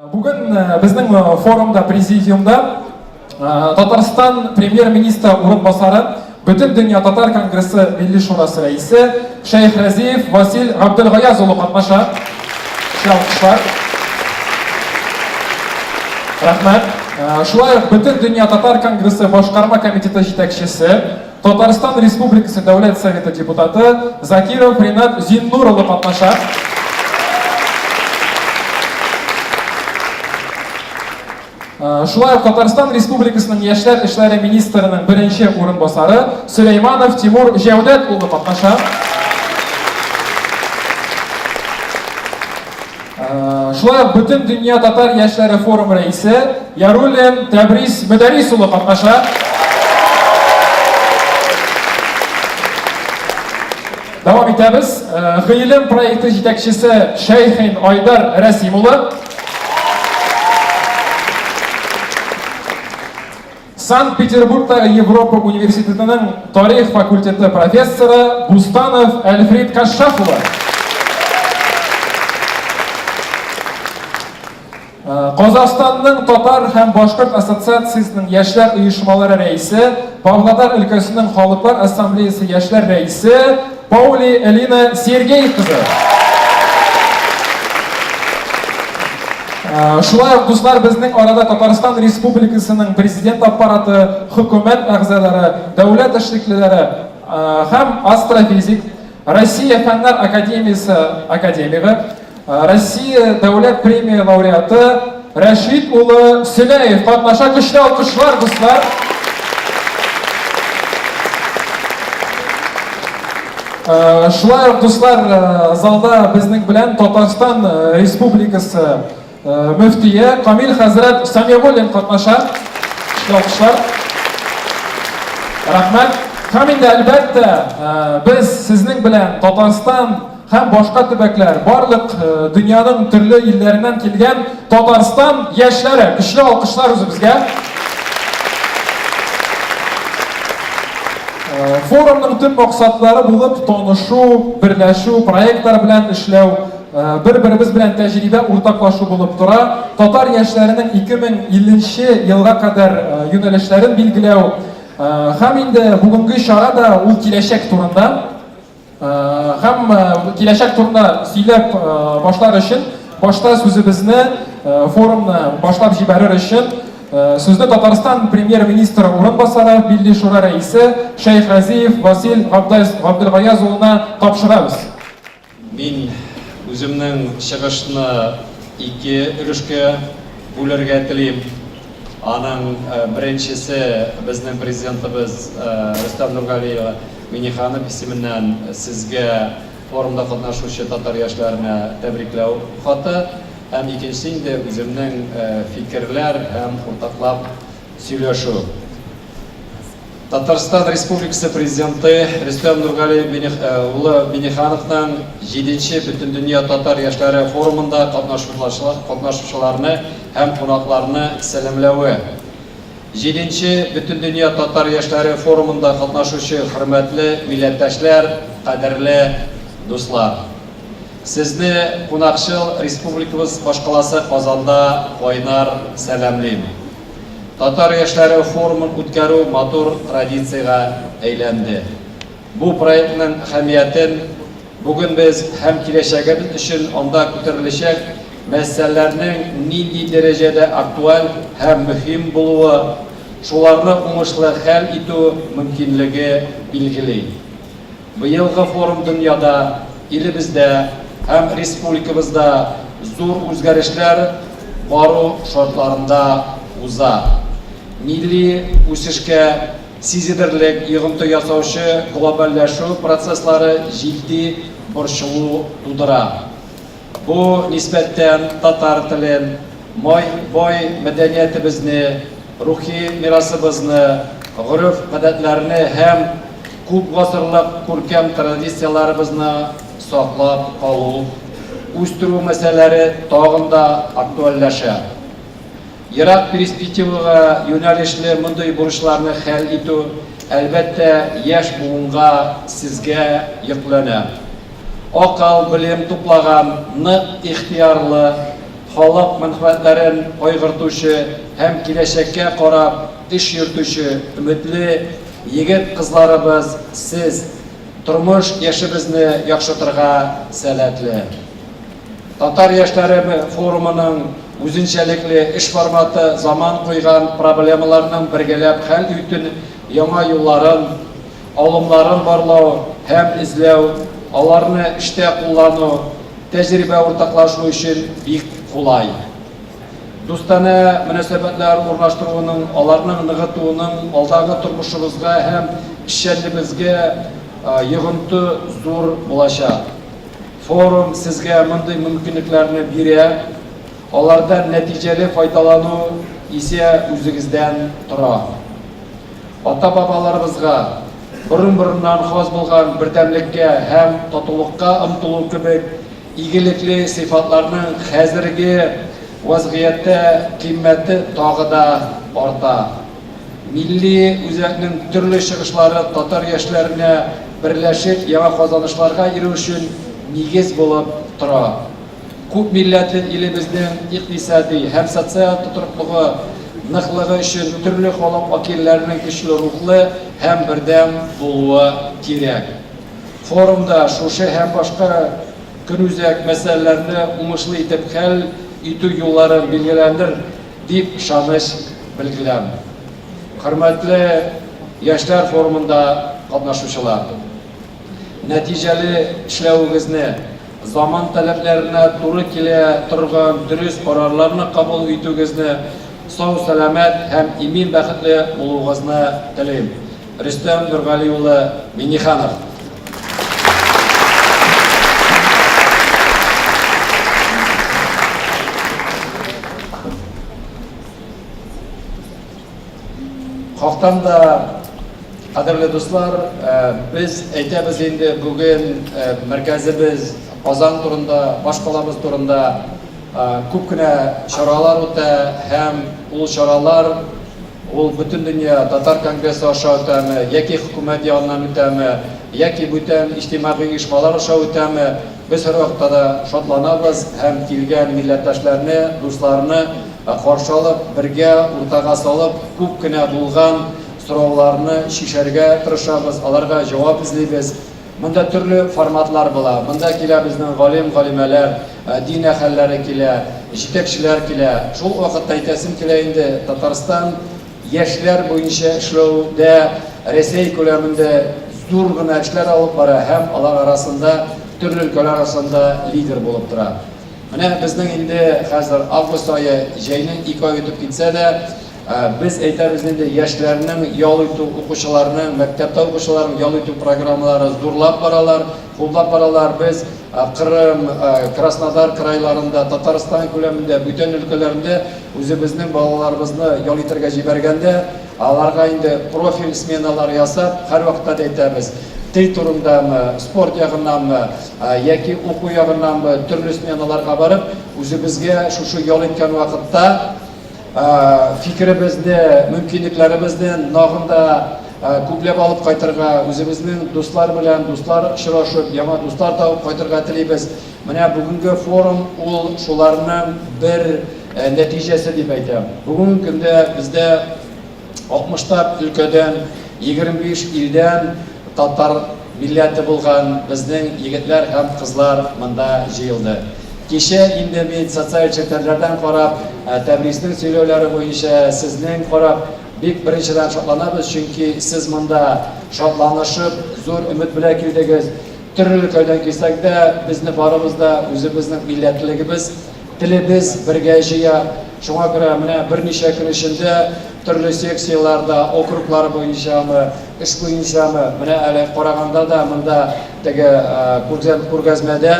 Бүген безнең форумда, президиумда Татарстан премьер-министры урынбасары, Бөтендөнья татар конгрессы Милли шурасы рәисе Шәйхразиев Васил Габделгаяз улы катнаша. Алкышлар. Рәхмәт. Шулай ук Бөтендөнья татар конгрессы башкарма комитеты җитәкчесе, Татарстан Республикасы Дәүләт Советы депутаты Закиров Ринат Зиннур улы катнаша. Шулай ук Татарстан Республикасының яшьләр эшләре министрының беренче урынбасары Сөләйманов Тимур Җәүдәт улы катнаша. Шулай ук Бөтен дөнья татар яшьләре форумы рәисе Яруллин Тәбрис Мөдәрис улы катнаша. Дәвам итәбез. Гыйлем проекты җитәкчесе Шәйхин Айдар Рәсим улы. Санкт-Петербургтагы Европа университетының тарих факультеты профессоры Бустанов Әлфрид Кашшаф улы. Казахстанның татар һәм башкорт ассоциациясенең яшьләр оешмалары рәисе, Павлодар өлкәсенең халыклар ассамблеясы яшьләр рәисе Паули Элина Сергей кызы. Шулай ук, дуслар, безнең арада Татарстан Республикасының президент аппараты, хөкүмәт әгъзалары, дәүләт эшлеклеләре һәм астрофизик, Россия Фәннәр академиясе академигы, Россия дәүләт премия лауреаты Рәшит улы Сөләев катнаша. Көчле алкышлар, дуслар! Шулай ук, дуслар, залда безнең белән Татарстан Республикасы мөфтие Камил хәзрәт Самигуллин катнаша. Көчле алкышлар. Рәхмәт. Һәм инде, әлбәттә, без сезнең белән Татарстан һәм башка төбәкләр, барлык дөньяның төрле илләреннән килгән Татарстан яшьләре, көчле алкышлар үзебезгә. Форумның төп максатлары булып танышу, берләшү, проектлар белән эшләү, бер-беребез белән тәҗрибә уртаклашу булып тора. Татар яшьләренең 2050 елга кадәр юнәлешләрен билгеләү һәм инде бүгенге чара да ул киләчәк турында. Һәм киләчәк турында сөйләп башлар өчен, башта сүзебезне, форумны башлап җибәрер өчен, сүзне Татарстан премьер-министры урынбасары, Милли шура рәисе Шәйхразиев Васил Габделгаяз улына тапшырабыз. Мин үземнең чыгышны ике өлешкә бүләргә телим. Аның беренчесе безнең Президентыбыз Рөстәм Нургали Миңнеханов исеменнән сезгә, форумда катнашучы татар яшьләренә тәбрикләү хаты һәм икенчесе инде үземнең фикерләр һәм уртаклап сөйләшү. Татарстан Республикасы Президенты Рөстәм Нургали улы Миңнехановның җиденче Бөтендөнья татар яшьләре форумында катнашучыларны һәм кунакларны сәламләве. Җиденче Бөтендөнья татар яшьләре форумында катнашучы хөрмәтле милләттәшләр, кадерле дуслар! Сезне кунакчыл республикабыз башкаласы Казанда кайнар сәламлим. Татар яшьләре форумын үткәрү матур традициягә әйләнде. Бу проектның әһәмиятен бүген без һәм киләчәгебез өчен анда күтәреләчәк мәсьәләләрнең нинди дәрәҗәдә актуаль һәм мөһим булуы, шуларны уңышлы хәл итү мөмкинлеге билгели. Быелгы форум дөньяда, илебездә һәм республикабызда зур үзгәрешләр бару шартларында уза. Милли үсешкә сизелерлек йогынты ясаучы глобальләшү процесслары җитди борчылу тудыра. Бу нисбәттән татар телен, май бай мәдәниятебезне, рухи мирасыбызны, гореф-гадәтләрне һәм күп гасырлык күркәм традицияләребезне саклап калу, үстерү мәсьәләләре тагын да актуальләшә. Ерак перспективага юнәлешле мондый бурычларны хәл итү, әлбәттә, яшь буынга, сезгә йөкләнә. Акыл, белем туплаган, нык ихтыярлы, халык мәнфәгатьләрен кайгыртучы һәм киләчәккә карап эш йөртүче өметле егет-кызларыбыз сез, тормыш яшебезне яхшыртырга сәләтле. Татар яшьләре форумының үзенчәлекле эш форматы заман куйган проблемаларның бергәләп хәл итү яңа юлларын, алымнарын барлау һәм эзләү, аларны эштә куллану, тәҗрибә уртаклашу өчен бик кулай. Дустанә мөнәсәбәтләр урнаштыруның, аларның ныгытуының алдагы тормышыбызга һәм эшчәнлебезгә йогынты зур булачак. Форум сезгә мондый мөмкинлекләрне бирә, алардан нәтиҗәле файдалану исә үзегездән тора. Ата-бабаларыбызга борын-борыннан хас булган бердәмлеккә һәм татулыкка омтылу кебек игелекле сыйфатларның хәзерге вазгыятьтә кыйммәте тагы да арта. Милли үзәкнең төрле чыгышлары татар яшьләренә берләшеп яңа казанышларга ирешү өчен нигез булып тора. Күп милләтле илебезнең икътисади һәм социаль тотрыклыгы, ныклыгы өчен төрле халык вәкилләренең көчле рухлы һәм бердәм булуы кирәк. Форумда шушы һәм башка көнүзәк мәсьәләләрне уңышлы итеп хәл итү юллары билгеләнер дип ышаныч белдерәм. Хөрмәтле яшьләр форумында катнашучылар! Нәтиҗәле эшләвегезне, заман таләпләренә туры килә торган дөрес карарларны кабул итүегезне, сау-сәламәт һәм имин бәхетле булуыгызны телим. Рөстәм Нургали улы Миңнеханов. Хактан да, кадерле дуслар, без әйтәбез инде бүген мәркәзебез Казан турында, башкалабыз турында күп кенә чаралар үтә һәм ул чаралар ул Бөтендөнья татар конгрессы аша үтәме, яки хөкүмәт ягыннан үтәме, яки бүтән иҗтимагый оешмалар аша үтәме, без һәрвакытта да шатланабыз һәм килгән милләттәшләрне, дусларны Каршы алып, бергә уртага салып, күп кенә булган сорауларны чишәргә тырышабыз, аларга җавап эзлибез. Монда төрле форматлар була. Монда килә безнең галим-галимәләр, дин әһелләре килә, җитәкчеләр килә. Шул ук вакытта әйтәсем килә инде, Татарстан яшьләр буенча эшләүдә Рәсәй күләмендә зур гына эшләр алып бара һәм алар арасында, төрле өлкәләр арасында лидер булып тора. Менә безнең инде хәзер август ае, җәйнең ике ай үтеп китсә дә, без әйтәбез инде яшьләрнең ял итү, укучыларның, мәктәптә укучыларның ял итү программалары зурлап баралар, хуплап баралар. Без Кырым, Краснодар крайларында, Татарстан күләмендә, бүтән өлкәләрендә үзебезнең балаларыбызны ял итәргә җибәргәндә, аларга инде профиль сменалар ясап, һәрвакытта да әйтәбез, тел турындамы, спорт ягыннанмы, яки уку ягыннанмы, төрле сменаларга барып, үзебезгә шушы ял иткән вакытта фикеребезне, мөмкинлекләребезне нагын да күпләп алып кайтырга, үзебезнең дуслар белән дуслар очрашып, яңа дуслар табып кайтырга телибез. Менә бүгенге форум ул шуларның бер нәтиҗәсе дип әйтәм. Бүгенге көндә бездә 60 өлкәдән, 25 илдән татар милләте булган безнең егетләр һәм кызлар монда җыелды. Кичә инде мин социаль челтәрләрдән карап, Тәбриснең сөйләүләре буенча, сезнең карап, бик беренчедән шатланабыз, чөнки сез монда шатланышып, зур өмет белән килдегез. Төрле өлкәдән килсәк дә, безне барыбыз да үзебезнең милләтлегебез, телебез бергә җыя. Шуңа күрә менә берничә көн эчендә төрле секцияләрдә, округлар буенчамы, эш буенчамы, менә әле караганда да монда теге күргәзмәдә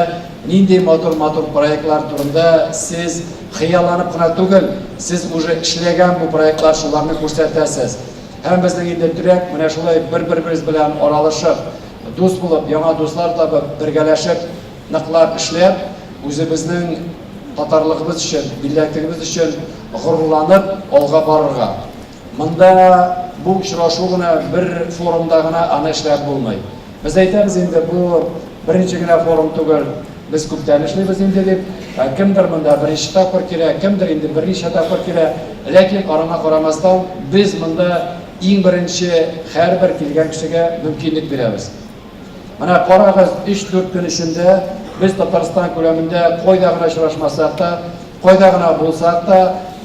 нинди матур-матур проектлар турында сез хыялланып кына түгел, сез уже эшләгән бу проектлар, шуларны күрсәтәсез. Һәм безнең инде теләк менә шулай бер-беребез белән аралашып, дус булып, яңа дуслар табып, бергәләшеп, ныклап эшләп, үзебезнең татарлыгыбыз өчен, милләтегебез өчен горурланып алга барырга. Монда бу очрашу гына, бер форумда гына аны эшләп булмый. Без әйтәбез инде, бу беренче генә форум түгел. Без күптән эшлибез инде дип. Кемдер монда беренче тапкыр килә, кемдер инде берничә тапкыр килә. Ләкин араңа карамастан, без монда иң беренче һәрбер килгән кешегә мөмкинлек бирәбез. Менә карагыз, 3-4 көн эчендә без Татарстан күләмендә кайда гына очрашмасак та, кайда гына булсак та,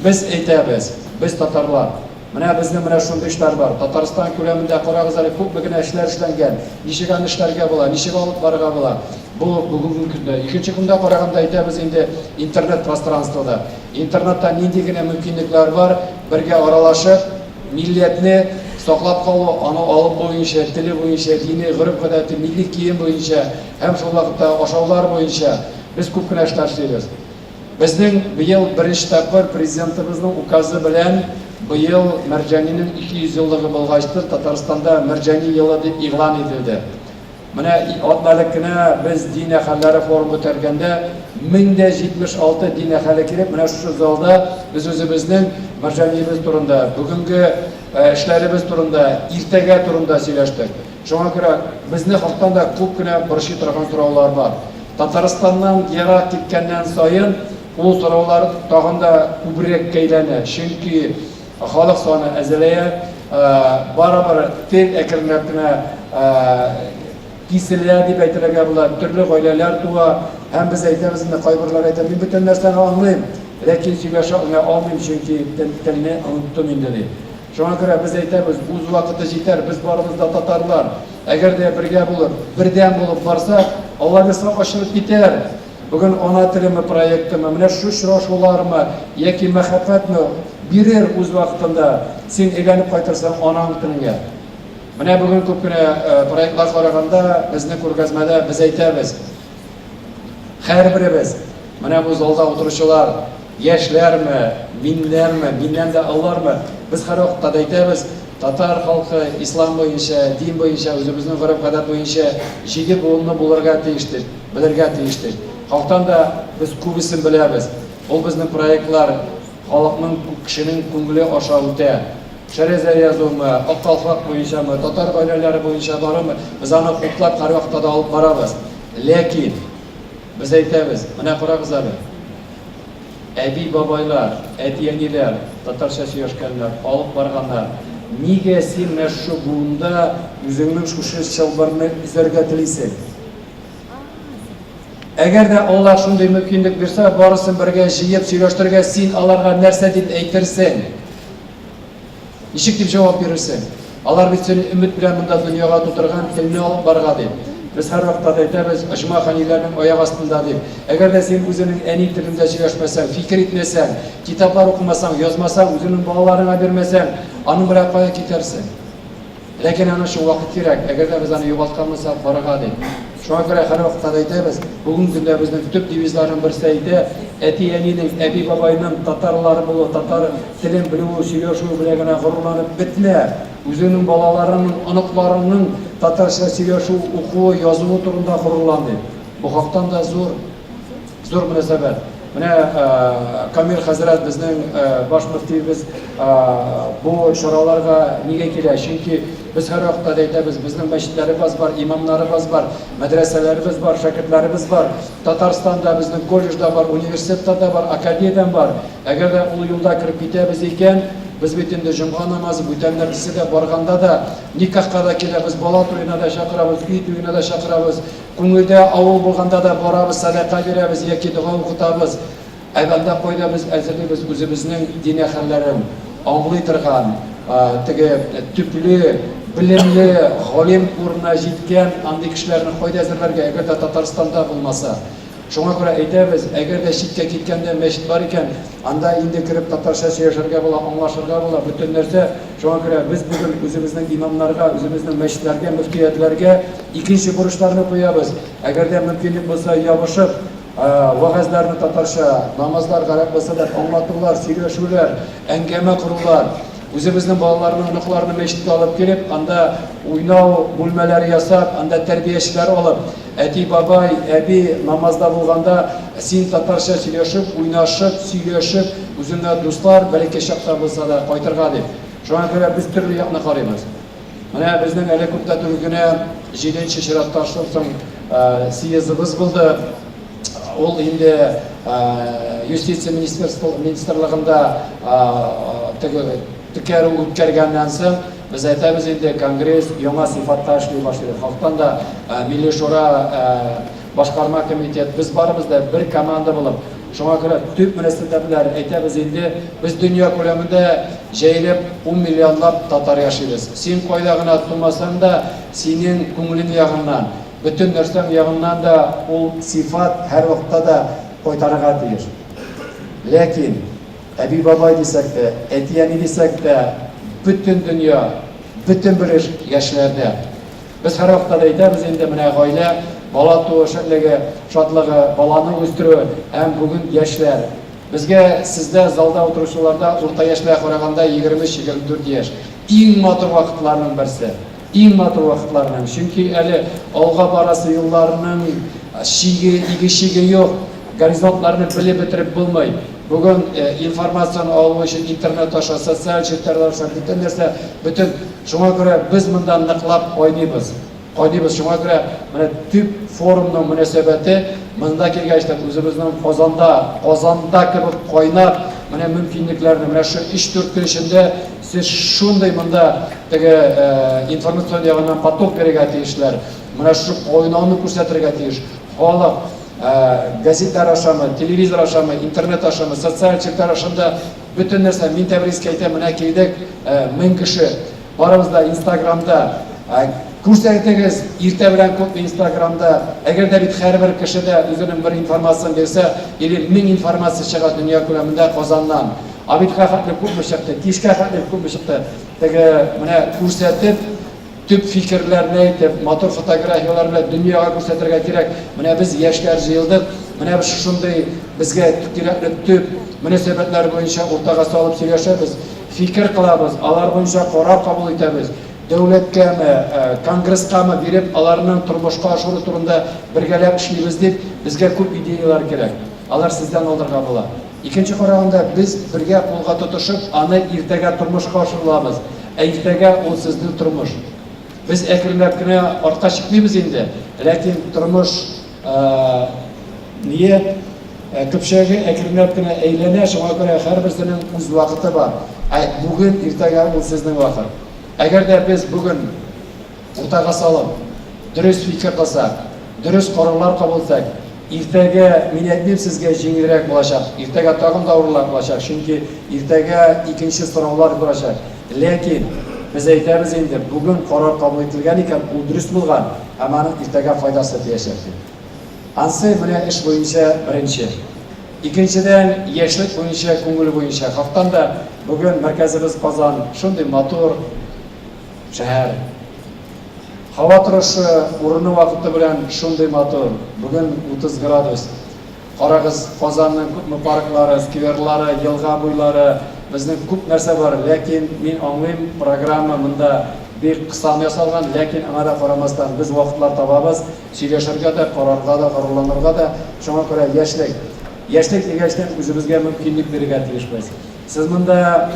без әйтәбез, без татарлар. Менә безнең менә шундый эшләр бар. Татарстан күләмендә карагыз әле, күпме генә эшләр эшләнгән, ничек аны эшләргә була, ничек алып барырга була. Бу бүгенге көндә. Икенче көндә караганда әйтәбез инде интернет пространствода. Интернетта нинди генә мөмкинлекләр бар, бергә аралашып, милләтне саклап калу, аны алып буенча, теле буенча, дине, гореф-гадәте, милли кием буенча һәм шул вакытта ашаулар буенча без күп кенә эшләр эшлибез. Безнең быел беренче тапкыр Президентыбызның указы белән быел Мәрҗанинең 200 еллыгы булгачтыр, Татарстанда Мәрҗани елы дип игълан ителде. Менә атна элек кенә без дин әһелләре форумы үткәргәндә 1076 дин әһеле килеп, менә шушы залда без үзебезнең Мәрҗаниебез турында, бүгенге эшләребез турында, иртәгә турында сөйләштек. Шуңа күрә безне хактан да күп кенә борчый торган сораулар бар. Татарстаннан ерак киткәннән саен ул сораулар тагын да күбрәккә әйләнә, чөнки халык саны әзәләя, барыбер тел әкренләп кенә киселә дип әйтергә була, төрле гаиләләр туа, һәм без әйтәбез инде, кайберләр әйтә, мин бөтен нәрсәне аңлыйм, ләкин сөйләшә алмыйм, чөнки телне оныттым инде, ди. Шуңа күрә без әйтәбез, үз вакыты җитәр, без барыбыз да татарлар. Әгәр дә бергә булып, бердәм булып барсак, Алла бирса, ачылып китәр. Бүген ана телеме проектымы, менә шушы очрашулармы яки мәхәббәтме бирер үз вакытында, син әйләнеп кайтырсың анаң телеңә. Менә бүген күп кенә проектлар караганда, безнең күргәзмәдә без әйтәбез, Һәрберебез, менә бу залда утыручылар, яшьләрме, миннәрме, миннән дә олылармы, без һәрвакытта да әйтәбез, татар халкы ислам буенча, дин буенча, үзебезнең гореф-гадәт буенча җиде буынлы булырга тиеш дип, белергә тиеш дип. Халыктан да без күбесен беләбез. Ул безнең проектлар халыкның, кешенең күңеле аша үтә. Шәрәзә язумы, Ак калфак буенчамы, татар гаиләләре буенча барымы, без аны хуплап һәрвакытта да алып барабыз. Ләкин без әйтәбез, менә карагыз әле, әби-бабайлар, әти-әниләр татарча сөйләшкәннәр, алып барганнар. Нигә син менә шушы буында үзеңнең шушы чылбырны өзәргә телисең? Әгәр дә Аллаһ шундый мөмкинлек бирсә, барысын бергә җыеп сөйләштерергә, син аларга нәрсә дип әйтерсең? Ничек дип җавап бирерсең? Алар бит сине өмет белән монда дөньяга тутырган, телне алып барга дип. Без һәрвакытта да әйтәбез, оҗмах әниләрнең аяк астында дип. Әгәр дә син үзеңнең әни телеңдә сөйләшмәсәң, фикер итмәсәң, китаплар укымасаң, язмасаң, үзеңнең балаларыңа бирмәсәң, аның белән кая китәрсең? Ләкин аның өчен вакыт кирәк, әгәр дә без аны югалткан булсак, барырга дип. Шуңа күрә һәрвакытта да әйтәбез, бүгенге көндә безнең төп девизларның берсе әйтә, әти-әнинең, әби-бабайның татарлар булу, татар телен белүе, сөйләшүе белән генә горурланып бетмә, үзеңнең балаларыңның, оныкларыңның татарча сөйләшү, укуы, язуы турында горурлан дип. Бу хактан да зур Зур мөнәсәбәт. Менә Камил хәзрәт безнең баш мөфтиебез бу чараларга нигә килә? Чөнки без һәрвакытта да әйтәбез, безнең мәчетләребез бар, имамнарыбыз бар, мәдрәсәләребез бар, шәкертләребез бар. Татарстанда безнең колледж да бар, университетта да бар, академиядән бар. Әгәр дә ул юлда кереп китәбез икән, без бит инде җомга намазы, бүтән нәрсә дә барганда да никахка да киләбез, бала туена да чакырабыз, өй туена да чакырабыз. Күңелдә авыл булганда да барабыз, сәдака бирәбез яки дога укытабыз. Ә анда кайда без әзерлибез үзебезнең дин әһелләрен, аңлый торган, теге төпле, белемле, галим урынына җиткән андый кешеләрне кайда әзерләргә, әгәр дә Татарстанда булмаса? Шуңа күрә әйтәбез, әгәр дә читкә киткәндә мәчет бар икән, анда инде кереп татарча сөйләшергә була, аңлашырга була, бөтен нәрсә. Шуңа күрә без бүген үзебезнең имамнарга, үзебезнең мәчетләргә, мөфтиятләргә икенче бурычларны куябыз. Әгәр дә мөмкинлек булса, ябышып, вәгазьләрне татарча, намазлар гарәп булса да, аңлатулар, сөйләшүләр, әңгәмә корулар, үзебезнең балаларны, оныкларны мәчеткә алып килеп, анда уйнау бүлмәләре ясап, анда тәрбиячеләр алып, Әти, бабай, әби намазда булганда син татарча сөйләшеп, уйнашып, сөйләшеп, үзеңә дуслар, бәләкәй чакта булса да, кайтырга дип. Шуңа күрә без төрле якны карыйбыз. Менә безнең әле күп тә түгел генә җиденче чираттан соң съездыбыз булды. Ул инде юстиция министрлыгында теге тикшерү үткәргәннән соң, без әйтәбез инде, конгресс яңа сыйфатта эшли башлый. Халыктан да Милли Шура, башкарма комитет, без барыбыз да бер команда булып, шуңа күрә төп мөнәсәбәтләр әйтәбез инде, без дөнья күләмендә җәелеп 10 миллионлап татар яшибез. Син кайда гына тумасаң да, синең күңелең ягыннан, бөтен нәрсәң ягыннан да ул сыйфат һәрвакытта да кайтарырга тиеш. Ләкин әби-бабай дисәк тә, әти-әни дисәк тә, бөтен дөнья, бөтен бер эш яшьләрдә. Без һәрвакытта да әйтәбез инде, менә гаилә, бала туу шәтлеге, шатлыгы, баланы үстерү һәм бүген яшьләр. Безгә сездә залда утыручыларда урта яшьләргә караганда 23-24 яшь. Иң матур вакытларның берсе. Иң матур вакытларның. Чөнки әле алга барасы юлларның чиге, иге-чиге юк. Горизонтларны белеп бетереп булмый. Бүген информацияне алу өчен интернет аша, социаль челтәрләр аша, бөтен нәрсә, бөтен. Шуңа күрә без монда ныклап кайныйбыз. Кайныйбыз. Шуңа күрә менә төп форумның мөнәсәбәте монда килгәч тә үзебезнең Казанда, Казанда кебек кайнап, менә мөмкинлекләрне менә шу 3-4 көн эчендә сез шундый монда теге информацион ягыннан поток бирергә тиешләр. Менә шу кайнауны күрсәтергә тиеш. Халык газетлар ашамы, телевизор ашамы, интернет ашамы, социаль челтәр ашында бөтен нәрсә. Мин Тәбрискә әйтәм, менә килдек, 1000 кеше. Барыбыз да Инстаграмда. Күрсәтегез, иртә белән күпме Инстаграмда. Әгәр дә бит һәрбер кеше дә үзенең бер информацияен бирсә, или 1000 информация чыга дөнья күләмендә Казаннан. Обедка хәтле күпме чыкты, кичкә хәтле күпме чыкты. Теге менә күрсәтеп, төп фикерләрне әйтеп, матур фотографияләр белән дөньяга күрсәтергә кирәк. Менә без яшьләр җыелдык, менә без шушындый безгә кирәкле төп мөнәсәбәтләр буенча уртага салып сөйләшәбез, фикер кылабыз, алар буенча карар кабул итәбез. Дәүләткәме, конгресскамы биреп, аларның тормышка ашыру турында бергәләп эшлибез дип, безгә күп идеяләр кирәк. Алар сездән алырга була. Икенче караганда, без бергә кулга тотышып, аны иртәгә тормышка ашырылабыз. Ә иртәгә ул сезнең тормыш. Без әкренләп кенә артка чыкмыйбыз инде, ләкин тормыш ние көпчәге әкренләп кенә әйләнә, шуңа күрә һәрберсенең үз вакыты бар. Ә бүген, иртәгә ул сезнең вакыт. Әгәр дә без бүген уртага салып, дөрес фикер кылсак, дөрес карарлар кабул итсәк, иртәгә, мин әйтмим сезгә җиңелрәк булачак, иртәгә тагын да авыррак булачак, чөнки иртәгә икенче сораулар булачак. Ләкин без әйтәбез инде, бүген карар кабул ителгән икән, ул дөрес булган, һәм аның иртәгә файдасы тиячәк дип. Ансы менә эш буенча беренче. Икенчедән, яшьлек буенча, күңел буенча. Хактан да бүген мәркәзебез Казан шундый матур шәһәр. Һава торышы урыны вакыты белән шундый матур. Бүген 30 градус. Карагыз, Казанның күпме парклары, скверлары, елга буйлары, безнең күп нәрсә бар. Ләкин мин аңлыйм, программа монда бик кысан ясалган, ләкин аңа да карамастан без вакытлар табабыз, сөйләшергә дә, карарга да, горурланырга да. Шуңа күрә яшьлек. Яшьлек дигәчтән үзебезгә мөмкинлек бирергә тиешбез. Сез монда,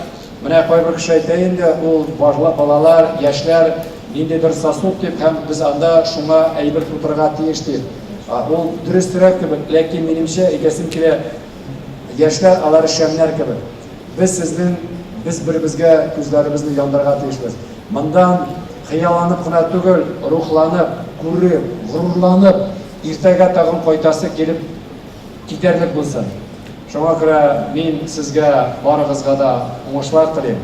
менә кайбер кеше әйтә инде, ул балалар, яшьләр ниндидер сосуд дип һәм без анда шуңа әйбер тутырырга тиеш дип. Ул дөресрәк кебек, ләкин минемчә әйтәсем килә, яшьләр алар шәмнәр кебек. Без сезнең, без беребезгә күзләребезне яндырырга тиешбез. Мондан хыялланып кына түгел, рухланып, күреп, горурланып, иртәгә тагын кайтасы килеп китәрлек булсын. Шуңа күрә мин сезгә барыгызга да уңышлар телим.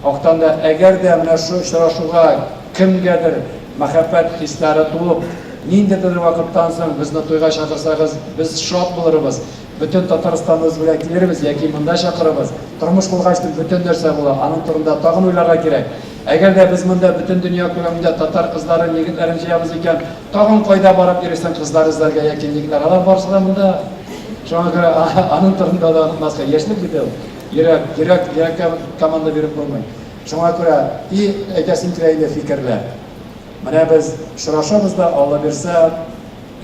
Хактан да, әгәр дә менә шу очрашуга кемгәдер мәхәббәт хисләре туып, ниндидер вакыттан соң безне туйга чакырсагыз, без шат булырбыз. Бөтен Татарстаныбыз белән килербез яки монда чакырырбыз. Тормыш булгач, бөтен нәрсә була. Аның турында тагын уйларга кирәк. Әгәр дә без монда бөтен дөнья күләмендә татар кызларын, егетләрен җыябыз икән, тагын кайда барып йөрисең кызлар эзләргә яки егетләр? Алар барысы да монда. Шуңа күрә аның турында да онытмаска. Яшьлек бит ул. Йөрәк, йөрәк, йөрәккә команда биреп булмый. Шуңа күрә и әйтәсем килә инде фикерләр. Менә без очрашабыз да, Алла бирсә,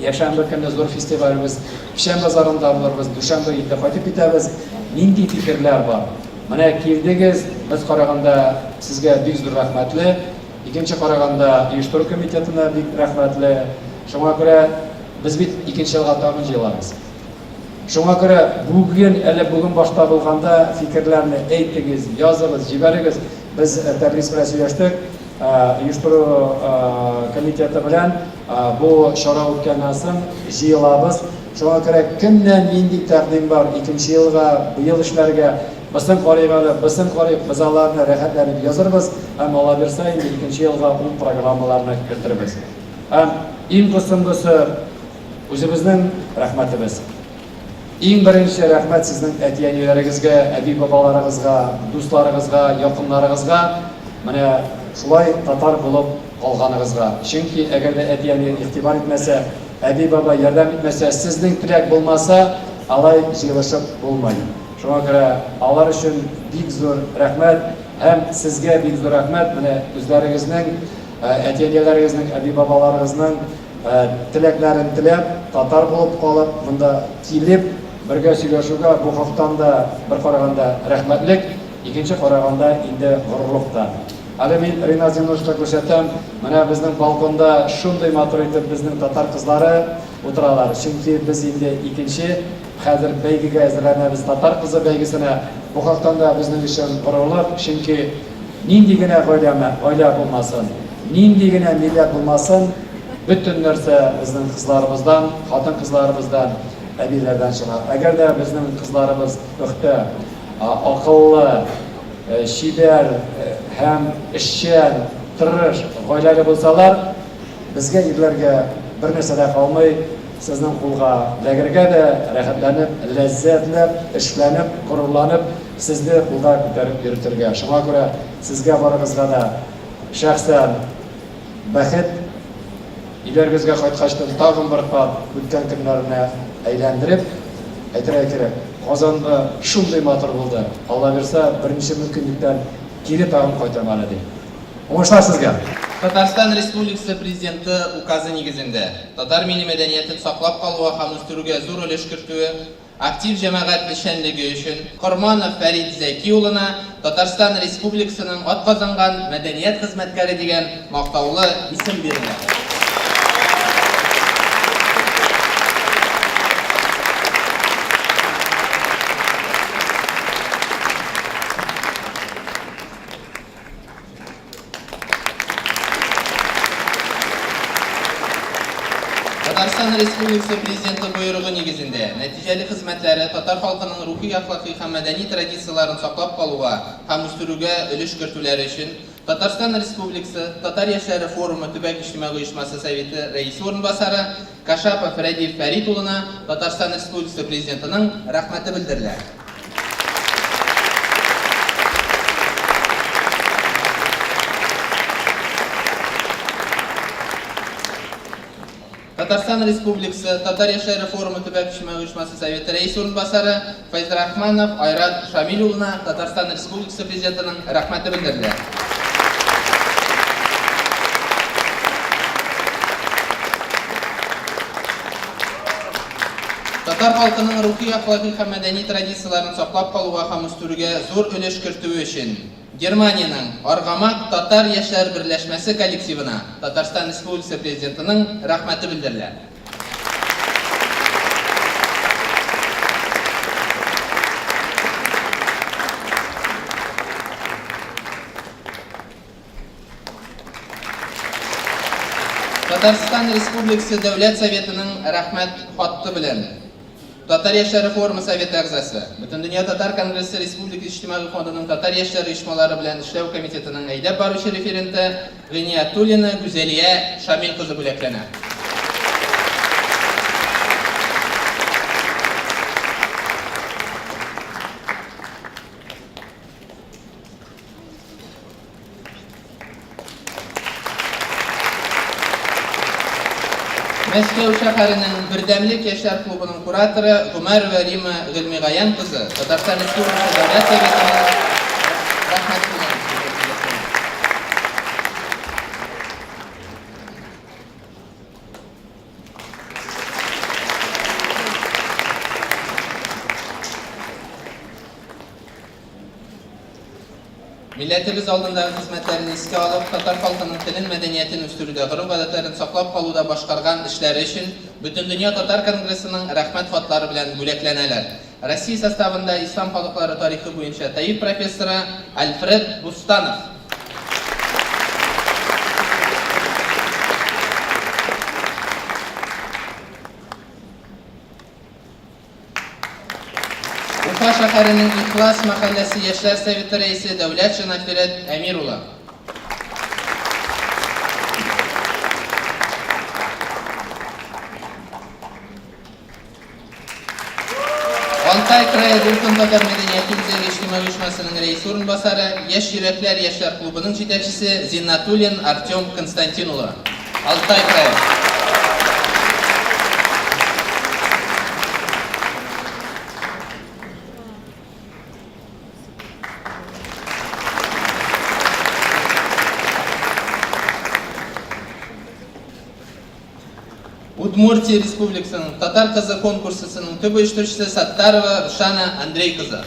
якшәмбе көнне зур фестивалебез Печән базарында булырбыз, дүшәмбе инде кайтып китәбез. Нинди фикерләр бар? Менә килдегез, без караганда сезгә бик зур рәхмәтле. Икенче караганда оештыру комитетына бик рәхмәтле. Шуңа күрә без бит икенче елга тагын җыелабыз. Шуңа күрә бүген, әле бүген башта булганда фикерләрне әйтегез, языгыз, җибәрегез. Без Тәбрис белән сөйләштек, оештыру комитеты белән бу чара үткәннән соң җыелабыз. Шуңа күрә кемнән нинди тәкъдим бар икенче елга, быел эшләргә, бысын карыйк әле, бысын карыйк, без аларны рәхәтләнеп язырбыз һәм аллабирса инде икенче елга ул программаларны кертербез. Һәм иң соңгысы үзебезнең рәхмәтебез. Иң беренче рәхмәт сезнең әти-әниләрегезгә, әби-бабаларыгызга, дусларыгызга, якыннарыгызга, менә шулай татар булып калганыгызга. Чөнки әгәр дә әти-әни игътибар итмәсә, әби-бабай ярдәм итмәсә, сезнең теләк булмаса, алай җыелышып булмый. Шуңа күрә алар өчен бик зур рәхмәт һәм сезгә бик зур рәхмәт, менә үзләрегезнең, әти-әниләрегезнең, әби-бабаларыгызның Теләкләрен теләп, татар булып калып, монда килеп, бергә сөйләшүгә бу хактан да бер караганда рәхмәтлек, икенче караганда инде горурлык та. Әле мин Ринат Зиннуровичка күрсәтәм, менә безнең балконда шундый матур итеп безнең татар кызлары утыралар. Чөнки без инде икенче хәзер бәйгегә әзерләнәбез, Татар кызы бәйгесенә. Бу хактан да безнең өчен горурлык, чөнки нинди генә гаиләме, гаилә булмасын, Нинди генә милләт булмасын, бөтен нәрсә безнең кызларыбыздан, хатын-кызларыбыздан, әбиләрдән чыга. Әгәр дә безнең кызларыбыз пөхтә, акыллы, чибәр һәм эшчән, тырыш, гаиләле булсалар, безгә, ирләргә бер нәрсә дә калмый, сезнең кулга эләгергә дә, рәхәтләнеп, ләззәтләп, эшләнеп, горурланып, сезне кулда күтәреп йөртергә. Шуңа күрә сезгә барыгызга да Шәхсән бәхет, өйләрегезгә кайткачтын тагын бер кат үткән көннәрне әйләндереп, әйтергә кирәк, Казанда шундый матур булды, Алла бирса, беренче мөмкинлектән кире тагын кайтам әле, ди. Уңышлар сезгә! Татарстан Республикасы Президенты Указы нигезендә, татар милли мәдәниятен саклап калуга һәм үстерүгә зур өлеш кертүе, Актив җәмәгать эшчәнлеге өчен Корманов Фәрит Зәки улына Татарстан Республикасының атказанган мәдәният хезмәткәре дигән мактаулы исем бирелә. Татарстан Республикасы Президенты боерыгы нигезендә, нәтиҗәле хезмәтләре татар халкының рухи-әхлакый һәм мәдәни традицияләрен саклап калуга һәм үстерүгә өлеш кертүләре өчен Татарстан Республикасы Татар яшьләре форумы төбәк иҗтимагый оешмасы Советы рәисе урынбасары Кашапов Рәдиф Фәрит улына Татарстан Республикасы Президентының Рәхмәте белдерелә. Татарстан Республикасы Татар яшьләре форумы төбәк иҗтимагый оешмасы Советы рәисе урынбасары Фәйзрахманов Айрат Шамил улына Татарстан Республикасы Президентының Рәхмәте белдерелә. Татар халкының рухи-әхлакый һәм мәдәни традицияләрен саклап калуга һәм үстерүгә зур өлеш кертүе өчен Германиянең Аргамак татар яшьләр берләшмәсе коллективына Татарстан Республикасы Президентының Рәхмәте белдерелә. Татарстан Республикасы Дәүләт Советының Рәхмәт хаты белән Татар яшьләре форумы советы әгъзасы, Бөтендөнья татар конгрессы республика иҗтимагый фондының татар яшьләре оешмалары белән эшләү комитетының әйдәп баручы референты Гыйниятуллина Гүзәлия Шамил кызы бүләкләнә. Мәскәү шәһәренең Бердәмлек яшьләр клубының кураторы Гомәрова Рима Гыйльмигаян кызы Татарстан Республикасы Дәүләт Советының Рәхмәт белән. Милләтебез алдындагы хезмәтләрен искә алып, татар халкының телен, мәдәниятен үстерүдә, гореф-гадәтләрен саклап калуда башкарган эшләре өчен Бөтендөнья татар конгрессының Рәхмәт хатлары белән бүләкләнәләр. Россия составында ислам халыклары тарихы буенча ТАИФ профессоры Альфред Бустанов. Уфа шәһәренең Ихлас мәхәлләсе яшьләр советы рәисе Дәүләтшин Альфред Әмир улы. Алтай крае Дулкын татар мәдәнияте үзәге иҗтимагый оешмасының рәисе урынбасары, Яшь йөрәкләр яшьләр клубының җитәкчесе Зиннатуллин Артем Константин улы. Алтай крае. Удмуртия Республикасының Татар кызы конкурсысының төп оештыручысы Саттарова Рушана Андрей кызы.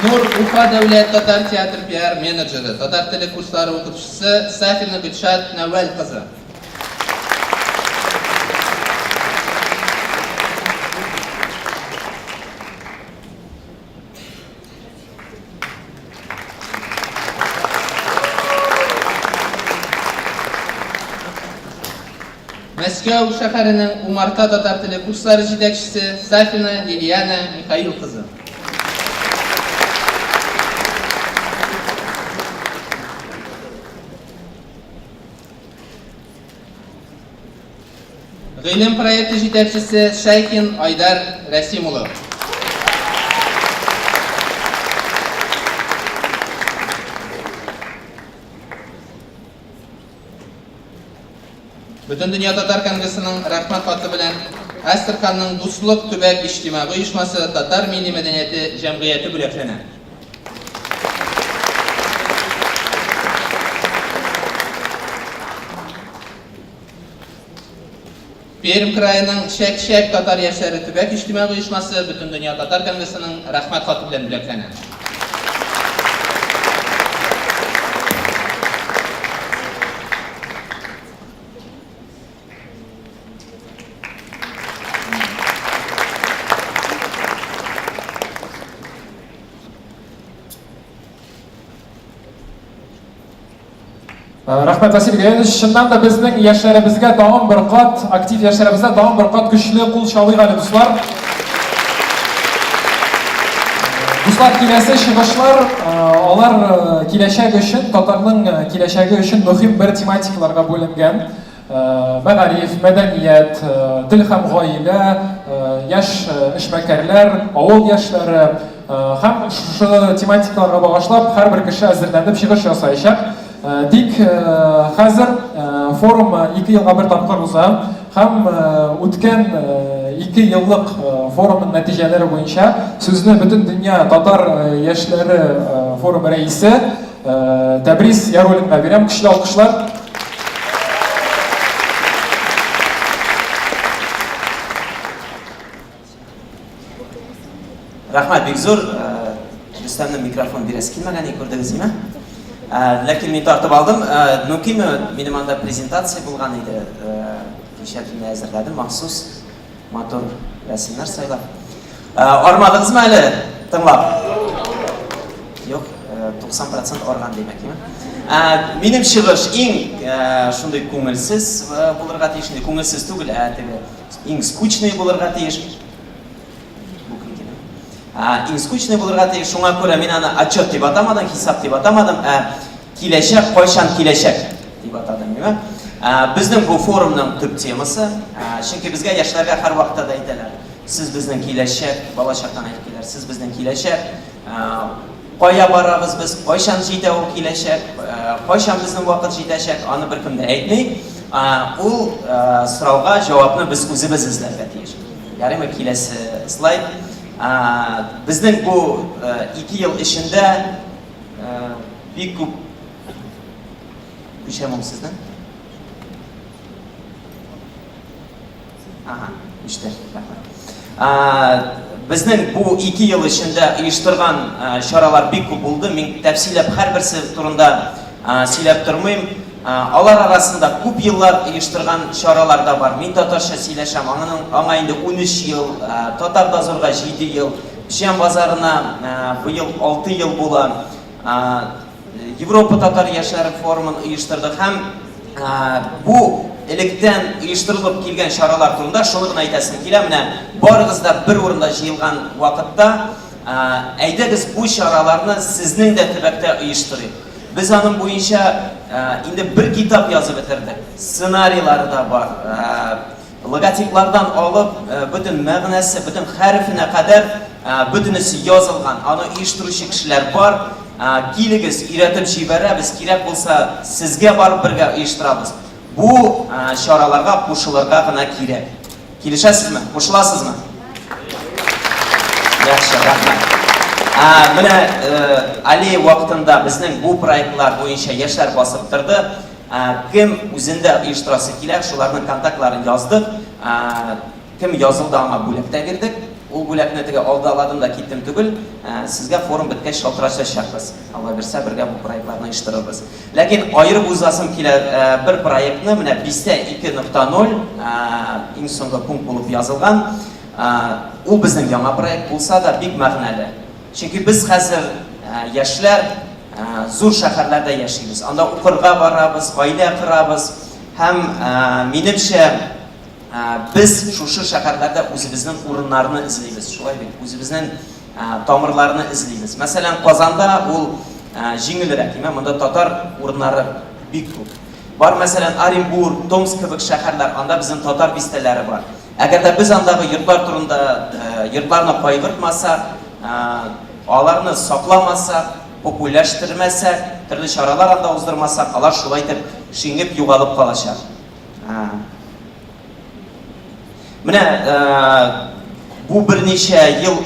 Нур Уфа дәүләт татар театр пиар менеджеры, татар теле курслары укытучысы Сафина Гөлшат Нәвәл кызы. Мәскәү шәһәренең Умарта татар теле курслары җитәкчесе Сафина Лилиана Михаил кызы. Гыйлем проекты җитәкчесе Шайкин Айдар Рәсим улы. Бөтендөнья татар конгрессының рәхмәт хаты белән Әстерханның Дуслык төбәк иҗтимагый оешмасы Татар милли мәдәнияте җәмгыяте бүләкләнә. Пермь краеның Чәк-чәк татар яшьләре төбәк иҗтимагый оешмасы Бөтендөнья татар конгрессының Рәхмәт хаты белән бүләкләнә. Э, рәхмәт, Василий Григорьевич. Чыннан да безнең яшьләребезгә тагын бер кат, актив яшьләребезгә тагын бер кат көчле кул чалыйк әле, дуслар. Дуслар, киләсе чыгышлар, э, алар э, киләчәк өчен, татарның киләчәге өчен мөһим бер тематикаларга бүленгән. Мәгариф, мәдәният, тел һәм гаилә, яшь эшмәкәрләр, авыл яшьләре һәм шушы тематикаларга багышлап һәрбер кеше әзерләнеп чыгыш ясаячак. Тик хәзер форум 2 елга бер тапкыр уза һәм үткән 2 еллык форумның нәтиҗәләре буенча сүзне Бөтендөнья татар яшьләре форумы рәисе Тәбрис Яруллинга бирәм. Көчле алкышлар. Рәхмәт бик зур. Рөстәмнең микрофон бирәсе килмәгән, күрдегез ме? Ләкин мин тартып алдым. Мөмкинме, минем анда презентация булган иде. Кичә төнлә әзерләдем махсус матур рәсемнәр сайлап. Армадыгызмы әле тыңлап? Юк, 90% арган димәк, име? Минем чыгыш иң шундый күңелсез булырга тиеш, инде күңелсез түгел, ә теге иң скучный булырга тиеш. Бу кем килә? Иң скучный булырга тиеш, шуңа күрә мин аны отчет дип атамадым, хисап дип атамадым, ә киләчәк кайчан киләчәк дип атадым, димә. Безнең бу форумның төп темасы, чөнки безгә яшьләргә һәрвакытта да әйтәләр, сез безнең киләчәк, балачактан әйтеп киләләр, сез безнең киләчәк, кая барабыз без, кайчан җитә ул киләчәк, кайчан безнең вакыт җитәчәк, аны беркем дә әйтми. Ул сорауга җавапны без үзебез эзләргә тиеш. Ярыймы, киләсе слайд. Безнең бу 2 ел эчендә бик күп күчәм ул сезнең. Ага, күчте. Рәхмәт. Безнең бу 2 ел эчендә оештырган чаралар бик күп булды. Мин тәфсилләп һәрберсе турында сөйләп тормыйм. Алар арасында күп еллар оештырган чаралар да бар. Мин татарча сөйләшәм, аңының, аңа инде 13 ел, Татар дозорга 7 ел, Печән базарына быел 6 ел була. Европа татар яшьләре форумын оештырдык һәм бу электән оештырылып килгән чаралар турында шуны гына әйтәсем килә. Менә барыгыз да бер урында җыелган вакытта, әйдәгез бу чараларны сезнең дә төбәктә оештырыйк. Без аның буенча инде бер китап язып бетердек. Сценарийлары да бар. Логотиплардан алып, бөтен мәгънәсе, бөтен хәрефенә кадәр бөтенесе язылган. Аны оештыручы кешеләр бар. Килегез, өйрәтеп җибәрәбез, кирәк булса, сезгә барып бергә оештырабыз. Бу чараларга кушылырга гына кирәк. Килешәсезме? Кушыласызмы? Яхшы, рәхмәт. Менә аллея вакытында безнең бу проектлар буенча яшьләр басып торды. Кем үзендә оештырасы килә, шуларның контактларын яздык. Кем язылды, аңа бүләк тә бирдек. Ул бүләкне теге алдаладым да киттем түгел. Сезгә форум беткәч шалтыратачакбыз. Алла бирсә, бергә бу проектларны оештырырбыз. Ләкин аерып узасым килә бер проектны, менә Бистә 2.0, иң соңгы пункт булып язылган. Ул безнең яңа проект булса да, бик мәгънәле. Чөнки без хәзер яшьләр зур шәһәрләрдә яшибез. Анда укырга барабыз, гаилә корабыз һәм, минемчә, без шушы шәһәрләрдә үзебезнең урыннарны эзлибез. Шулай бит, үзебезнең тамырларны эзлибез. Мәсәлән, Казанда ул җиңелрәк, димәк, монда татар урыннары бик күп. Бар, мәсәлән, Оренбург, Томск кебек шәһәрләр, анда безнең татар бистәләре бар. Әгәр дә без андагы йортлар турында, йортларны кайгыртмасак, аларны сакламасак, популяштермәсәк, төрле чаралар анда уздырмасак, алар шулай итеп шиңеп югалып калачак. Менә бу берничә ел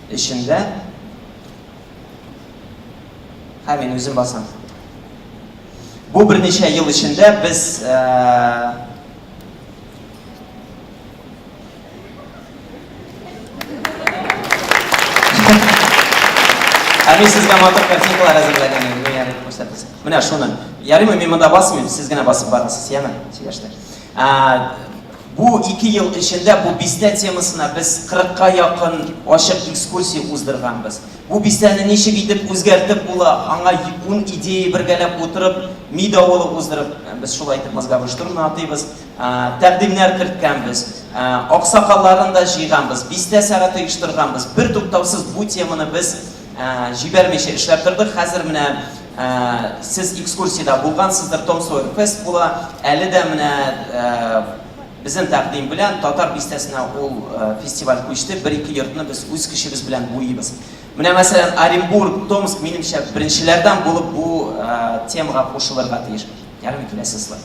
эчендә Һә, мин үзем басам. Бу берничә ел эчендә без Ә мин сезгә матур картинкалар әзерләгән идем, мин әле күрсәтәсем. Менә шуны. Ярыймы, мин монда басмыйм, сез генә басып барасыз, яме? Сөйләштек. Бу 2 ел эчендә бу бистә темасына без 40-ка якын ачык экскурсия уздырганбыз. Бу бистәне ничек итеп үзгәртеп була, аңа ун идея бергәләп утырып, ми давылы уздырып, без шулай итеп мозговой штурмны атыйбыз, тәкъдимнәр керткәнбез, аксакалларын да җыйганбыз, бистә сәгате оештырганбыз. Бертуктаусыз бу теманы без җибәрмичә эшләп тордык. Хәзер менә сез экскурсиядә булгансыздыр, Том Сойер фест була. Әле дә менә безнең тәкъдим белән Татар бистәсенә ул фестиваль күчте. Бер-ике йортны без үз көчебез белән буйыйбыз. Менә, мәсәлән, Оренбург, Томск, минемчә, беренчеләрдән булып бу темага кушылырга тиеш. Ярыймы, киләсе слайд.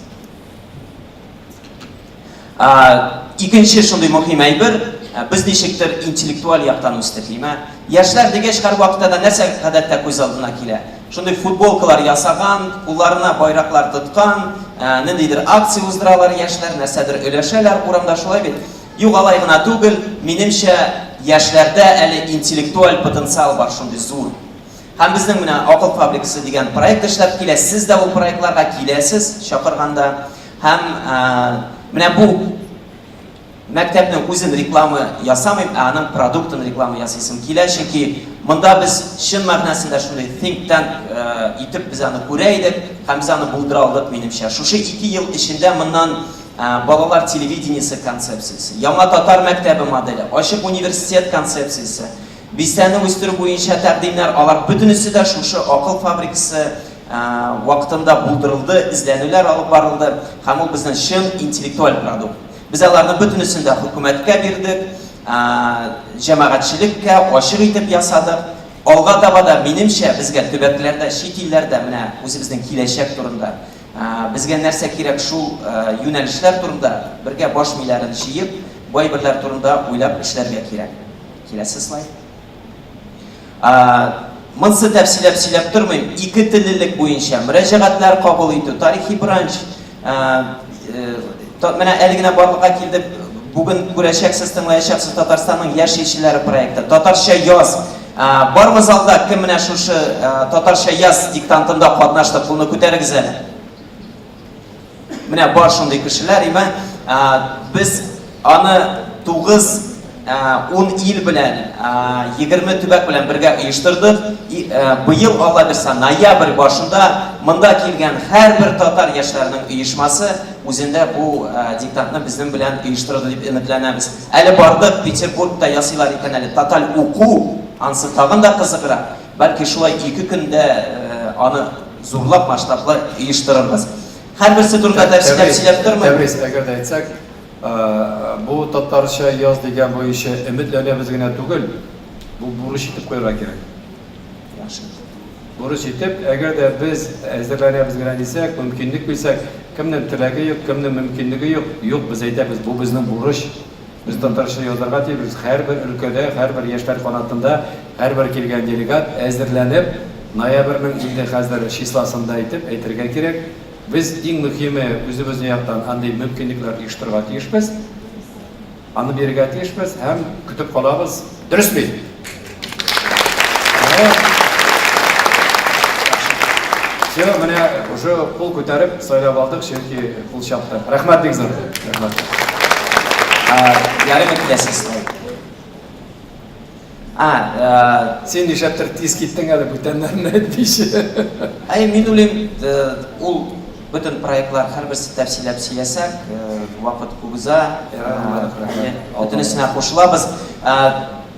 Икенче шундый мөһим әйбер, без ничектер интеллектуаль яктан үстек, димә. Яшьләр дигәч, һәрвакытта да нәрсә гадәттә күз алдына килә? Шундый футболкалар ясаган, кулларына байраклар тоткан, ниндидер акция уздыралар яшьләр, нәрсәдер өләшәләр урамда, шулай бит? Юк, алай гына түгел, минемчә, яшьләрдә әле интеллектуаль потенциал бар шундый зур. Һәм безнең менә Акыл фабрикасы дигән проект эшләп килә. Сез дә ул проектларга киләсез, чакырганда. Һәм менә бу мәктәпнең үзен реклама ясамыйм, ә аның продуктын реклама ясыйсым килә, чөнки монда без чын мәгънәсендә шундый think tank итеп без аны күрә идек һәм без аны булдыра алдык, минемчә. Шушы 2 ел эчендә моннан балалар телевидениесе концепциясе, яңа татар мәктәбе моделе, ачык университет концепциясе, Бистәне үстерү буенча тәкъдимнәр, алар бөтенесе дә шушы акыл фабрикасы вакытында булдырылды, эзләнүләр алып барылды һәм ул безнең чын интеллектуаль продукт. Без аларны бөтенесен дә хөкүмәткә бирдек, җәмәгатьчелеккә ачык итеп ясадык. Алга таба да, минемчә, безгә төбәкләрдә, чит илләрдә менә үзебезнең киләчәк турында, безгә нәрсә кирәк шул юнәлешләр турында бергә баш миләрен җыеп, бу әйберләр турында уйлап эшләргә кирәк. Киләсе слайд. Монсы тәфсилләп сөйләп тормыйм. Ике теллелек буенча мөрәҗәгатьләр кабул итү, тарихи бранч, менә әле генә барлыкка килде. Бүген күрәчәксез, тыңлаячаксыз Татарстанның яшь илчеләре проекты. Татарча яз. Бармы залда кем менә шушы Татарча яз диктантында катнашты? Кулны күтәрегез әле. Менә бар шундый кешеләр, име? Без аны 9 10 ил белән, 20 төбәк белән бергә оештырдык. Быел, Алла бирса, ноябрь башында монда килгән һәрбер татар яшьләренең оешмасы үзендә бу диктантны безнең белән оештырыр дип өметләнәбез. Әле бардык, Петербургта ясыйлар икән әле тоталь уку, ансы тагын да кызыграк. Бәлки шулай ике көндә аны зурлап, масштаблы оештырырбыз. Һәрберсе турында тәфсилләп сөйләп тормыйм. Тәбрис, әгәр дә әйтсәк, бу татарча яз дигән буенча өметләнәбез генә түгел, бу бурыч итеп куярга кирәк. Яхшы. Бурыч итеп, әгәр дә без әзерләнәбез генә дисәк, мөмкинлек бирсәк, кемнең теләге юк, кемнең мөмкинлеге юк, юк, без әйтәбез, бу безнең бурыч. Без татарча язарга тиешбез. Һәрбер өлкәдә, һәрбер яшьләр канатында, һәрбер килгән делегат әзерләнеп, ноябрьнең инде хәзер числосын да әйтеп, әйтергә кирәк. Без иң мөһиме үзебезнең яктан андый мөмкинлекләр оештырырга тиешбез. Аны бирергә тиешбез һәм көтеп калабыз. Дөрес бит? Все, менә уже кул күтәреп сайлап алдык, чөнки кул чапты. Рәхмәт бик зур. Рәхмәт. Ярыймы киләсе слайд? А, Син нишләптер тиз киттең әле, бүтәннәрне әйтмичә. Әй, мин уйлыйм, ул бөтен проектлар һәрберсе тәфсилләп сөйләсәк, вакыт күп уза. Бөтенесенә кушылабыз.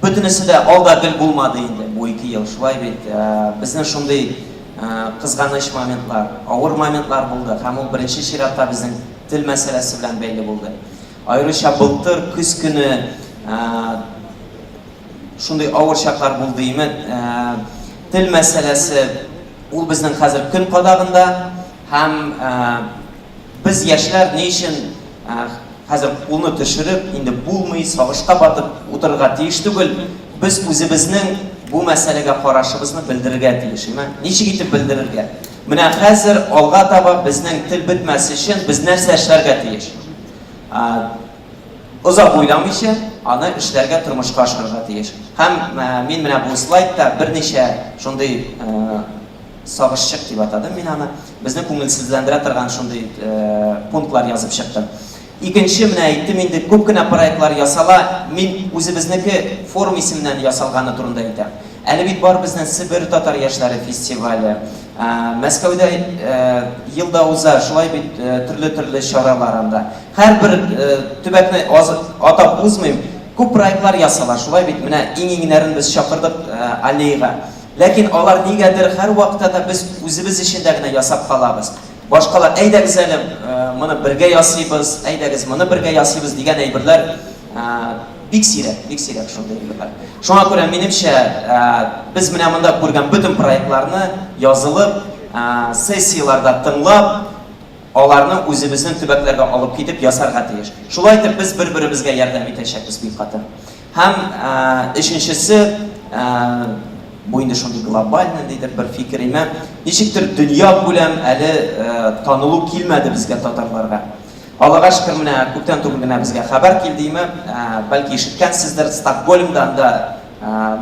Бөтенесе дә алда гел булмады инде бу ике ел, шулай бит. Безнең шундый кызганыч моментлар, авыр моментлар булды һәм ул беренче чиратта безнең тел мәсьәләсе белән бәйле булды. Аеруча былтыр көз көне шундый авыр чаклар булды име. Тел мәсьәләсе ул безнең хәзер көн кадагында һәм без яшьләр ни өчен хәзер кулны төшереп, инде булмый, сагышка батып утырырга тиеш түгел. Без үзебезнең бу мәсьәләгә карашыбызны белдерергә тиеш, име? Ничек итеп белдерергә? Менә хәзер алга таба безнең тел бетмәс өчен без нәрсә эшләргә тиеш? Озак уйламыйча, аны эшләргә, тормышка ашырырга тиеш. Һәм мин менә бу слайдта берничә шундый сагышчык дип атадым мин аны, безне күңелсезләндерә торган шундый пунктлар язып чыктым. Икенче, менә әйттем инде, күп кенә проектлар ясала, мин үзебезнеке форум исеменнән ясалганы турында әйтәм. Әле бит бар безнең Себер татар яшьләре фестивале. Мәскәүдә ел да уза, шулай бит төрле-төрле чаралар анда. Һәрбер төбәкне атап узмыйм, күп проектлар ясала, шулай бит, менә иң-иңнәрен без чакырдык аллеяга. Ләкин алар нигәдер һәрвакытта да без үзебез эчендә генә ясап калабыз. Башкалар, әйдәгез әле моны бергә ясыйбыз, әйдәгез моны бергә ясыйбыз дигән әйберләр бик сирәк, бик сирәк шундый әйберләр. Шуңа күрә, минемчә, без менә монда күргән бөтен проектларны язылып, сессияләрдә тыңлап, аларны үзебезнең төбәкләргә алып китеп ясарга тиеш. Шулай итеп без бер-беребезгә ярдәм итәчәкбез бик каты. Һәм өченчесе, бу инде шундый глобаль ниндидер бер фикер име, ничектер дөнья күләм әле танылу килмәде безгә татарларга. Аллага шөкер, менә күптән түгел генә безгә хәбәр килде име, бәлки ишеткәнсездер, Стокгольмда анда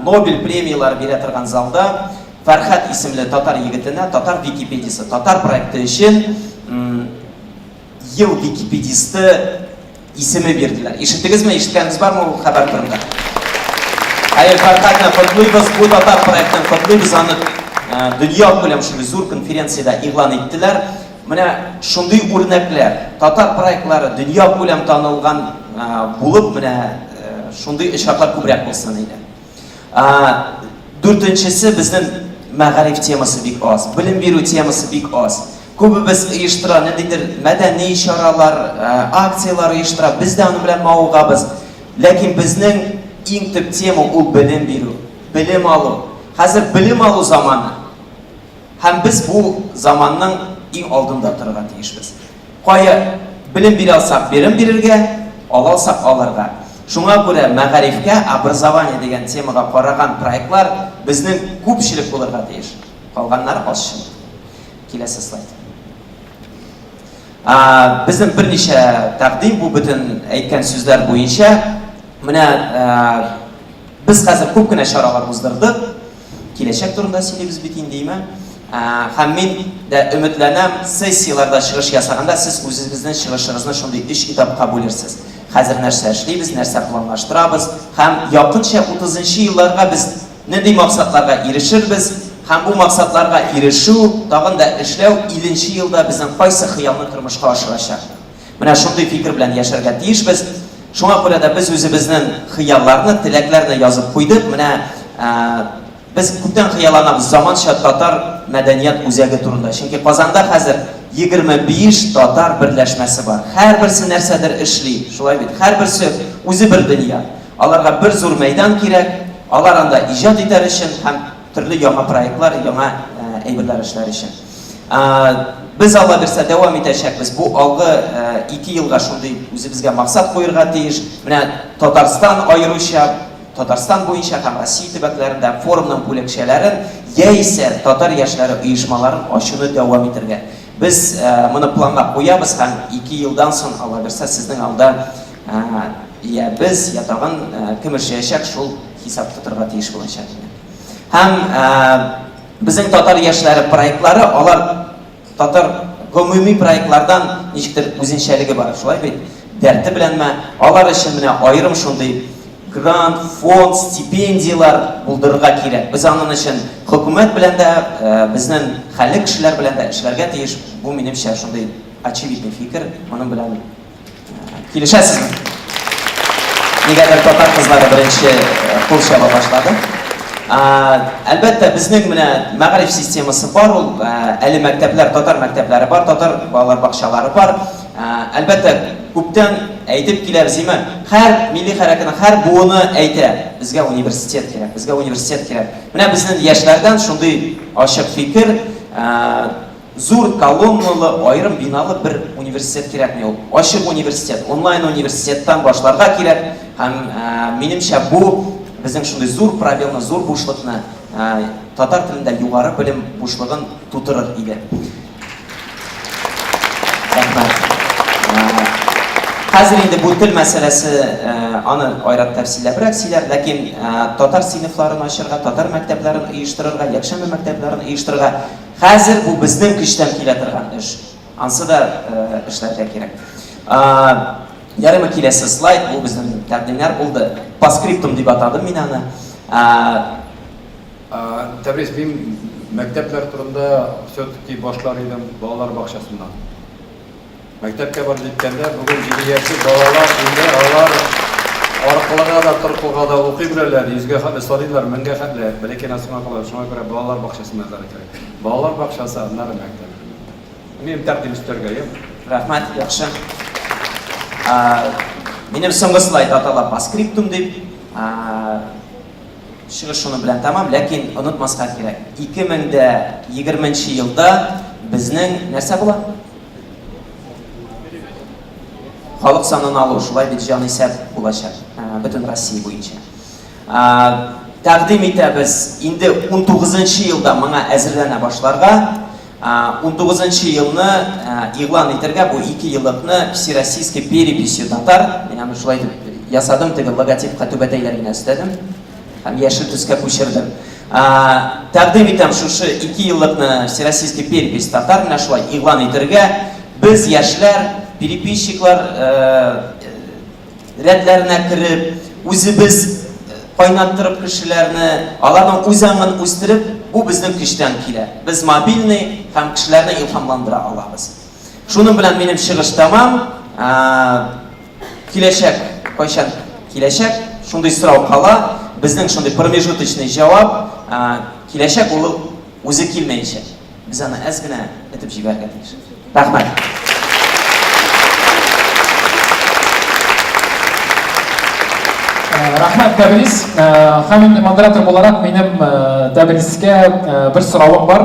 Нобель премияләре бирә торган залда Фәрхәт исемле татар егетенә татар википедиясе, татар проекты өчен ел википедисты исеме бирделәр. Ишеттегезме? Ишеткәнегез бармы ул хәбәр турында? Хәер, Фәрхәтне котлыйбыз, бу татар проектын котлыйбыз, аны дөнья күләм шундый зур конференциядә игълан иттеләр. Менә шундый үрнәкләр, татар проектлары дөнья күләм танылган булып, менә шундый очраклар күбрәк булсын иде. Дүртенчесе, безнең мәгариф темасы бик аз, белем бирү темасы бик аз. Күбебез оештыра ниндидер мәдәни чаралар, акцияләр оештыра, без дә аның белән мавыгабыз. Ләкин безнең иң төп тема ул белем бирү, белем алу. Хәзер белем алу заманы. Һәм без бу заманның иң алдында торырга тиешбез. Кая белем бирә алсак, белем бирергә, ала алсак, алырга. Шуңа күрә мәгарифкә, образование дигән темага караган проектлар безнең күпчелек булырга тиеш. Калганнары азчылык. Киләсе слайд. Безнең берничә тәкъдим бу бөтен әйткән сүзләр буенча. Менә без хәзер күп кенә чаралар уздырдык. Киләчәк турында сөйлибез бит инде, име? Һәм мин дә өметләнәм, сессияләрдә чыгыш ясаганда сез үзегезнең чыгышыгызны шундый өч этапка бүлерсез. Хәзер нәрсә эшлибез, нәрсә планлаштырабыз һәм якынча утызынчы елларга без нинди максатларга ирешербез һәм бу максатларга ирешү, тагын да эшләү илленче елда безнең кайсы хыялны тормышка ашырачак. Менә шундый фикер белән яшәргә тиешбез. Шуңа күрә дә без үзебезнең хыялларны, теләкләрне язып куйдык. Менә Без күптән хыялланабыз заманча татар мәдәният үзәге турында. Чөнки Казанда хәзер 25 татар берләшмәсе бар. Һәрберсе нәрсәдер эшли, шулай бит? Һәрберсе үзе бер дөнья. Аларга бер зур мәйдан кирәк, алар анда иҗат итәр өчен һәм төрле яңа проектлар, яңа әйберләр эшләр өчен. Без, Алла бирсә, дәвам итәчәкбез. Бу алгы ике елга шундый үзебезгә максат куерга тиеш. Менә Татарстан аеруча Татарстан буенча һәм Россия төбәкләрендә форумның бүлекчәләрен яисә татар яшьләре оешмаларын ачуны дәвам итергә. Без моны планга куябыз һәм ике елдан соң, Алла бирсә, сезнең алда я без, я тагын кем эшләячәк, шул хисап тотырга тиеш булачак. Һәм безнең татар яшьләре проектлары, алар Татар гомуми проектлардан ничектер үзенчәлеге бар, шулай бит? Дәрте беләнме? Алар өчен менә аерым шундый грант, фонд, стипендияләр булдырырга кирәк. Без аның өчен хөкүмәт белән дә, безнең хәлле кешеләр белән дә эшләргә тиеш. Бу минемчә шундый очевидный фикер. Моның белән Килешәсезме? Нигәдер татар кызлары беренче кул чаба башлады. Әлбәттә, безнең менә мәгариф системасы бар ул, әле мәктәпләр, татар мәктәпләре бар, татар балалар бакчалары бар. Әлбәттә, күптән әйтеп киләбез, име, һәр милли хәрәкәтнең һәр буыны әйтә, безгә университет кирәк, безгә университет кирәк. Менә безнең яшьләрдән шундый ачык фикер, Зур колонналы, аерым биналы бер университет кирәкми ул. Ачык университет, онлайн университеттан башларга кирәк һәм, минемчә, бу безнең шундый зур пробелны, зур бушлыкны, татар телендә югары белем бушлыгын тутырыр иде. Рәхмәт. Хәзер инде бу тел мәсьәләсе, аны Айрат тәфсилләбрәк сөйләр, ләкин татар сыйныфларын ачырга, татар мәктәпләрен оештырырга, якшәмбе мәктәпләрен оештырырга Хәзер бу безнең көчтән килә торган эш. Ансы да эшләргә кирәк. Ярыймы киләсе слайд, бу безнең тәкъдимнәр булды. По скриптум дип атадым мин аны. Тәбрис, мин мәктәпләр турында все-таки башлар идем балалар бакчасыннан. Мәктәпкә барып җиткәндә, бүген 7 яшьлек балалар инде алар аркылыга да, торкылга да укый беләләр, йөзгә хәтле саныйлар, меңгә хәтле, бәләкәйнән соңга кала. Шуңа күрә балалар бакчасына язарга кирәк. Балалар бакчасы, аннары мәктәп. Минем тәкъдим өстәргә, юк. Рәхмәт, яхшы. Минем соңгы слайд атала по скриптум дип. Чыгыш шуның белән тәмам, ләкин онытмаска кирәк. 2020 елда безнең нәрсә була? Халык санын алу шулай бит җанисәп булачак бөтен Россия буенча. Тәкъдим итәбез инде 19 елда моңа әзерләнә башларга. 19 елны игълан итәргә бу ике еллыкны Всероссийской переписью татар. Мин аны шулай итеп ясадым, теге логотипка түбәтәйләр генә өстәдем һәм яшел төскә күчердем. Тәкъдим итәм шушы ике еллыкны Всероссийский перепись татар менә шулай игълан итәргә. Без яшьләр, переписчиклар рәтләренә кереп, үзебез кайнаттырып кешеләрне, аларның үз аңын үстереп, бу безнең көчтән килә. Без мобильный һәм кешеләрне илһамландыра алабыз. Шуның белән минем чыгыш тәмам. Киләчәк кайчан киләчәк? Шундый сорау кала. Безнең шундый промежуточный җавап, киләчәк ул үзе килмәячәк. Без аны әз генә этеп җибәрергә тиеш. Рәхмәт. Рәхмәт, Тәбрис. Һәм инде модератор буларак минем Тәбрискә бер соравым бар.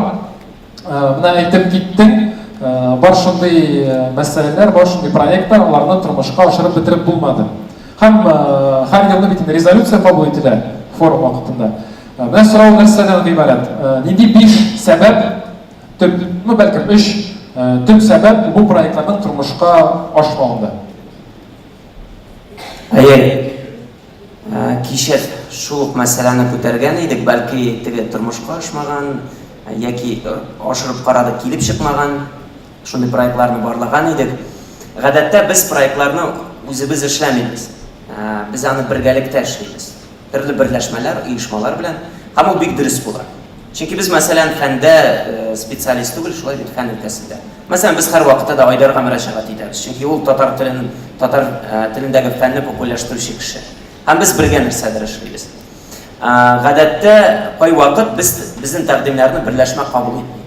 Менә әйтеп киттең, бар шундый мәсьәләләр, бар шундый проектлар, аларны тормышка ашырып бетереп булмады. Һәм һәр елны бит инде резолюция кабул ителә форум вакытында. Менә сорау нәрсәдән гыйбарәт? Нинди биш сәбәп, төп, ну бәлкем өч. Төп сәбәп бу проектларның тормышка ашмавында. Әйе, кичә шул ук мәсьәләне күтәргән идек, бәлки теге тормышка ашмаган яки ашырып карадык, килеп чыкмаган шундый проектларны барлаган идек. Гадәттә без проектларны үзебез эшләмибез. Без аны бергәлектә эшлибез. Төрле берләшмәләр, оешмалар белән. Һәм ул бик дөрес була. Чөнки без, мәсәлән, фәндә специалист түгел, шулай бит, фән өлкәсендә. Мәсәлән, без һәрвакытта да Айдарга мөрәҗәгать итәбез, чөнки ул татар телен, татар телендәге фәнне популярлаштыручы кеше. Һәм без бергә нәрсәдер эшлибез. Гадәттә, кайвакыт без безнең тәкъдимнәрне берләшмә кабул итми.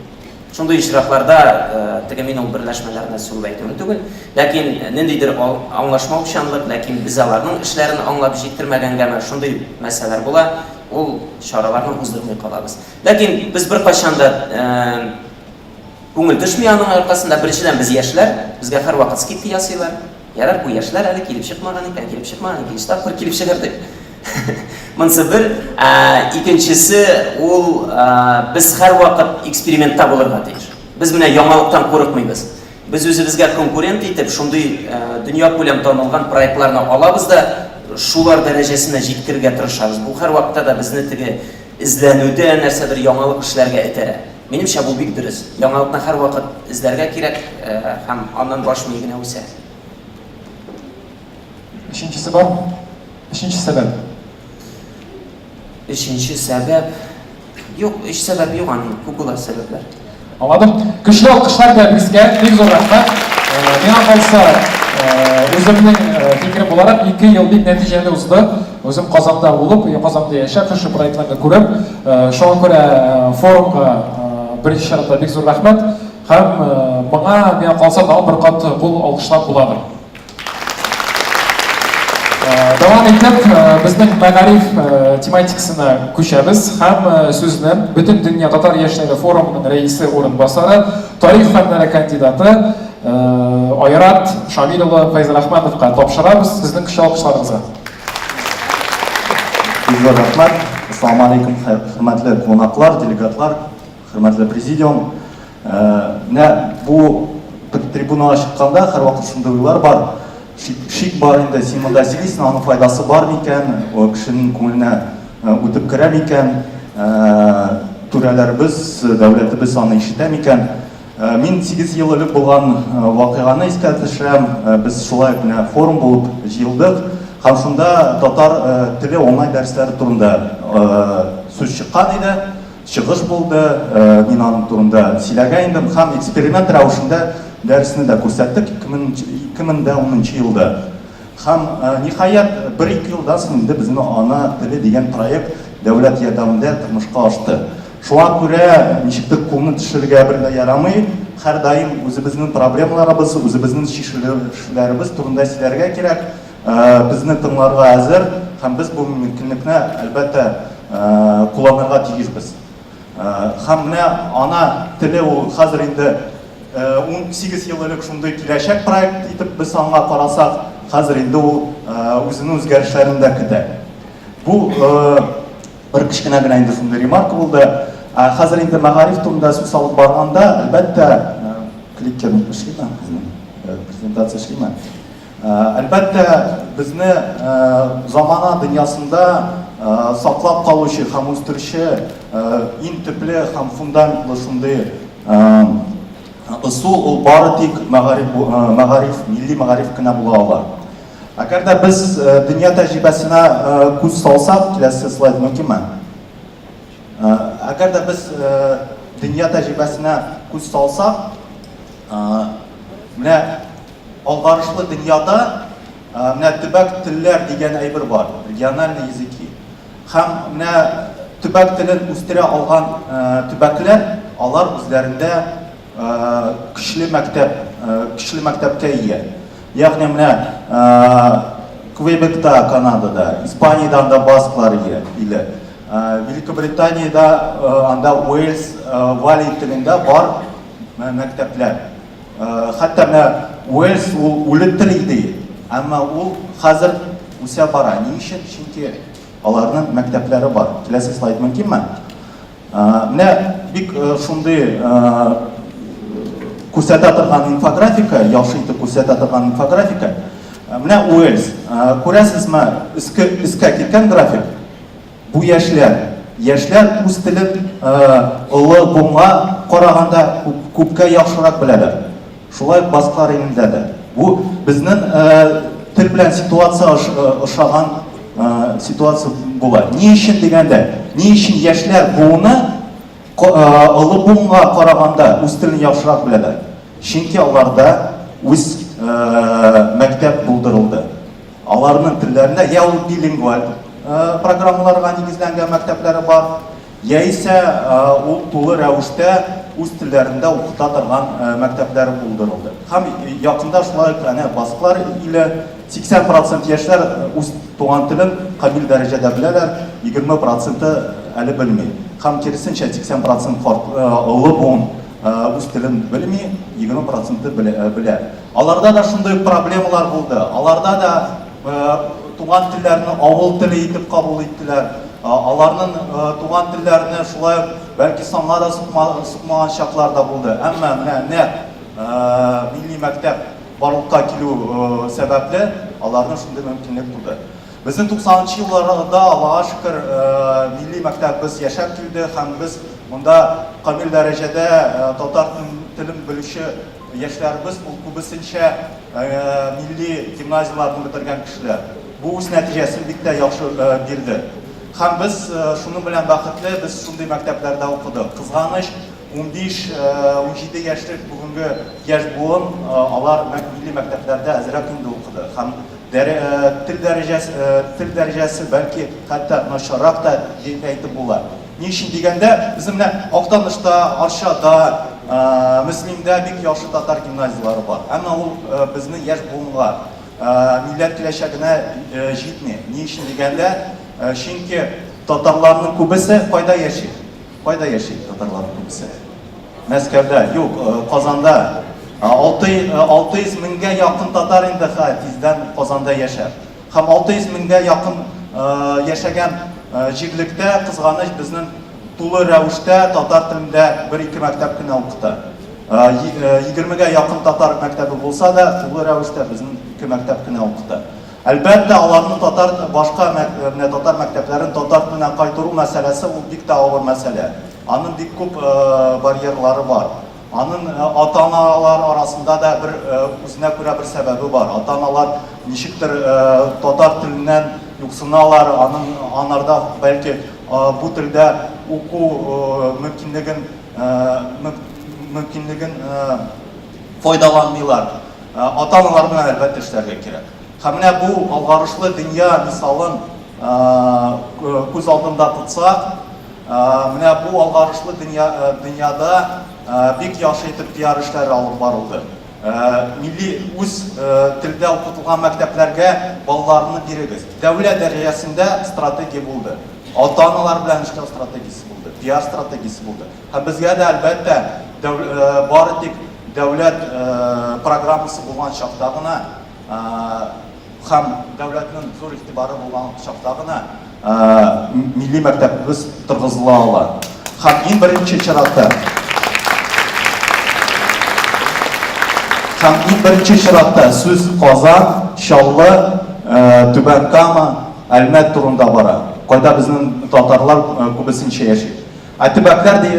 Шундый очракларда, теге мин ул берләшмәләрне сүгеп әйтүем түгел, ләкин ниндидер аңлашмаучанлык, ләкин без аларның эшләрен аңлап җиткермәгәнгәме, шундый мәсьәләләр була, ул чараларны уздырмый калабыз. Ләкин без беркайчан да күңел төшми аның аркасында. Беренчедән, без яшьләр, безгә һәрвакыт скидка ясыйлар. Ярар, бу яшьләр әле килеп чыкмаган икән, килеп чыкмаган, икенче тапкыр килеп чыгыр дип. Монысы бер. Ә, икенчесе, ул ә, без һәрвакыт экспериментта булырга тиеш. Без менә яңалыктан курыкмыйбыз. Без үзебезгә конкурент итеп шундый ә, дөньякүләм танылган проектларны алабыз да, шулар дәрәҗәсенә җиткерергә тырышабыз. Бу һәрвакытта да безне теге эзләнүдә нәрсәдер яңалык эшләргә этәрә. Минемчә, бу бик дөрес. Яңалыкны һәрвакыт эзләргә кирәк һәм аннан баш мие генә үсә. Өченчесе бар? Өченче сәбәп. Өченче сәбәп. Юк, өч сәбәп юк аның, күп була сәбәпләр. Аңладым. Көчле алкышлар Тәбрискә. Бик зур рәхмәт. Миңа калса, үземнең фикерем буларак, 2 ел бик нәтиҗәле узды. Үзем Казанда булып, Казанда яшәп, шушы проектларны күреп, шуңа күрә форумга беренче чиратта бик зур рәхмәт. Һәм моңа, миңа калса, тагын бер кат кул алкышлап буладыр. Дәвам итеп, безнең мәгариф тематикасына күчәбез һәм сүзне Бөтендөнья татар яшьләре форумының рәисе урынбасары, тарих фәннәре кандидаты Айрат Шамил улы Фәйзрахмановка тапшырабыз. Сезнең көчле алкышларыгызга. Бик зур рәхмәт. Ассаламу алейкум, хөрмәтле кунаклар, делегатлар, хөрмәтле президиум. Менә бу трибунага чыкканда һәрвакыт шундый уйлар бар. Шик бар инде, син монда сөйлисең, аның файдасы бар микән, кешенең күңеленә үтеп керә микән, түрәләребез, дәүләтебез аны ишетә микән? Мин 8 ел элек булган вакыйганы искә төшерәм. Без шулай ук менә форум булып җыелдык һәм шунда татар теле онлайн дәресләре турында сүз чыккан иде. Чыгыш булды, мин аның турында сөйләгән идем һәм эксперимент рәвешендә дәресне дә күрсәттек 2010 елда. Һәм, ниһаять, бер-ике елдан соң инде безнең Ана теле дигән проект дәүләт ярдәмендә тормышка ашты. Шуңа күрә ничектер кулны төшерергә бер дә ярамый, һәрдаим үзебезнең проблемаларыбыз, үзебезнең чишелешләребез турында сөйләргә кирәк. Безне тыңларга әзер һәм без бу мөмкинлекне, әлбәттә, кулланырга тиешбез. Һәм менә ана теле ул хәзер инде 18 ел элек шундый киләчәк проект итеп без аңа карасак, хәзер инде ул үзенең үзгәрешләрен дә көтә. Бу бер кечкенә генә инде шундый ремарка булды. Ә хәзер инде мәгариф турында сүз алып барганда, әлбәттә, кликер эшлиме? Презентация эшлиме? Әлбәттә, безне замана дөньясында саклап калучы һәм үстерүче иң төпле һәм фундаментлы шундый ысул ул бары тик мәгариф, мәгариф, милли мәгариф кенә була ала. Әгәр дә без дөнья тәҗрибәсенә күз салсак, киләсе слайд мөмкинме? Әгәр дә без дөнья тәҗрибәсенә күз салсак, менә Алгарышлы дөньяда менә төбәк телләр дигән әйбер бар, региональные языки. Һәм менә төбәк телен үстерә алган төбәкләр, алар үзләрендә көчле мәктәп, көчле мәктәпкә ия. Ягъни менә Квебекта, Канадада, Испаниядә анда басклар иле. Великобританиядә анда Уэльс, Валий телендә бар мәктәпләр. Хәтта менә Уэльс ул үле тел иде, әмма ул хәзер үсә бара. Ни өчен? Чөнки аларның мәктәпләре бар. Киләсе слайд мөмкинме? Менә бик шундый күрсәтә торган инфографика, яхшы итеп күрсәтә торган инфографика. Менә Уэльс, күрәсезме, өске өскә киткән график. Бу яшьләр. Яшьләр үз телен олы буынга караганда күпкә яхшырак беләләр. Шулай ук басклар илендә дә. Бу безнең тел белән ситуация ошаган ситуация була. Ни өчен дигәндә, ни өчен яшьләр буыны олы буынга караганда үз телен яхшырак беләләр? Чөнки аларда үз мәктәп булдырылды. Аларның телләрендә я ул билингваль программаларга нигезләнгән мәктәпләре бар, яисә ул тулы рәвештә үз телләрендә укыта торган мәктәпләре булдырылды. Һәм якында шулай ук әнә басклар иле 80 процент яшьләр үз туган телен камил дәрәҗәдә беләләр, 20 проценты әле белми. Һәм киресенчә 80 процент карт олы буын үз телен белми, 20 проценты белә. Аларда да шундый проблемалар булды. Аларда да туган телләрне авыл теле итеп кабул иттеләр. Аларның туган телләрне шулай ук бәлки санга да сукмаган чаклар да булды. Әмма менә нәкъ милли мәктәп барлыкка килү сәбәпле аларның шундый мөмкинлек туды. Безнең 90 нчы елларда, Аллага шөкер, милли мәктәбебез яшәп килде һәм без монда камил дәрәҗәдә татар телен белүче Яшьләребез ул күбесенчә милли гимназияләрне бетергән кешеләр. Бу үз нәтиҗәсен бик тә яхшы бирде. Һәм без шуның белән бәхетле, без шундый мәктәпләрдә укыдык. Кызганыч, 15-17 яшьлек бүгенге яшь буын, алар милли мәктәпләрдә әзрәк инде укыды. Һәм тел дәрәҗәсе, тел дәрәҗәсе бәлки хәтта начаррак та дип әйтеп була. Ни өчен дигәндә, безнең менә Актанышта, Арчада, Мөслимдә бик яхшы татар гимназияләре бар. Әмма ул безнең яшь буынга, милләт киләчәгенә җитми. Ни өчен дигәндә, чөнки татарларның күбесе кайда яши? Кайда яши татарларның күбесе? Мәскәүдә, юк, Казанда. 600 меңгә якын татар инде хә тиздән Казанда яшәр. Һәм 600 меңгә якын яшәгән җирлектә, кызганыч, безнең тулы рәвештә татар телендә бер-ике мәктәп кенә укыта. Егермегә якын татар мәктәбе булса да, тулы рәвештә безнең ике мәктәп кенә укыта. Әлбәттә, аларны татар башка менә татар мәктәпләрен татар теленә кайтару мәсьәләсе ул бик тә авыр мәсьәлә. Аның бик күп барьерлары бар. Аның ата-аналар арасында да бер үзенә күрә бер сәбәбе бар. Ата-аналар ничектер татар теленнән юксыналар, аның анарда бәлки бу телдә уку мөмкинлеген мөмкинлеген файдаланмыйлар. Ата-аналар белән әлбәттә эшләргә кирәк. Һәм менә бу алгарышлы дөнья мисалын күз алдында тотсак, Менә бу алгарышлы дөнья, дөньяда бик яхшы итеп пиар эшләре алып барылды. Милли үз телдә укытылган мәктәпләргә балаларны бирегез. Дәүләт дәрәҗәсендә стратегия булды. Ата-аналар белән эшләү стратегиясе булды, пиар стратегиясе булды. Һәм безгә дә, әлбәттә, бары тик дәүләт программасы булган чакта гына Һәм дәүләтнең зур игътибары булган чакта гына милли мәктәбебез торгызыла ала. Һәм иң беренче чиратта Һәм иң беренче чиратта сүз Казан, Чаллы, Түбән Кама, Әлмәт турында бара. Кайда безнең татарлар күбесенчә яши. Ә төбәкләр ди,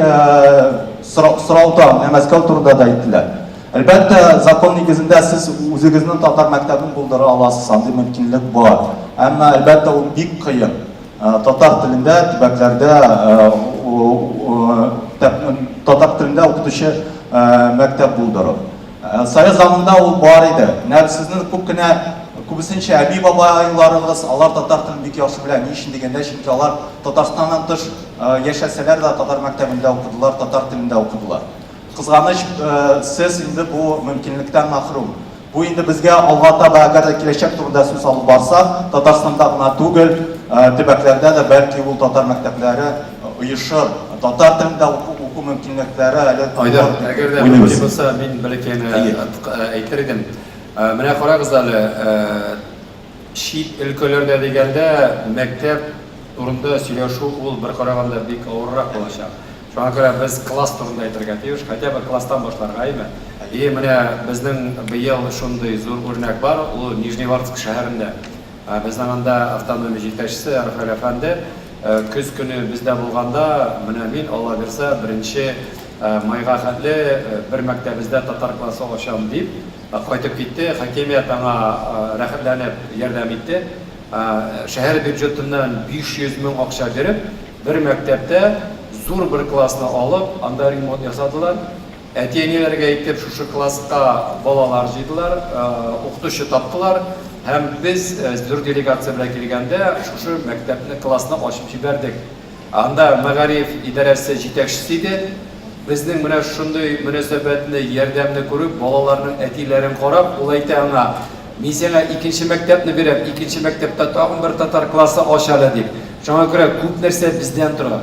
сорау да, менә Мәскәү турында да әйттеләр. Әлбәттә, закон нигезендә сез үзегезнең татар мәктәбен булдыра аласыз, андый мөмкинлек бар. Әмма, әлбәттә, ул бик кыен. Татар телендә төбәкләрдә татар телендә укытучы мәктәп булдыру. Совет заманында ул бар иде. Менә сезнең күп кенә, күбесенчә әби-бабайларыгыз, алар татар телен бик яхшы белә. Ни өчен дигәндә, чөнки алар Татарстаннан тыш яшәсәләр дә татар мәктәбендә укыдылар, татар телендә укыдылар. Кызганыч, сез инде бу мөмкинлектән мәхрүм. Бу инде безгә алга таба, әгәр дә киләчәк турында сүз алып барсак, Татарстанда гына түгел, төбәкләрдә дә бәлки ул татар мәктәпләре оешыр. Татар телендә уку мөмкинлекләре әле Айдар, әгәр дә мөмкин булса, мин бәләкәй генә әйтер идем. Менә карагыз әле, чит өлкәләрдә дигәндә, мәктәп турында сөйләшү ул бер караганда бик авыррак булачак. Шуңа күрә без класс турында әйтергә тиеш, хотя бы класстан башларга, әйме? И менә безнең быел шундый зур үрнәк бар, ул Нижневартовск шәһәрендә. Безнең анда автономия җитәкчесе Рафаэль әфәнде көз көне бездә булганда, менә мин, Алла бирса, беренче майга хәтле бер мәктәбездә татар классы ачам дип кайтып китте. Хакимият аңа рәхәтләнеп ярдәм итте. Шәһәр бюджетыннан 500 мең акча биреп, бер мәктәптә зур бер классны алып, анда ремонт ясадылар. Әти-әниләргә әйтеп, шушы класска балалар җыйдылар, укытучы таптылар һәм без зур делегация белән килгәндә шушы мәктәпне, классны ачып җибәрдек. Анда мәгариф идарәсе җитәкчесе иде. Безнең менә шундый мөнәсәбәтне, ярдәмне күреп, балаларның әтиләрен карап, ул әйтә аңа, Мин сиңа икенче мәктәпне бирәм, икенче мәктәптә тагын бер татар классы ач әле, дип. Шуңа күрә күп нәрсә бездән тора.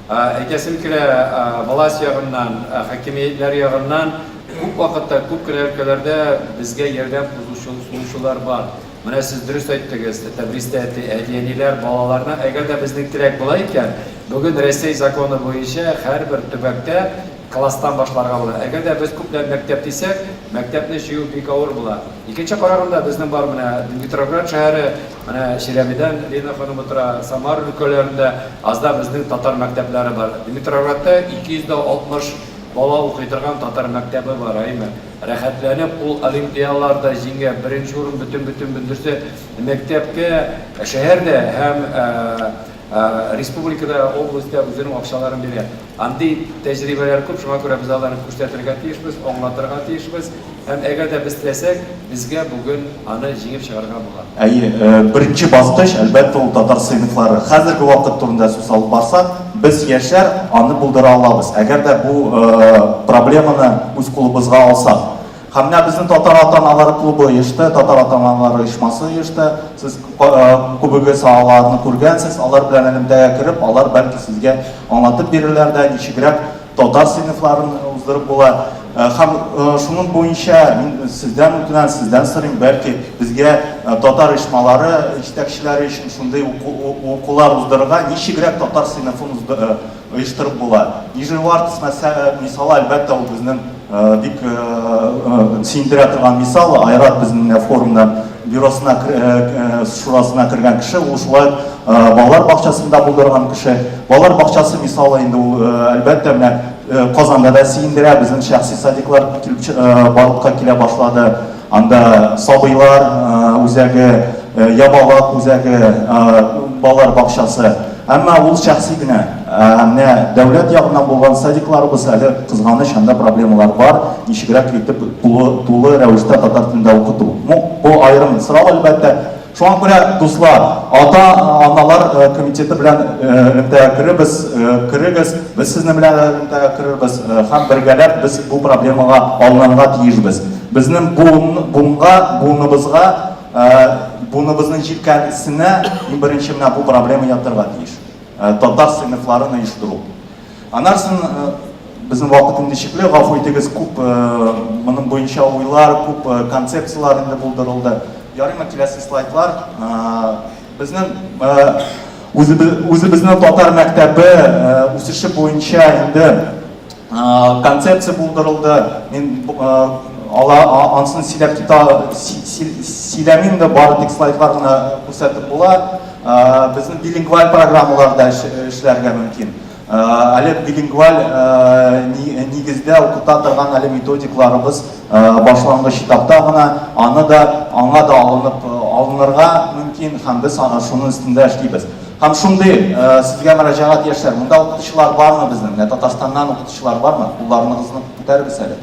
Әйтәсем килә, власть ягыннан, хакимиятләр ягыннан күп вакытта, күп кенә өлкәләрдә безгә ярдәм кузучылар бар. Менә сез дөрес әйттегез, Тәбристә әти, әти-әниләр балаларны, әгәр дә безнең теләк була икән, бүген Рәсәй законы буенча һәрбер төбәктә класстан башларга була. Әгәр дә без күпләп мәктәп дисәк, мәктәпне җыю бик авыр була. Икенче караганда безнең бар менә Димитровград шәһәре, менә Чиләбедән Лена ханым утыра, Самара өлкәләрендә азда безнең татар мәктәпләре бар. Димитровградта 260 бала укый торган татар мәктәбе бар, әйеме? Рәхәтләнеп ул олимпиаларда җиңә, беренче урын бөтен-бөтен бөндерсе мәктәпкә шәһәр дә һәм республикада, областьта үзенең акчаларын бирә. Андый тәҗрибәләр күп, шуңа күрә без аларны күрсәтергә тиешбез, аңлатырга тиешбез. Һәм әгәр дә без теләсәк, безгә бүген аны җиңеп чыгарга була. Әйе, беренче баскыч, әлбәттә, ул татар сыйныфлары. Хәзерге вакыт турында сүз алып барсак, без, яшьләр, аны булдыра алабыз, әгәр дә бу проблеманы үз кулыбызга алсак. Һәм менә безнең татар ата-аналары клубы оешты, татар ата-аналары оешмасы оешты. Сез күбегез аларны күргәнсез, алар белән элемтәгә кереп, алар бәлки сезгә аңлатып бирерләр дә, ничегрәк татар сыйныфларын уздырып була. Һәм шуның буенча мин сездән үтенәм, сездән сорыйм, бәлки безгә татар оешмалары җитәкчеләре өчен шундый укулар уздырырга, ничегрәк татар сыйныфын оештырып була. Нижневартовск мисалы, әлбәттә, ул безнең бик сөендерә торган мисал. Айрат безнең менә форумда бюросына, шурасына кергән кеше, ул шулай ук балалар бакчасында булдырган кеше. Балалар бакчасы мисалы инде ул, әлбәттә, менә Казанда да сөендерә, безнең шәхси садиклар килеп барлыкка килә башлады. Анда сабыйлар үзәге, ябалак үзәге, балалар бакчасы. Әмма ул шәхси генә. Менә дәүләт ягыннан булган садикларыбыз әле кызганыч, анда проблемалар бар. Ничегрәк итеп тулы рәвештә татар телендә укыту. Ну, бу аерым сорау, әлбәттә. Шуңа күрә, дуслар, ата-аналар комитеты белән элемтәгә керебез, керегез, без сезнең белән элемтәгә керербез һәм бергәләп без бу проблемага алынырга тиешбез. Безнең буын, буынга, буыныбызга, буыныбызның җилкәсенә иң беренче менә бу проблема ятырга тиеш. Татар сыйныфларын оештыру. Аннан соң безнең вакыт инде чикле, гафу итегез, күп моның буенча уйлар, күп концепцияләр инде булдырылды. Ярыймы киләсе слайдлар? Безнең үзебезнең татар мәктәбе үсеше буенча инде концепция булдырылды. Мин ала ансын сөйләп китә сөйләмим дә, бары тик слайдлар гына күрсәтеп була. Безнең билингваль программаларда эшләргә мөмкин. Әле билингваль нигездә укыта торган әле методикларыбыз башлангыч этапта гына, аны да, аңа да алынып, алынырга мөмкин һәм без шуның өстендә эшлибез. Һәм шундый сезгә мөрәҗәгать, яшьләр, монда укытучылар бармы безнең? Менә Татарстаннан укытучылар бармы? Кулларыгызны күтәрегез әле.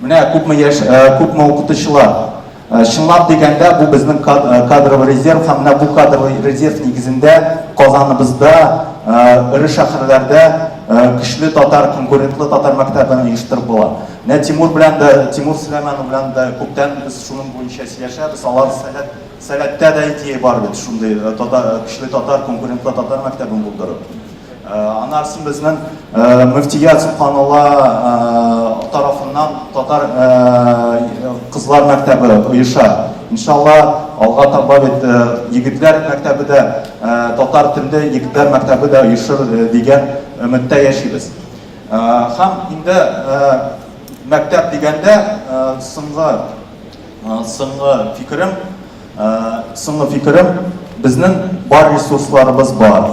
Менә күпме яшь, күпме укытучылар. Чынлап дигәндә, бу безнең кадровый резерв һәм менә бу кадровый резерв нигезендә Казаныбызда, эре шәһәрләрдә көчле татар, конкурентлы татар мәктәбен оештырып була. Менә Тимур белән дә, Тимур Сөләйманов белән дә күптән без шуның буенча сөйләшәбез. Алар Сәләт, Сәләттә дә идея бар бит, шундый татар, көчле татар, конкурентлы татар мәктәбен булдыру. Аннан соң безнең мөфтият субханалла тарафыннан татар кызлар мәктәбе оеша. Иншалла, алга таба бит егетләр мәктәбе дә, татар телле егетләр мәктәбе дә оешыр дигән өметтә яшибез. Һәм инде мәктәп дигәндә соңгы соңгы фикерем, соңгы фикерем, безнең бар ресурсларыбыз бар.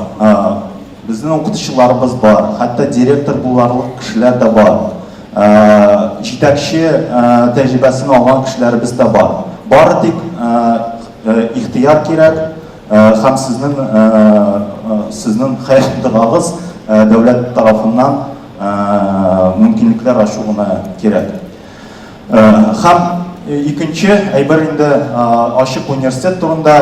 Безнең укытучыларыбыз бар, хәтта директор буларлык кешеләр дә бар. Җитәкче тәҗрибәсен алган кешеләребез дә бар. Бары тик ихтыяр кирәк һәм сезнең сезнең хәер-догагыз, дәүләт тарафыннан мөмкинлекләр ачу гына кирәк. Һәм икенче әйбер инде ачык университет турында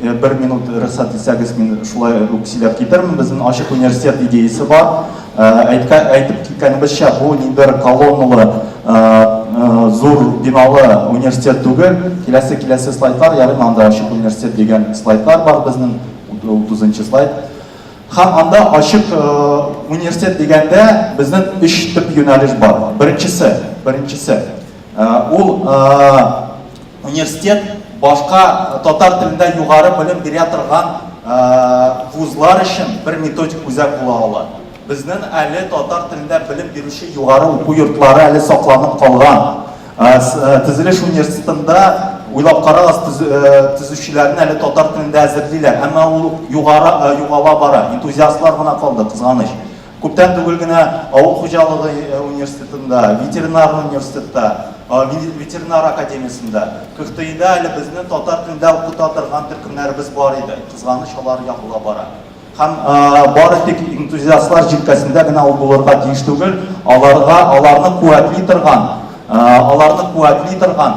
бер минут рөхсәт итсәгез, мин шулай ук сөйләп китермен. Безнең ачык университет идеясе бар. Әйтеп киткәнебезчә, бу ниндидер колонналы зур биналы университет түгел. Киләсе киләсе слайдлар, ярыймы, анда ачык университет дигән слайдлар бар безнең, 30 слайд. Һәм анда ачык университет дигәндә безнең өч төп юнәлеш бар. Беренчесе, беренчесе, ул университет башка татар телендә югары белем бирә торган вузлар өчен бер методик үзәк була ала. Безнең әле татар телендә белем бирүче югары уку йортлары әле сакланып калган. Төзелеш университетында, уйлап карагыз, төзүчеләрне әле татар телендә әзерлиләр, әмма ул югара, югала бара, энтузиастлар гына калды, кызганыч. Күптән түгел генә авыл хуҗалыгы университетында, ветеринар университетта, ветеринар академиясендә, КХТИда әле безнең татар телендә укыта торган төркемнәребез бар иде, кызганыч, алар ябыла бара. Һәм бары тик энтузиастлар җилкәсендә генә ул булырга тиеш түгел, аларга аларны куәтли торган, аларны куәтли торган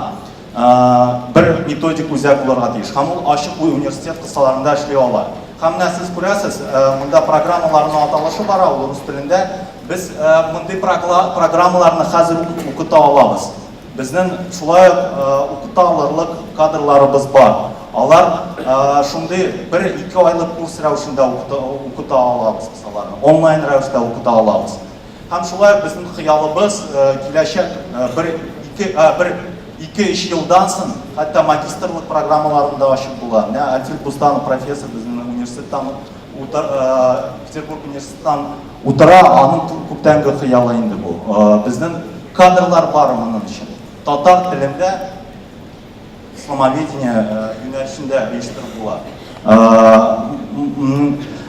бер методик үзәк булырга тиеш. Һәм ул ачык университет кысаларында эшли ала. Һәм менә сез күрәсез, монда программаларның аталышы бара, ул рус телендә. Без мондый программаларны хәзер үк укыта алабыз. Безнең шулай ук укыта алырлык кадрларыбыз бар. Алар шундый бер-ике айлык курс рәвешендә укыта алабыз без аларны, онлайн рәвештә укыта алабыз. Һәм шулай ук безнең хыялыбыз киләчәк бер ике бер ике-өч елдан соң хәтта магистрлык программаларын да ачып була. Менә Альфред Бустанов профессор безнең университеттан Петербург университетыннан утыра, аның күптәнге хыялы инде бу. Безнең кадрлар бар моның өчен. Татар телендә исламоведение юнәлешендә оештырып була.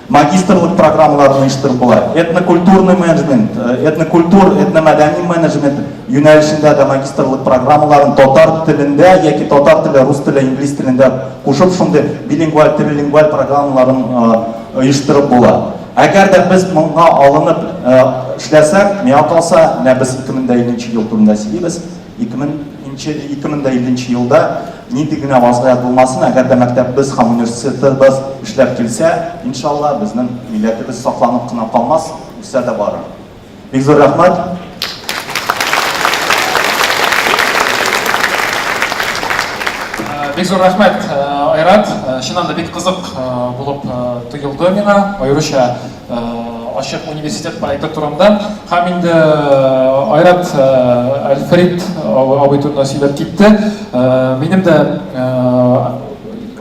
Магистрлык программаларын оештырып була. Этнокультурный менеджмент, этнокультур, этномәдәни менеджмент юнәлешендә дә магистрлык программаларын татар телендә яки татар теле, рус теле, инглиз телендә кушып шундый билингваль, трилингваль программаларын оештырып була. Әгәр дә без моңа алынып эшләсәк, миңа калса, менә без 2050 нче ел турында сөйлибез, 2050 елда нинди генә вазгыять булмасын, әгәр дә мәктәбебез һәм университетыбыз эшләп килсә, иншалла, безнең милләтебез сакланып кына калмас, үсә дә барыр. Бик зур рәхмәт. Бик зур рәхмәт, Айрат. Чыннан да бик кызык булып тоелды миңа, аеруча ачык университет проекты турында. Һәм инде Айрат Альфред абый турында сөйләп китте. Минем дә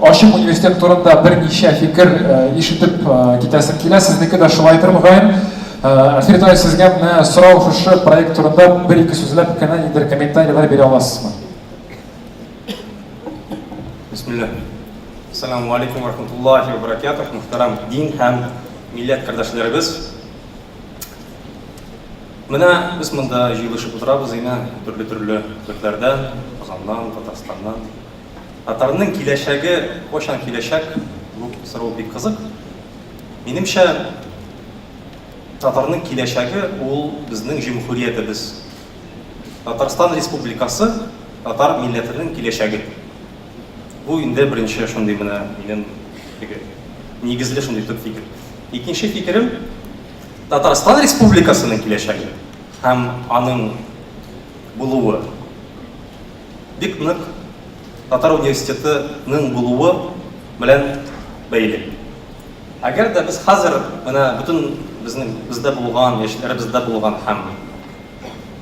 ачык университет турында берничә фикер ишетеп китәсем килә. Сезнеке дә шулайдыр, мөгаен. Альфред абый, сезгә менә сорау шушы проект турында бер-ике сүзләп кенә нидер комментарийлар бирә аласызмы? Бисмилла. Ассаламу алейкум ва рахматуллахи ва баракатух, мөхтәрәм дин һәм милләт кардәшләребез. Менә без монда җыелышып утырабыз инде төрле-төрле төбәкләрдән, Казаннан, Татарстаннан. Татарның киләчәге кайчан киләчәк? Бу сорау бик кызык. Минемчә, татарның киләчәге ул безнең җөмһүриятебез. Татарстан Республикасы татар милләтенең киләчәге. Бу инде беренче шундый менә минем теге нигезле шундый төп фикер. Икенче фикерем Татарстан Республикасының киләчәге һәм аның булуы бик нык Татар университетының булуы белән бәйле. Әгәр дә без хәзер менә бөтен безнең бездә булган, яшьләребездә булган һәм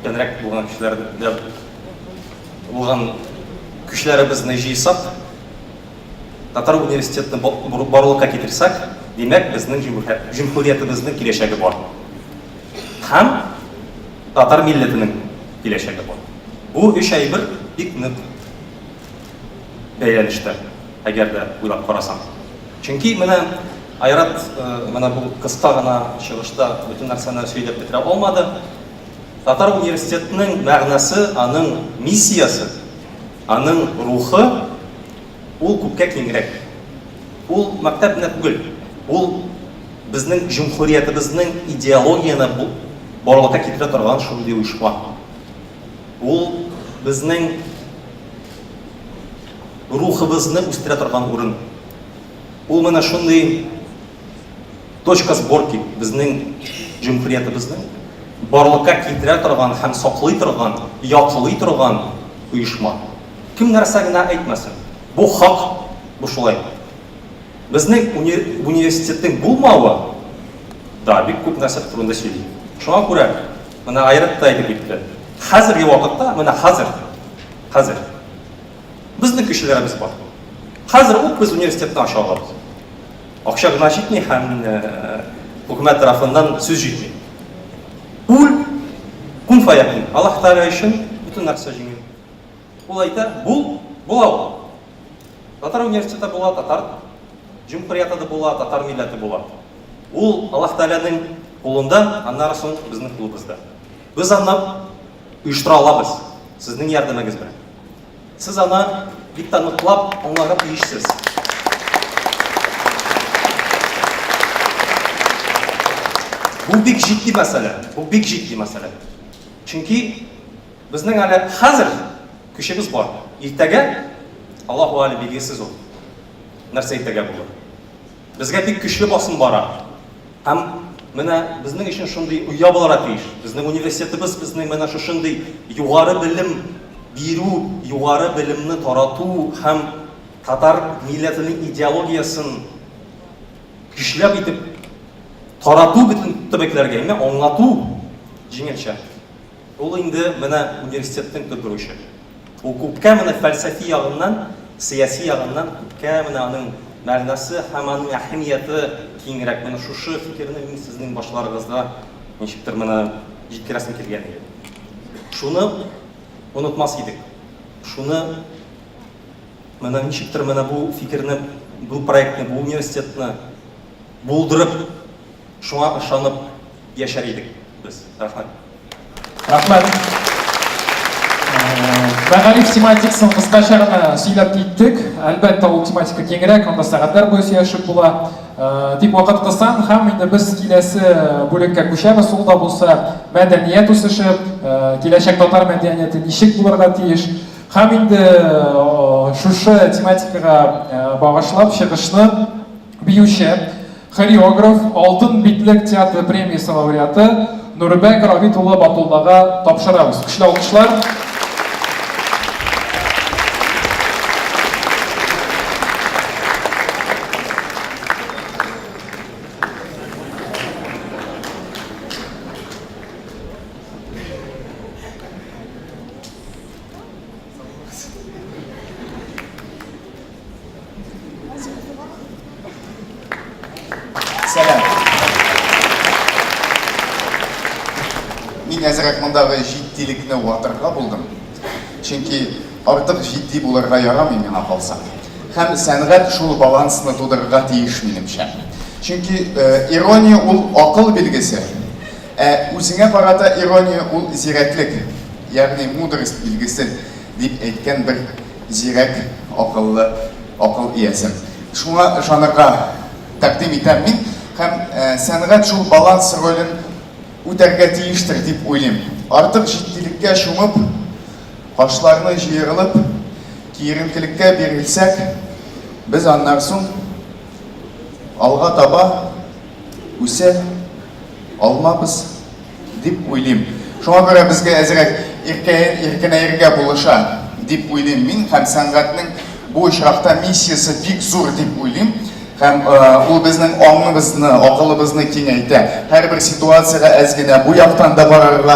өлкәнрәк булган кешеләрдә булган көчләребезне җыйсак, татар университетны барлыкка китерсәк, димәк, безнең җөмһүриятебезнең киләчәге бар. Һәм татар милләтенең киләчәге бар. Бу өч әйбер бик нык бәйләнештә, әгәр дә уйлап карасаң. Чөнки менә Айрат менә бу кыска гына чыгышта бөтен нәрсәне сөйләп бетерә алмады. Татар университетының мәгънәсе, аның миссиясе, аның рухы ул күпкә киңрәк. Ул мәктәп генә түгел, ул безнең җөмһүриятебезнең идеологияне барлыкка китерә торган шундый оешма. Ул безнең рухыбызны үстерә торган урын. Ул менә шундый точка сборки безнең җөмһүриятебезнең барлыкка китерә торган һәм саклый торган, яклый торган оешма. Кем нәрсә генә әйтмәсен, бу хак, бу шулай. Безнең университетның булмавы да бик күп нәрсә турында сөйли. Шуңа күрә менә Айрат та әйтеп үтте. Хәзерге вакытта, менә хәзер, хәзер безнең көчләребез бар. Хәзер үк без университетны ача алабыз. Акча гына җитми һәм хөкүмәт тарафыннан сүз җитми. Кул кун фаякун. Аллаһ Тәгалә өчен бөтен нәрсә җиңел. Ул әйтә, бул, була ул. Татар университеты була, татар җөмһүрияте дә була, татар милләте була. Ул Аллаһ Тәгаләнең кулында, аннары соң безнең кулыбызда. Без аны оештыра алабыз, сезнең ярдәмегез белән. Сез аны бик тә ныклап аңларга тиешсез. Бу бик җитди мәсьәлә. Бу бик җитди мәсьәлә. Чөнки Безнең әле хәзер көчебез бар. Иртәгә, Аллаһу әле билгесез ул. Нәрсә иртәгә булыр. Безгә бик көчле басым бара. Һәм менә безнең өчен шундый оя булырга тиеш. Безнең университетыбыз безнең менә шушындый югары белем бирү, югары белемне тарату һәм татар милләтенең идеологиясен көчләп итеп тарату бөтен төбәкләргә, әмма аңлату җиңелчә. Ул инде менә университетның төп бурычы. Ул күпкә менә фәлсәфи ягыннан, сәяси ягыннан күпкә менә аның мәгънәсе һәм аның әһәмияте киңрәк. Менә шушы фикерне мин сезнең башларыгызга ничектер менә җиткерәсем килгән иде. Шуны онытмас идек. Шуны менә ничектер менә бу фикерне, бу проектны, бу университетны булдырып, шуңа ышанып яшәр идек без. Рәхмәт. Рәхмәт. Мәгариф тематикасын кыскача гына сөйләп киттек. Әлбәттә, ул тематика киңрәк, анда сәгатьләр буе сөйләшеп була. Тик вакыт кысан һәм инде без киләсе бүлеккә күчәбез. Ул да булса мәдәният үсеше, киләчәк татар мәдәнияте ничек булырга тиеш. Һәм инде шушы тематикага багышлап чыгышны биюче, хореограф, Алтын битлек театры премиясе лауреаты Нурбәк Равит улы Батуллага тапшырабыз. Көчле алкышлар. Сәлам. Мин әзрәк мондагы җитдилекне ватырга булдым. Чөнки артык җитди булырга ярамый миңа калса. Һәм сәнгать шул балансны тудырырга тиеш минемчә. Чөнки э, ирония ул акыл билгесе. Ә үзеңә карата ирония ул зирәклек, ягъни мудрость билгесе дип әйткән бер Зирәк, акыллы, акыл иясе. Шуңа ышанырга тәкъдим итәм мин. Һәм сәнгать шул баланс ролен үтәргә тиештер дип уйлыйм. Артык җитдилеккә чумып, кашларны җыерылып, киеренкелеккә бирелсәк, без аннан соң алга таба үсә алмабыз. Дип уйлыйм. Шуңа күрә безгә әзрәк иркенәергә булыша, дип уйлыйм мин, һәм сәнгатьнең бу очракта миссиясе бик зур дип уйлыйм. Һәм ул безнең аңыбызны, акылыбызны киңәйтә. Һәрбер ситуациягә әз генә бу яктан да карарга,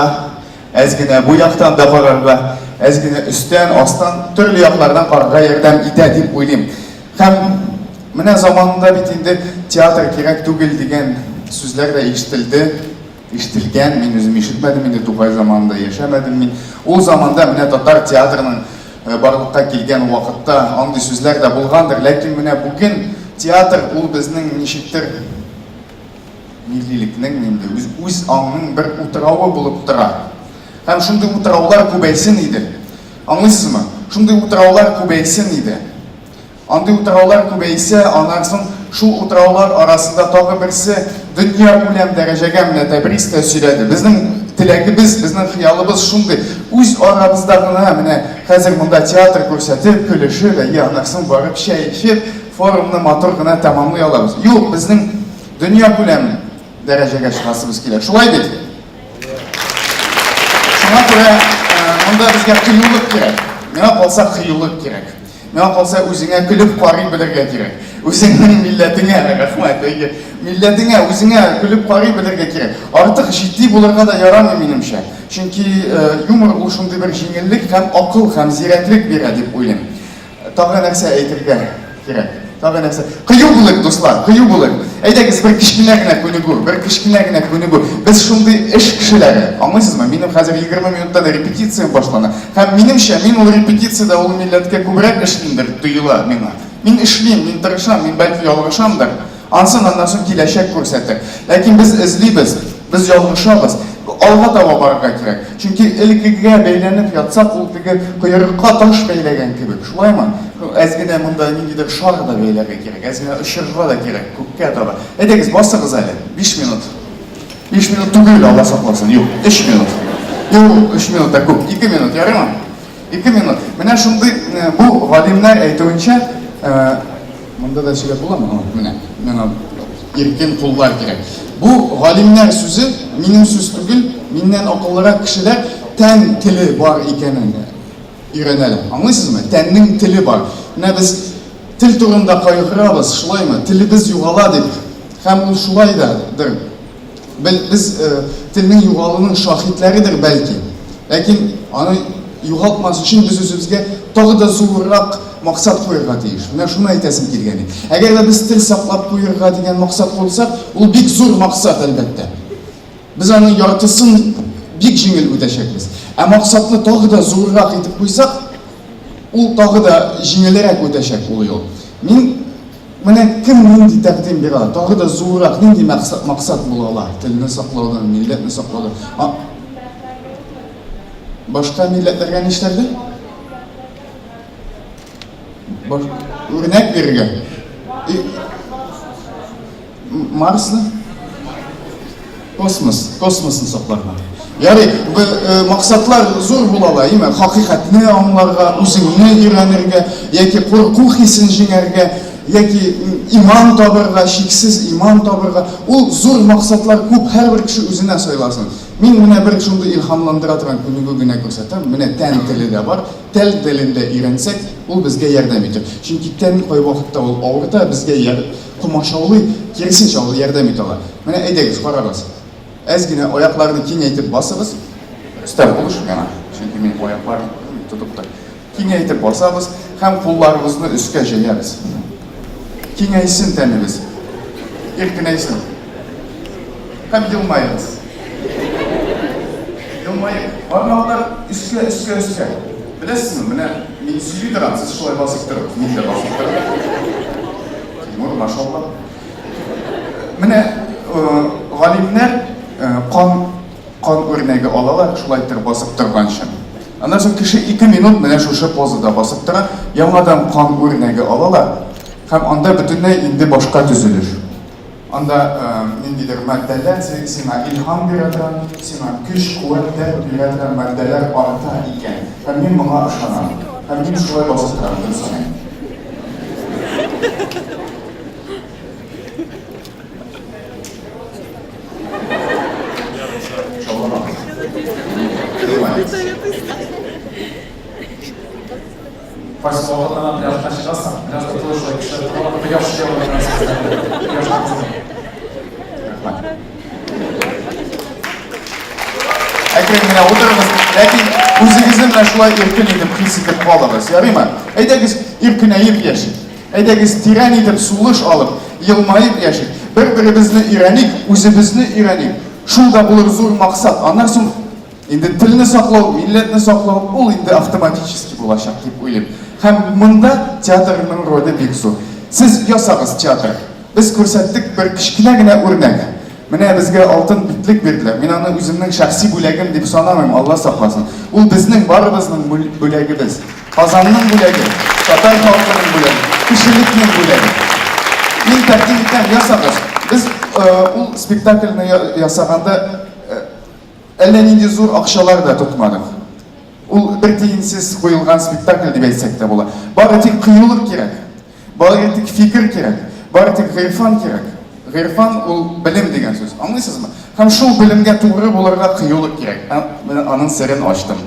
әз генә бу яктан да карарга, әз генә өстән, астан, төрле яклардан карарга ярдәм итә дип уйлыйм. Һәм менә заманында бит инде театр кирәк түгел дигән сүзләр дә ишетелде. Ишетелгән, мин үзем ишетмәдем инде, Тукай заманында яшәмәдем мин. Ул заманда менә татар театрының барлыкка килгән вакытта андый сүзләр дә булгандыр, ләкин менә бүген театр ул безнең ничектер миллилекнең инде үз, үз аңның бер утравы булып тора. Һәм шундый утраулар күбәйсен иде. Аңлыйсызмы? Шундый утраулар күбәйсен иде. Андый утраулар күбәйсә, аннан соң шул утраулар арасында тагы берсе дөньякүләм дәрәҗәгә менә Тәбрис тә сөйләде. Безнең теләгебез, безнең хыялыбыз шундый, үз арабызда гына менә хәзер монда театр күрсәтеп, көлешеп, әйе, аннан соң барып чәй эчеп, форумны матур гына тәмамлый алабыз. Юк, безнең дөньякүләм дәрәҗәгә чыгасыбыз килә. Шулай бит? Шуңа күрә монда безгә кыюлык кирәк. Миңа калса, кыюлык кирәк. Миңа калса, үзеңә көлеп карый белергә кирәк. Үзеңнең милләтеңә, рәхмәт, әйе. Милләтеңә, үзеңә көлеп карый белергә кирәк. Артык җитди булырга да ярамый, минемчә. Чөнки юмор ул шундый бер җиңеллек һәм акыл һәм зирәклек бирә дип уйлыйм. Тагы нәрсә әйтергә кирәк? Тагы нәрсә? Кыю булыйк, дуслар, кыю булыйк. Әйдәгез, бер кечкенә генә күнегү, бер кечкенә генә күнегү. Без шундый эш кешеләре, аңлыйсызмы? Минем хәзер 20 минуттан репетициям башлана. Һәм минемчә, мин ул репетициядә ул милләткә күбрәк эшлимдер, тоела миңа. Мин эшлим, мин тырышам, мин бәлки ялгышамдыр. Ансын аннан соң киләчәк күрсәтер. Ләкин без эзлибез, без ялгышабыз. Алга таба барырга кирәк. Чөнки элеккегә бәйләнеп ятсак, ул теге койрыкка таш бәйләгән кебек, шулаймы? Әз генә монда ниндидер шар да бәйләргә кирәк, әз генә очырырга да кирәк, күккә таба. Әйдәгез, басыгыз әле, биш минут. Биш минут түгел, Алла сакласын, юк, өч минут. Юк, өч минут та күп, ике минут, ярыймы? Ике минут. Менә шундый, бу галимнәр әйтүенчә, Монда да сөйләп буламы? Менә, миңа иркен куллар кирәк. Бу галимнәр сүзе, минем сүз түгел, миннән акыллырак кешеләр тән теле бар икәнен өйрәнәләр. Аңлыйсызмы? Тәннең теле бар. Менә без тел турында кайгырабыз, шулаймы? Телебез югала дип. Һәм ул шулай дадыр. Без телнең югалуының шаһитләредер бәлки. Ләкин аны югалтмас өчен без үзебезгә тагы да зуррак максат куерга тиеш. Менә шуны әйтәсем килгән иде. Әгәр дә без тел саклап куерга дигән максат куйсак, ул бик зур максат, әлбәттә. Без аның яртысын бик җиңел үтәчәкбез. Ә максатны тагы да зуррак итеп куйсак, ул тагы да җиңелрәк үтәчәк ул юл. Мин Менә кем нинди тәкъдим бирә ала? Тагы да зуррак нинди максат була ала? Телне саклаудан, милләтне саклаудан. Башка милләтләргә нишләргә? Үрнәк бирергә. Марсны? Космос, космосны сакларга. Ярый, э, максатлар зур була ала, әйме? Хакыйкатьне аңларга, үзеңне өйрәнергә, яки курку хисен җиңәргә, яки иман табырга, шиксез иман табырга. Ул зур максатлар күп, һәрбер кеше үзенә сайласын. Мин менә бер шундый илһамландыра торган күнегү генә күрсәтәм. Менә тән теле дә бар. Тән телен дә өйрәнсәк, ул безгә ярдәм итер. Чөнки тән кайвакытта ул авырта, безгә комачаулый, киресенчә, ул ярдәм итә ала. Менә әйдәгез, карагыз. Әз генә аякларны киңәйтеп басыгыз. Рөстәм, булыш миңа, чөнки минем аякларым тотып тор. Киңәйтеп басабыз һәм кулларыбызны өскә җәябез. Киңәйсен тәнебез. Иркенәйсен. Һәм елмаегыз. Елмаеп. Бармаклар өскә, өскә, өскә. Беләсезме, менә мин сөйли торам, сез шулай басып торып, мин дә басып торам. Тимур, машалла. Менә галимнәр кан кан үрнәге алалар, шулай итеп басып торганчы. Аннан соң кеше 2 минут менә шушы позада басып тора, яңадан кан үрнәге алалар һәм анда бөтенләй инде башка төзелеш. Анда ниндидер матдәләр сиңа илһам бирә торган, сиңа көч, куәт, дәрт бирә торган матдәләр арта икән. Һәм мин моңа ышанам. Һәм мин шулай басып торам көн саен. Кайсы вакытта гына пляжга чыгасың, пляжда тоже шулай кешеләр тора, кояш җылы. Рәхмәт. Әкрен генә утырыгыз, ләкин үзегезне менә шулай иркен итеп хис итеп калыгыз, ярыймы? Әйдәгез, иркенәеп яшик. Әйдәгез, тирән итеп сулыш алып, елмаеп яшик. Бер-беребезне өйрәник, үзебезне өйрәник. Шул да булыр зур максат. Аннан соң инде телне саклау, милләтне саклау, ул инде автоматически булачак дип уйлыйм. Һәм монда театрның роле бик зур. Сез ясагыз театр. Без күрсәттек бер кечкенә генә үрнәк. Менә безгә алтын битлек бирделәр. Мин аны үземнең шәхси бүләгем дип санамыйм, Алла сакласын. Ул безнең барыбызның бүләгебез. Казанның бүләге, татар халкының бүләге, кешелекнең бүләге. Мин тәкъдим итәм, ясагыз. Без ул спектакльне ясаганда әллә нинди зур акчалар да тотмадык. Ул бер тиенсез куелган спектакль дип әйтсәк тә була. Бары тик кыюлык кирәк. Бары тик фикер кирәк. Бары тик гыйрфан кирәк. Гыйрфан ул белем дигән сүз. Аңлыйсызмы? Һәм шул белемгә тугры булырга кыюлык кирәк. Менә аның серен ачтым.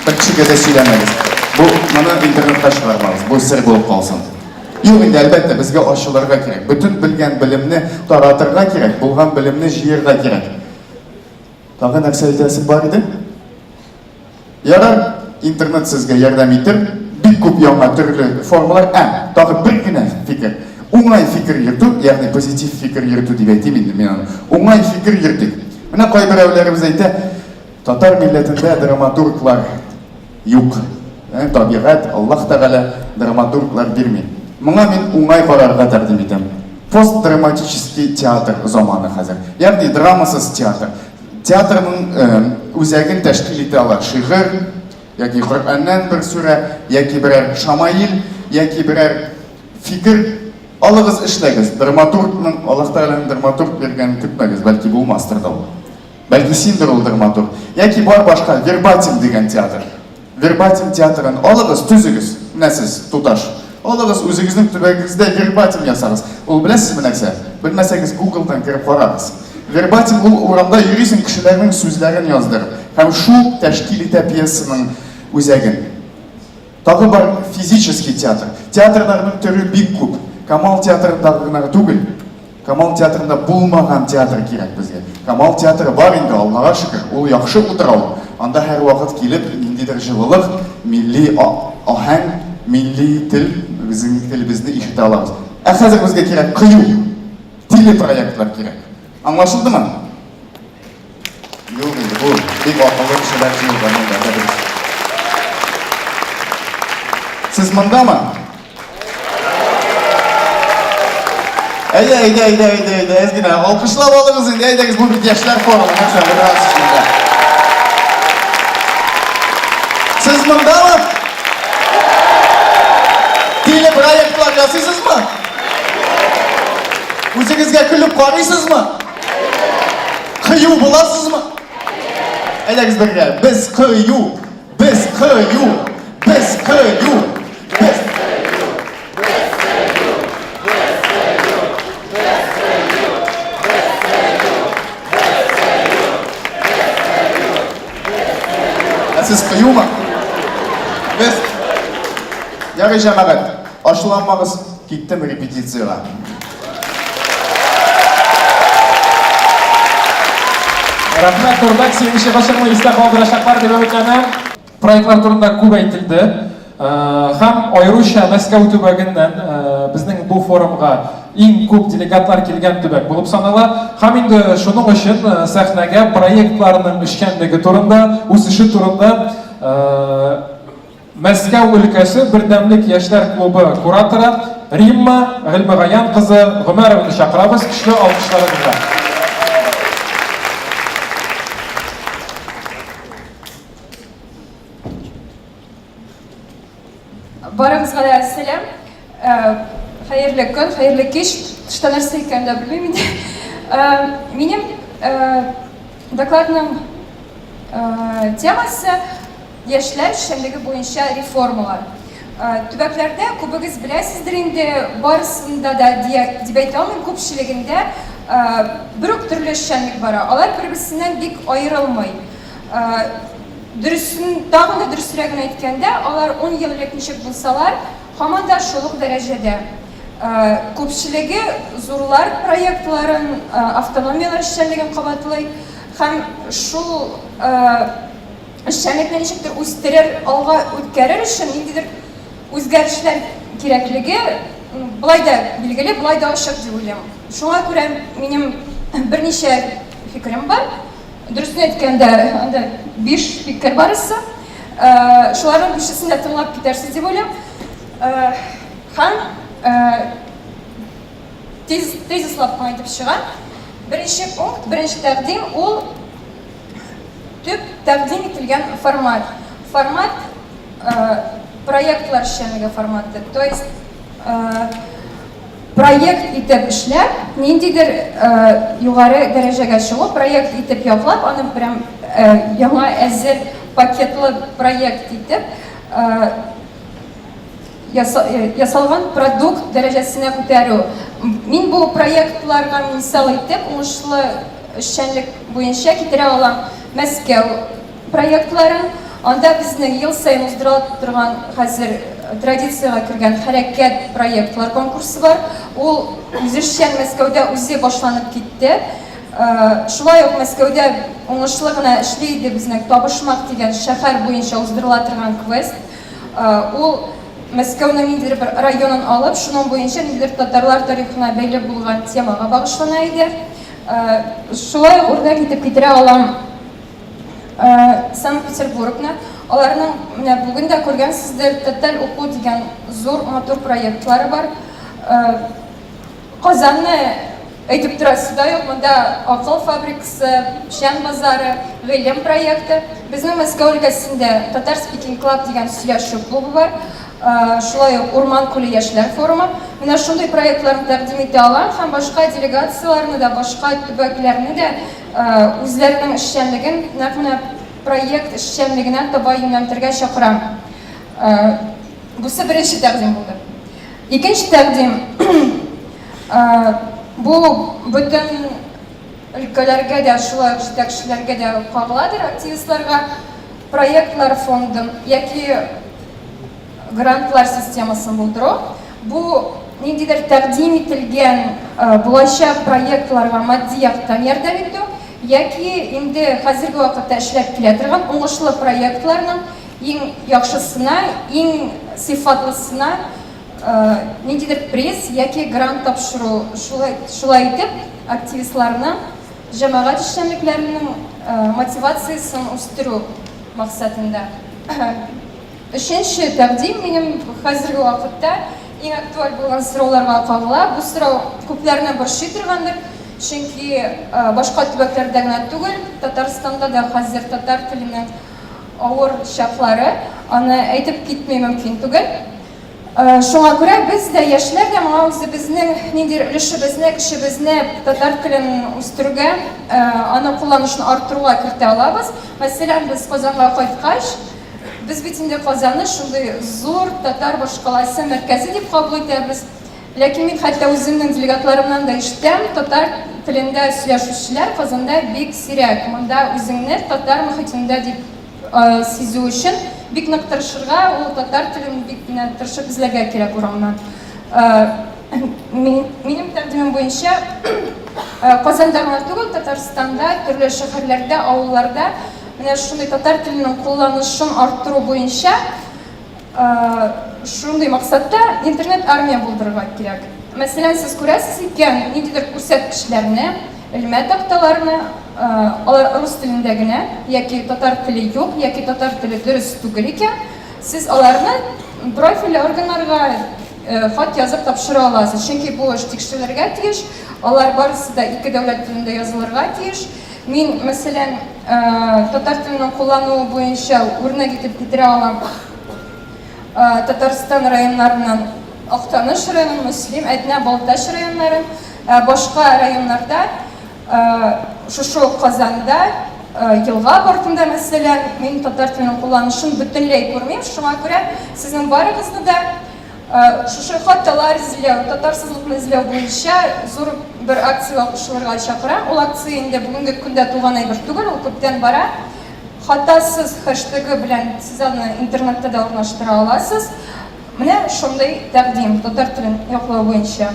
Бер кешегә дә сөйләмәгез. Бу моны интернетка чыгармагыз. Бу сер булып калсын. Юк инде, әлбәттә, безгә ачылырга кирәк. Бөтен белгән белемне таратырга кирәк, булган белемне җыерга кирәк. Тагы нәрсә әйтәсем бар иде? Ярар, интернет сезгә ярдәм итер. Бик күп яңа төрле формалар. Ә, тагы бер генә фикер. Уңай фикер йөртү, ягъни позитив фикер йөртү дип әйтим инде мин аны. Уңай фикер йөртик. Менә кайберәүләребез әйтә, Татар милләтендә драматурглар юк. Ә, табигать, Аллаһ Тәгалә драматурглар бирми. Моңа мин уңай карарга тәкъдим итәм. Постдраматический театр заманы хәзер. Ягъни драмасыз театр. Театрның үзәген тәшкил итә ала шигырь, яки Коръәннән бер сүрә, яки берәр шамаил, яки берәр фикер. Алыгыз, эшләгез. Драматургның, Аллаһ Тәгаләнең драматург биргәнен көтмәгез, бәлки булмастыр да ул. Бәлки синдер ул драматург. Яки бар башка Вербатим дигән театр. Вербатим театрын алыгыз, төзегез. Менә сез, туташ. Алыгыз, үзегезнең төбәгегездә вербатим ясагыз. Ул беләсезме нәрсә? Белмәсәгез, Гуглдан кереп карагыз. Вербатим ул урамда йөрисең, кешеләрнең сүзләрен яздырып. Һәм шул тәшкил итә пьесаның үзәген. Тагы бар физический театр. Театрларның төре бик күп. Камал театрындагы гына түгел. Камал театрында булмаган театр кирәк безгә. Камал театры бар инде, Аллага шөкер. Ул яхшы утрау. Анда һәрвакыт килеп, ниндидер җылылык, милли аһәң, милли тел, безнең телебезне ишетә алабыз. Ә хәзер безгә кирәк кыю телепроектлар кирәк. Аңлашылдымы? Юк инде, бу бик акыллы кешеләр җыелган монда, тәбрик. Сез мондамы? Әйдә, әйдә, әйдә, әйдә, әйдә, әз генә алкышлап алыгыз инде, әйдәгез, бу бит яшьләр форумы, нәрсә утырасыз монда? Сез мондамы? Телепроектлар ясыйсызмы? Үзегезгә көлеп карыйсызмы? Кыю буласызмы? Әйдәгез бергә. Без кыю. Без кыю. Без кыю. Без Ә сез кыюмы? Без Ярый җәмәгать, ачуланмагыз, киттем репетициягә. Рәхмәт, Нурбәк, синең чыгышыңны истә калдырачаклар дип өметләнәм. Проектлар турында күп әйтелде. Э, һәм аеруча Мәскәү төбәгеннән э, безнең бу форумга иң күп делегатлар килгән төбәк булып санала. Һәм инде шуның өчен э, сәхнәгә проектларның эшчәнлеге турында, үсеше турында Мәскәү өлкәсе Бердәмлек яшьләр клубы кураторы Римма Гыйльмегаян кызы Гомәрованы чакырабыз көчле алкышларыгызга. Барыгызга да сәлам. Э, хәерле көн, хәерле кич. Тышта нәрсә икәнен дә белмим инде. Э, минем э, докладның темасы Яшьләр эшчәнлеге буенча реформалар. Төбәкләрдә, күбегез беләсездер инде, барысында да дип әйтә алмыйм, күпчелегендә бер үк төрле эшчәнлек бара. Алар бер-берсеннән бик аерылмый. Дөресен, тагын да дөресрәген әйткәндә, алар ун ел элек ничек булсалар, һаман да шул ук дәрәҗәдә. Күпчелеге зурлар проектларын, автономияләр эшчәнлеген кабатлый һәм шул эшчәнлекне ничектер үстерер, алга үткәрер өчен ниндидер үзгәрешләр кирәклеге болай да билгеле, болай да ачык дип уйлыйм. Шуңа күрә минем берничә фикерем бар. Дөресен әйткәндә, анда биш фикер барысы. Шуларның бишесен дә тыңлап китәрсез дип уйлыйм. Һәм тиз тезислап кына әйтеп чыгам. Беренче пункт, беренче тәкъдим ул төп тәкъдим ителгән формат. Формат проектлар эшчәнлеге форматы. То есть проект итеп эшләп, ниндидер югары дәрәҗәгә чыгу, проект итеп яклап, аны прям яңа әзер пакетлы проект итеп ясалган продукт дәрәҗәсенә күтәрү. Мин бу проектларга мисал итеп, уңышлы эшчәнлек буенча китерә алам Мәскәү проектларын. Анда безнең ел саен уздырыла торган хәзер традициягә кергән Хәрәкәт проектлар конкурсы бар. Ул үзешчән Мәскәүдә үзе башланып китте. Шулай ук Мәскәүдә уңышлы гына эшли иде безнең Табышмак дигән шәһәр буенча уздырыла торган квест. Ул Мәскәүнең ниндидер бер районын алып, шуның буенча ниндидер татарлар тарихына бәйле булган темага багышлана иде. Шулай ук үрнәк итеп китерә алам Санкт-Петербургны. Аларның менә бүген дә күргәнсездер, Тоталь уку дигән зур матур проектлары бар. Казанны әйтеп торасы да юк, монда акыл фабрикасы, печән базары, гыйлем проекты. Безнең Мәскәү өлкәсендә Татар Speaking Club дигән сөйләшү клубы бар. Шулай ук Урман күле яшьләр форумы. Менә шундый проектларны тәкъдим итә алам һәм башка делегацияләрне дә, башка төбәкләрне дә үзләренең эшчәнлеген нәкъ менә проект эшчәнлегенә таба юнәлтергә чакырам. Бусы беренче тәкъдим булды. Икенче тәкъдим, бу бөтен өлкәләргә дә, шулай ук җитәкчеләргә дә кагыладыр, активистларга, проектлар фондын яки грантлар системасын булдыру. Бу ниндидер тәкъдим ителгән булачак проектларга матди яктан ярдәм итү яки инде хәзерге вакытта эшләп килә торган уңышлы проектларның Иң яхшысына, иң сыйфатлысына ниндидер приз яки грант тапшыру. Шулай, шулай итеп, активистларның, җәмәгать эшчәнлекләренең мотивациясен үстерү максатында. Өченче тәкъдим минем хәзерге вакытта иң актуаль булган сорауларга кагыла. Бу сорау күпләрне борчый торгандыр, чөнки башка төбәкләрдә генә түгел, Татарстанда да хәзер татар теленең авыр чаклары, аны әйтеп китми мөмкин түгел. Шуңа күрә без дә, яшьләр дә моңа үзебезнең ниндидер өлешебезне, көчебезне татар телен үстерүгә, аны кулланышын арттыруга кертә алабыз. Мәсәлән, без Казанга кайткач, без бит инде Казанны шундый зур татар башкаласы мәркәзе дип кабул итәбез. Ләкин мин хәтта үземнең делегатларымнан да ишетәм, татар телендә сөйләшүчеләр Казанда бик сирәк. Монда үзеңне татар мохитендә дип сизү өчен бик нык тырышырга, ул татар телен бик менә тырышып эзләргә кирәк урамнан. Минем тәкъдимем буенча, Казанда гына түгел, Татарстанда, төрле шәһәрләрдә, авылларда менә шундый татар теленең кулланышын арттыру буенча Шундый максатта интернет-армия булдырырга кирәк. Мәсәлән, сез күрәсез икән, ниндидер күрсәткечләрне, элмә такталарны, алар рус телендә генә, яки татар теле юк, яки татар теле дөрес түгел икән, сез аларны профильле органнарга хат язып тапшыра аласыз. Чөнки бу эш тикшерелергә тиеш, алар барысы да ике дәүләт телендә язылырга тиеш. Мин, мәсәлән, татар теленең куллануы буенча үрнәк итеп китерә алам. Татарстан районнарыннан Актаныш районын, Мөслим, Әтнә, Балтач районнарын, башка районнарда, шушы ук Казанда, Елга портында, мәсәлән, мин татар теленең кулланышын бөтенләй күрмим. Шуңа күрә сезнең барыгызны да Шушы хаталар эзләү, татарсызлыкны эзләү буенча зур бер акциягә кушылырга чакырам. Ул акция инде бүгенге көндә туган әйбер түгел, ул күптән бара. Хатасыз хэштегы белән сез аны интернетта да урнаштыра аласыз. Менә шундый тәкъдим татар телен яклау буенча.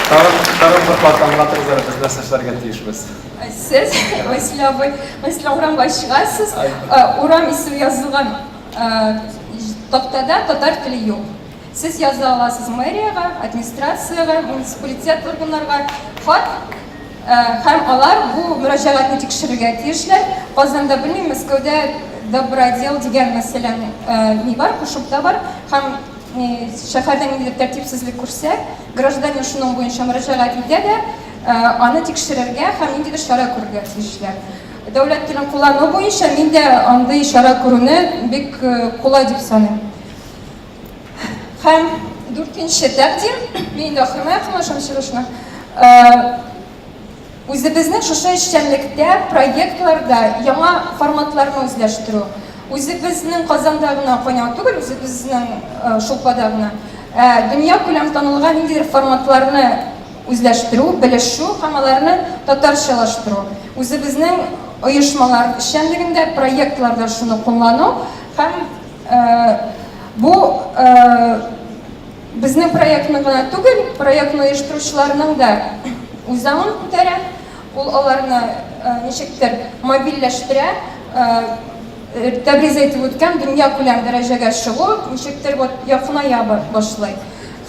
Тагын, тагын бер кат аңлатыгыз әле, без нәрсә эшләргә тиешбез? Сез, Василий абый, мәсәлән, урамга чыгасыз, урам исеме язылган тактада татар теле юк. Сез яза аласыз мэриягә, администрациягә, муниципалитет органнарга хат, һәм алар бу мөрәҗәгатьне тикшерергә тиешләр. Казанда белмим, Мәскәүдә Добродел дигән, мәсәлән, ни бар, кушымта бар, һәм шәһәрдә ниндидер тәртипсезлек күрсә, гражданин шуның буенча мөрәҗәгать итә дә, аны тикшерергә һәм ниндидер чара күрергә тиешләр. Дәүләт телен куллану буенча мин дә андый чара күрүне бик кулай дип саныйм. Һәм дүртенче тәкъдим, мин инде ахырына якынлашам чыгышның, үзебезнең шушы эшчәнлектә, проектларда яңа форматларны үзләштерү. Үзебезнең Казанда гына кайнау түгел, үзебезнең шулпада гына, ә дөньякүләм танылган ниндидер форматларны үзләштерү, белешү һәм аларны татарчалаштыру. Үзебезнең оешмалар эшчәнлегендә, проектларда шуны куллану һәм Бу безнең проектны гына түгел, проектны оештыручыларның да үзаңын күтәрә, ул аларны ничектер мобильләштерә. Тәбриз әйтеп үткән дөньякүләм дәрәҗәгә чыгу ничектер вот якыная башлый.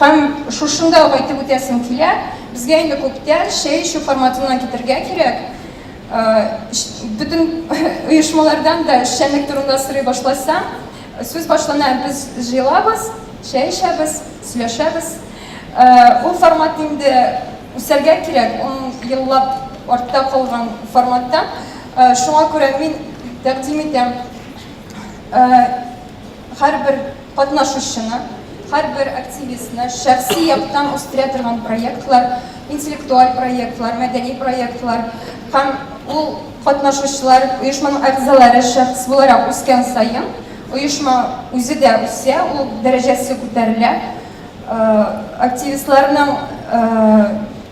Һәм шушында ук әйтеп үтәсем килә, безгә инде күптән чәй эчү форматыннан китәргә кирәк. Бөтен оешмалардан да эшчәнлек турында сорый башласаң, сүз башлана, без җыелабыз, чәй эчәбез, сөйләшәбез. Ул формат инде үсәргә кирәк, ун еллап артта калган форматтан. Шуңа күрә мин тәкъдим итәм, һәрбер катнашучыны, һәрбер активистны шәхси яктан үстерә торган проектлар, интеллектуаль проектлар, мәдәни проектлар һәм ул катнашучылар, оешманың әгъзалары шәхес буларак үскән саен, оешма үзе дә үсә, ул дәрәҗәсе күтәрелә. Активистларның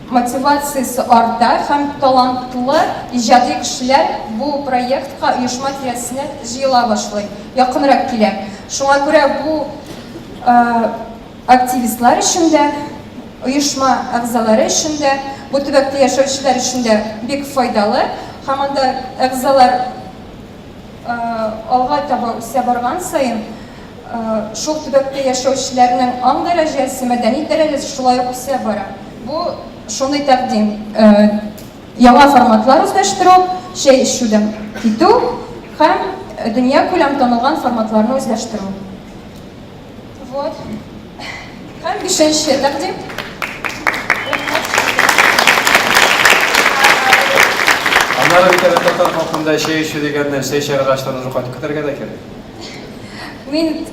мотивациясе арта һәм талантлы, иҗади кешеләр бу проектка, оешма тирәсенә җыела башлый, якынрак килә. Шуңа күрә бу активистлар өчен дә, оешма әгъзалары өчен дә, бу төбәктә яшәүчеләр өчен дә бик файдалы һәм анда әгъзалар алга таба үсә барган саен, шул төбәктә яшәүчеләрнең аң дәрәҗәсе, мәдәни дәрәҗәсе шулай ук үсә бара. Бу шундый тәкъдим. Яңа форматлар үзләштерү, чәй эчүдән китү һәм дөньякүләм танылган форматларны үзләштерү. Вот. Һәм бишенче тәкъдим. Аннары бит әле татар халкында чәй эчү дигәннән чәй чыгаргачтан уже кайтып китәргә дә кирәк. Мин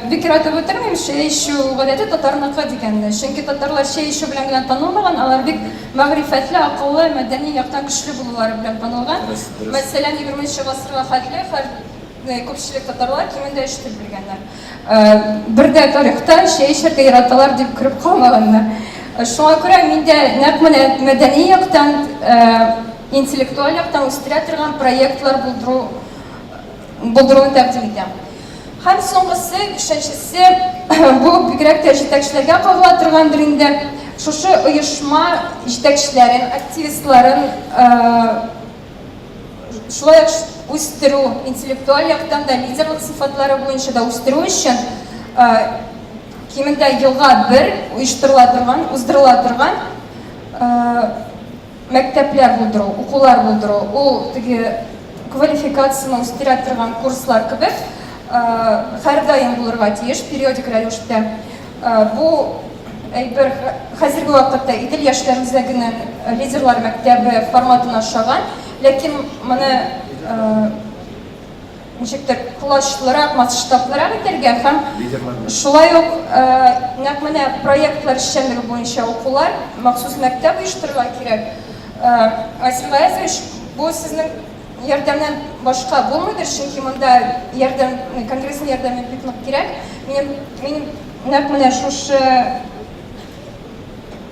бик яратып бетермим чәй эчү гадәте татарныкы дигәнне. Чөнки татарлар чәй эчү белән генә танылмаган, алар бик мәгърифәтле, акыллы, мәдәни яктан көчле булулары белән танылган. Мәсәлән, 20 гасырга хәтле һәр күпчелек татарлар кимендә өч тел белгәннәр. Бер дә тарихта чәй эчәргә яраталар дип кереп калмаганнар. Шуңа күрә мин дә нәкъ менә мәдәни яктан, интеллектуаль яктан үстерә торган проектлар булдыру булдыруны тәкъдим итәм. Һәм соңгысы, бишенчесе, бу бигрәк тә җитәкчеләргә кагыла торгандыр инде. Шушы оешма җитәкчеләрен, активистларын шулай ук үстерү, интеллектуаль яктан да, лидерлык сыйфатлары буенча да үстерү өчен кимендә елга бер оештырыла торган, уздырыла торган Мәктәпләр булдыру, укулар булдыру, ул теге квалификацияне үстерә торган курслар кебек, һәрдаим булырга тиеш, периодик рәвештә. Бу әйбер хәзерге вакытта Идел яшьләр үзәгенең лидерлар мәктәбе форматына ошаган, ләкин моны ничектер колачлырак, масштаблырак итәргә һәм шулай ук нәкъ менә проектлар эшчәнлеге буенча укулар, махсус мәктәп оештырырга кирәк. Васил Гаязович, бу сезнең ярдәмнән башка булмыйдыр, чөнки монда ярдәм, конгрессның ярдәме бик нык кирәк. Минем, мин нәкъ менә шушы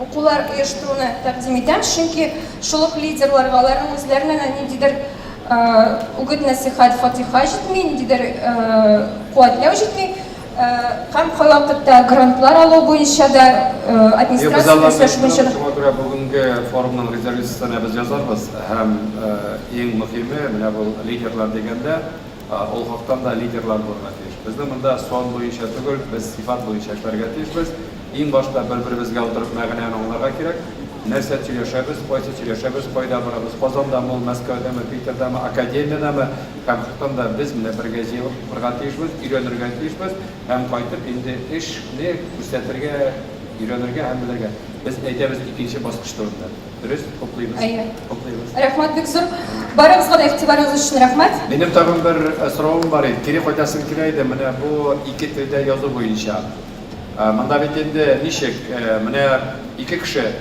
укулар оештыруны тәкъдим итәм, чөнки шул ук лидерларга, аларның үзләренә дә ниндидер үгет-нәсыйхәт, фатиха җитми, ниндидер куәтләү җитми. Һәм кайвакытта грантлар алу буенча да, администрация белән сөйләшү буенча да. Шуңа күрә бүгенге форумның резолюциясенә без язарбыз һәм иң мөһиме, менә бу лидерлар дигәндә, Ул хактан да лидерлар булырга тиеш. Безнең монда сан буенча түгел, без сыйфат буенча эшләргә тиешбез. Иң башта бер-беребезгә утырып мәгънәне аңларга кирәк. Нәрсә сөйләшәбез, кайсы сөйләшәбез, кайда барабыз, Казандамы ул, Мәскәүдәме, Питердамы, академиядәме һәм хактан да без менә бергә җыелып укырга тиешбез, өйрәнергә тиешбез һәм кайтып инде эшне күрсәтергә, өйрәнергә һәм белергә. Без әйтәбез икенче баскыч турында. Дөрес, хуплыйбыз. Әйе. Хуплыйбыз. Рәхмәт бик зур. Барыгызга да игътибарыгыз өчен рәхмәт. Минем тагын бер соравым бар иде. Кире кайтасым килә иде менә бу ике телдә язу буенча. Монда бит инде ничек, менә ике кеше,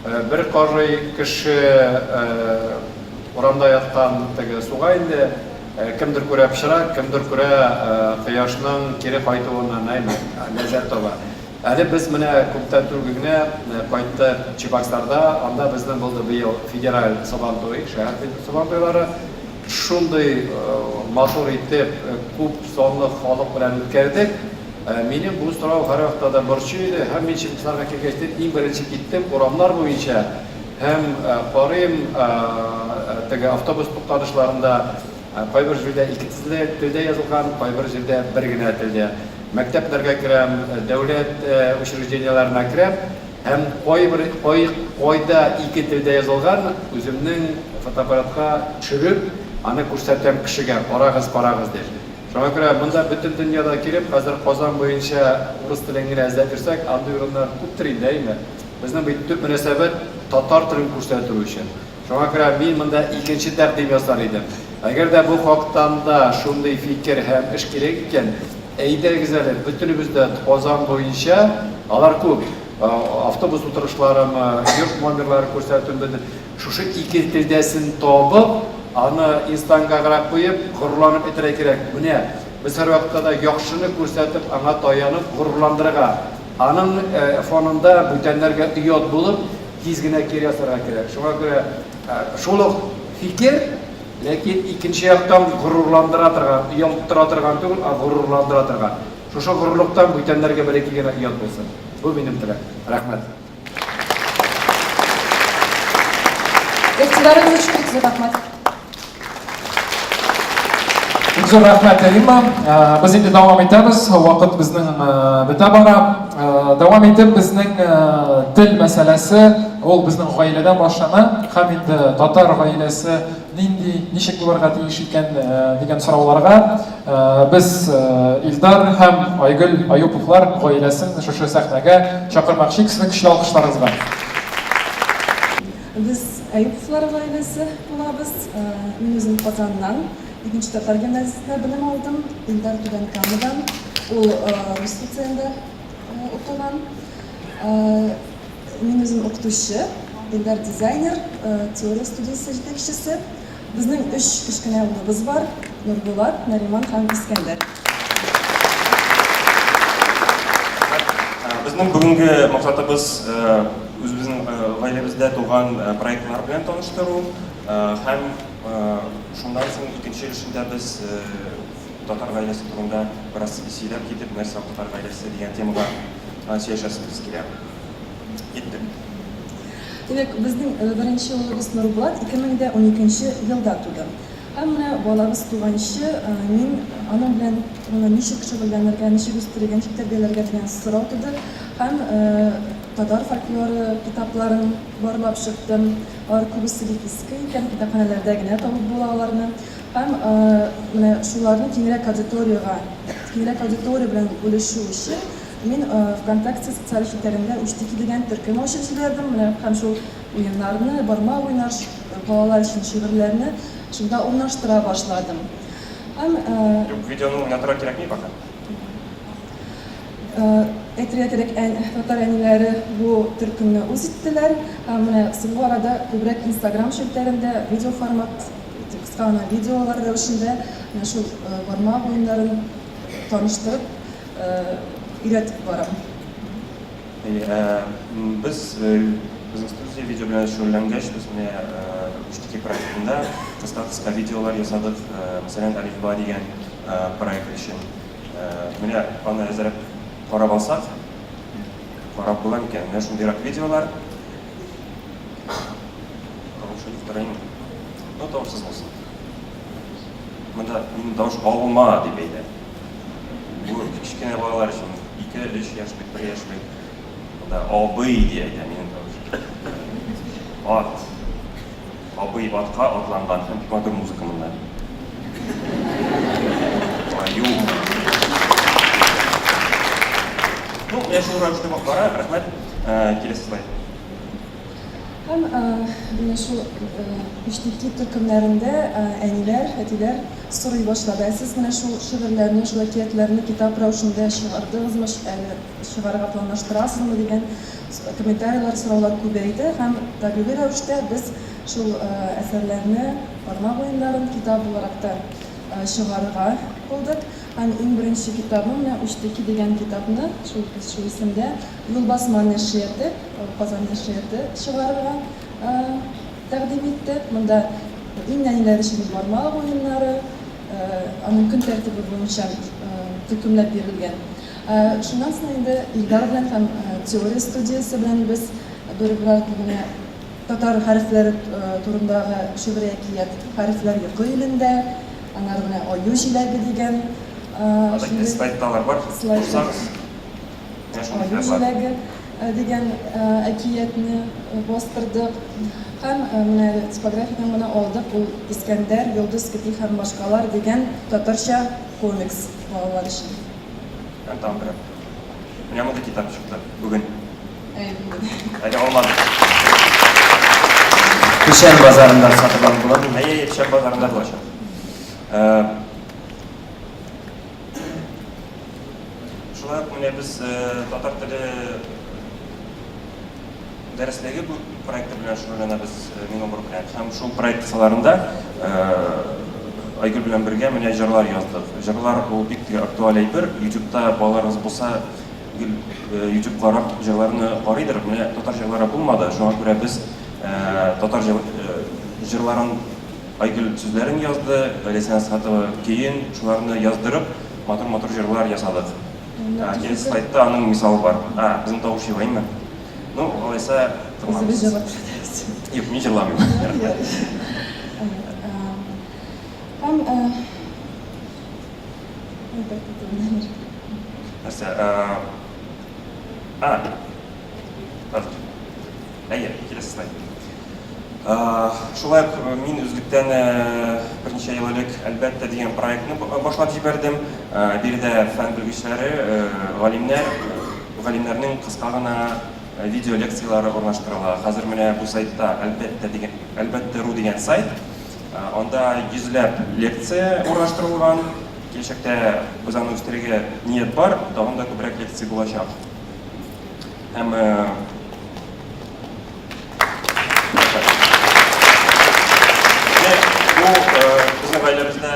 бер карый кеше урамда яткан теге суга инде, кемдер күрә пычрак, кемдер күрә кояшның кире кайтуыннан, әйме, ләззәт таба. Әле без менә күптән түгел генә кайттык Чебоксарда, анда безнең булды быел федераль Сабантуй, шәһәр Сабантуйлары. Шундый матур итеп, күп санлы халык белән үткәрдек. Минем бу сорау һәрвакытта да борчый иде һәм мин Чебоксарга килгәч иң беренче киттем урамнар буенча һәм карыйм, теге автобус тукталышларында кайбер җирдә ике телдә язылган, кайбер җирдә бер генә телдә. Мәктәпләргә керәм, дәүләт учреждениеләренә керәм һәм кайбер кай кайда ике телдә язылган, үземнең фотоаппаратка төшереп, аны күрсәтәм кешегә, карагыз, карагыз дип. Шуңа күрә монда бөтен дөньяда килеп, хәзер Казан буенча урыс телен генә эзләп йөрсәк, андый урыннар күптер инде, әйеме? Безнең бит төп мөнәсәбәт татар телен күрсәтү өчен. Шуңа күрә мин монда икенче тәкъдим ясар идем. Әгәр дә бу хактан да шундый фикер һәм эш кирәк икән, әйдәгез әле, бөтенебез дә Казан буенча, алар күп, автобус утырышларымы, йорт номерлары күрсәтүме, шушы ике телдәсен табып, аны инстангаграк куеп, горурланып әйтергә кирәк, менә, без һәрвакытта да яхшыны күрсәтеп, аңа таянып, горурландырырга. Аның фонында бүтәннәргә оят булып, тиз генә кире ясарга кирәк. Шуңа күрә шул ук фикер, ләкин икенче яктан горурландыра торган, оялттыра торган түгел, ә горурландыра торган. Шушы горурлыктан бүтәннәргә бәләкәй генә оят булсын. Бу минем теләк. Рәхмәт. Игътибарыгыз өчен бик зур рәхмәт. Бик зур рәхмәт, Римма. Без инде дәвам итәбез. Вакыт безнең бетә бара. Дәвам итеп, безнең тел мәсьәләсе, ул безнең гаиләдән башлана. Һәм инде татар гаиләсе нинди, ничек булырга тиеш икән дигән сорауларга без Илдар һәм Айгөл Аюповлар гаиләсен шушы сәхнәгә чакырмакчы. Икесенең көчле алкышларыгыз бар. Без Әюповлар гаиләсе булабыз. Мин үзем Казаннан, икенче татар гимназиясендә белем алдым. Илдар Түбән Камадан, ул рус лицеенда укыган. Мин үзем укытучы, Илдар дизайнер, теория студиясе җитәкчесе. Безнең өч кечкенә улыбыз бар, Нурбулат, Нариман һәм Искәндәр. Безнең бүгенге максатыбыз үзебезнең гаиләбездә туган проектлар белән таныштыру һәм шуннан соң икенче өлешендә без татар гаиләсе турында бераз сөйләп китеп, нәрсә ул татар гаиләсе дигән темага сөйләшәсебез килә. Киттек. Димәк, безнең беренче улыбыз Нурбулат 2012 елда туды. Һәм менә балабыз туганчы мин аның белән моны ничек шөгыльләнергә, ничек үстерергә, ничек тәрбияләргә дигән сорау туды. Һәм татар фольклоры китапларын барлап чыктым. Алар күбесе бик иске икән, китапханәләрдә генә табып була аларны. Һәм менә шуларны киңрәк аудиториягә, киңрәк аудитория белән бүлешү өчен мин ВКонтакте социаль челтәрендә Үчтеки дигән төркем ачып җибәрдем. Менә һәм шул уеннарны, бармак уйнар, балалар өчен шигырьләрне шунда урнаштыра башладым. Һәм Юк, видеоны уйнатырга кирәкми пока. Әйтергә кирәк, татар әниләре бу төркемне үз иттеләр. Һәм менә соңгы арада күбрәк Инстаграм челтәрендә видео формат, кыска гына видеолар рәвешендә менә шул бармак уеннарын таныштырып, өйрәтеп барам. Без безнең студия видео белән шөгыльләнгәч, без менә Үчтеки проектында кыска-кыска видеолар ясадык. Мәсәлән, Әлифба дигән проект өчен. Менә аны әзрәк карап алсак, карап була микән? Менә шундыйрак видеолар. Тавышы юктыр инде. Ну, тавышсыз булсын. Монда минем тавыш алма дип әйтә. Бу кечкенә балалар өчен, 2-3 яшьлек, 1 яшьлек. Монда абый дип әйтә минем тавыш. Ат. Абый атка атланган һәм бик матур музыка монда. Аю. Ну, менә шул рәвешле бара. Рәхмәт. Киләсе слайд. Һәм менә шул иҗтимагый төркемнәрендә әниләр, әтиләр сорый башлады, ә сез менә шул шигырьләрне, шул әкиятләрне китап рәвешендә чыгардыгызмы, әле чыгарырга планлаштырасызмы дигән комментарийлар, сораулар күбәйде һәм табигый рәвештә без шул әсәрләрне, бармак уеннарын китап буларак та чыгарырга булдык. Һәм иң беренче китабым менә Үчтеки дигән китапны, шул шул исемдә Юлбасма нәшрияты, Казан нәшрияты чыгарырга тәкъдим итте. Монда иң нәниләр өчен бармак уеннары, аның көн тәртибе буенча төркемләп бирелгән. Шуннан соң инде Илдар белән һәм Теория студиясе белән без бер-берәр менә Татар хәрефләре турындагы шигъри әкият Хәрефләр йокы илендә, аннары менә Аю җиләге дигән Анда шундый слайдта алар бар, слайд. Булсагыз. Менә шундый Аю китап бар. җиләге дигән әкиятне бастырдык. Һәм менә типографиядән генә алдык ул Искәндәр, Йолдыз Кети һәм башкалар дигән татарча комикс балалар өчен. Һәм тагын берәү. Менә мондый китап чыкты бүген. Әле алмадык. Печән базарында сатып алып буламы? Әйе, әйе, печән базарында булачак. Шулай ук менә без татар теле дәреслеге бу проекты белән шөгыльләнәбез Минобр белән. Һәм шул проект кысаларында Айгөл белән бергә менә җырлар яздык. Җырлар ул бик актуаль әйбер. YouTube'та балаларыгыз булса, гел YouTube карап җырларны карыйдыр. Менә татар җырлары булмады. Шуңа күрә без татар җырларын Айгөл сүзләрен язды, Ләйсән Әсхатова көен, шуларны яздырып, матур-матур җырлар ясадык. Киләсе слайдта аның мисалы бар. А, безнең тавыш елыймы? Ну, алайса, тыңлагыз. Үзебез җырлап төшәбез. Юк, мин җырламыйм. Һәм Нәрсә? А, хәзер. Әйе, киләсе слайд. Шулай ук мин үзлектән берничә ел элек Әлбәттә дигән проектны башлап җибәрдем. Биредә фән белгечләре, галимнәр, галимнәрнең кыска гына видео лекцияләре урнаштырыла. Хәзер менә бу сайтта Әлбәттә дигән, Әлбәттә ру дигән сайт. Анда йөзләп лекция урнаштырылган. Киләчәктә без аны үстерергә ният бар, тагын да күбрәк лекция булачак. Һәм бу безнең гаиләбездә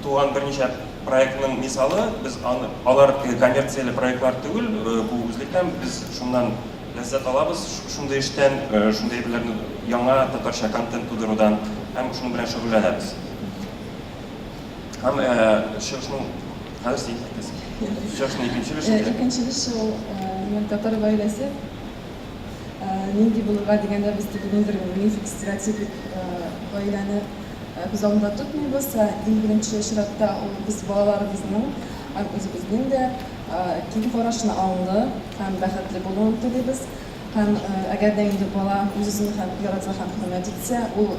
туган берничә проектның мисалы. Без аны, алар коммерцияле проектлар түгел, бу үзлектән без шуннан ләззәт алабыз, шундый эштән, шундый әйберләрне яңа татарча контент тудырудан һәм шуның белән шөгыльләнәбез. Һәм чыгышның хәзер син әйтәсең. Чыгышның икенче өлеше. Икенче өлеше ул минем татар гаиләсе нинди булырга дигәндә без теге ниндидер мифик, стереотипик гаиләне күз алдында тотмыйбыз. Иң беренче чиратта ул без балаларыбызның һәм үзебезнең дә киң карашны аңлы һәм бәхетле булуын телибез. Һәм әгәр дә инде бала үз-үзен һәм яратса һәм хөрмәт итсә, ул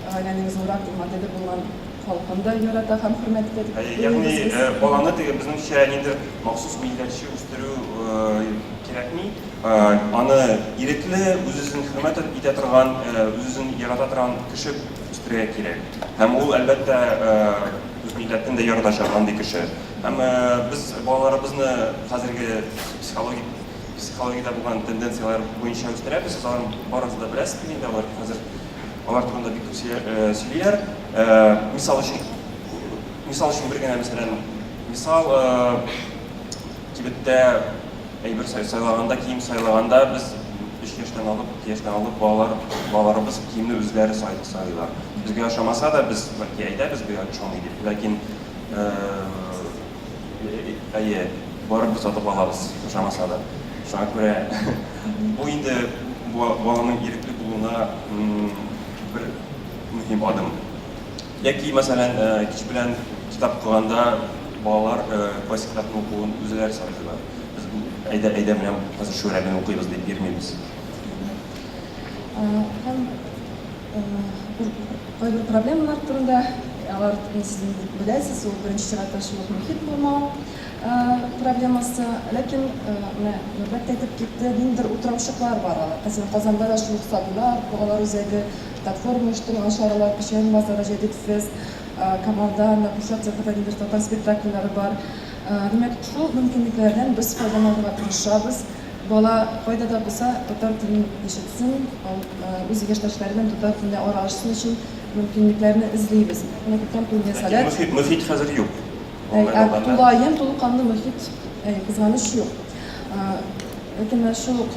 гаиләнең зуррак моделе булган халкын да ярата һәм хөрмәт итә дип Ягъни уйлыйбыз без. баланы теге безнеңчә ниндидер махсус милләтче үстерү кирәкми. Аны ирекле, үз-үзен хөрмәт итә торган, үз-үзен ярата торган кеше үстерергә кирәк. Һәм ул, әлбәттә, үз милләтен дә яратачак андый кеше. Һәм без балаларыбызны хәзерге психологик психологиядә булган тенденцияләр буенча үстерәбез. Сез аларны барыгыз да беләсез инде, алар хәзер алар турында бик күп сөйлиләр. Мисал өчен, мисал өчен бер генә мәсәлән, мисал кибеттә әйбер сайлаганда, кием сайлаганда без 3 яшьтән алып, 2 яшьтән алып балалар, балаларыбыз киемне үзләре сайлыйлар. Безгә ошамаса да, без бәлки әйтәбез, безгә ошамый дип. Ләкин Әйе, барыбер сатып алабыз, ошамаса да. Шуңа күрә бу инде баланың ирекле булуына бер мөһим адым. Яки, мәсәлән, кич белән китап укыганда балалар кайсы китапны укуын үзләре сайлыйлар. Без әйдә, әйдә, менә хәзер Шүрәлене укыйбыз дип бирмибез. Һәм кайбер проблемалар турында, алар сез инде беләсез, ул беренче чиратта шул ук мохит булмау проблемасы. Ләкин менә Нурбәк тә әйтеп китте, ниндидер утраучыклар бар алар. Мәсәлән, Казанда да шул ук Садулар балалар үзәге, Татфорум оештырган чаралар, Печән базары, Җәдит фест, Камалда, менә Курчак театрында ниндидер татар спектакльләре бар. Димәк, шул мөмкинлекләрдән без файдаланырга тырышабыз. Бала кайда да булса татар телен ишетсен, үз яшьтәшләре белән татар телендә аралашсын өчен мөмкинлекләрне эзлибез. Менә күптән түгел Ләкин Сәләт. мохит, мохит хәзер юк. Әй, ә тулаем, тулыканлы мохит, әй, кызганыч, юк. Ләкин менә шул ук,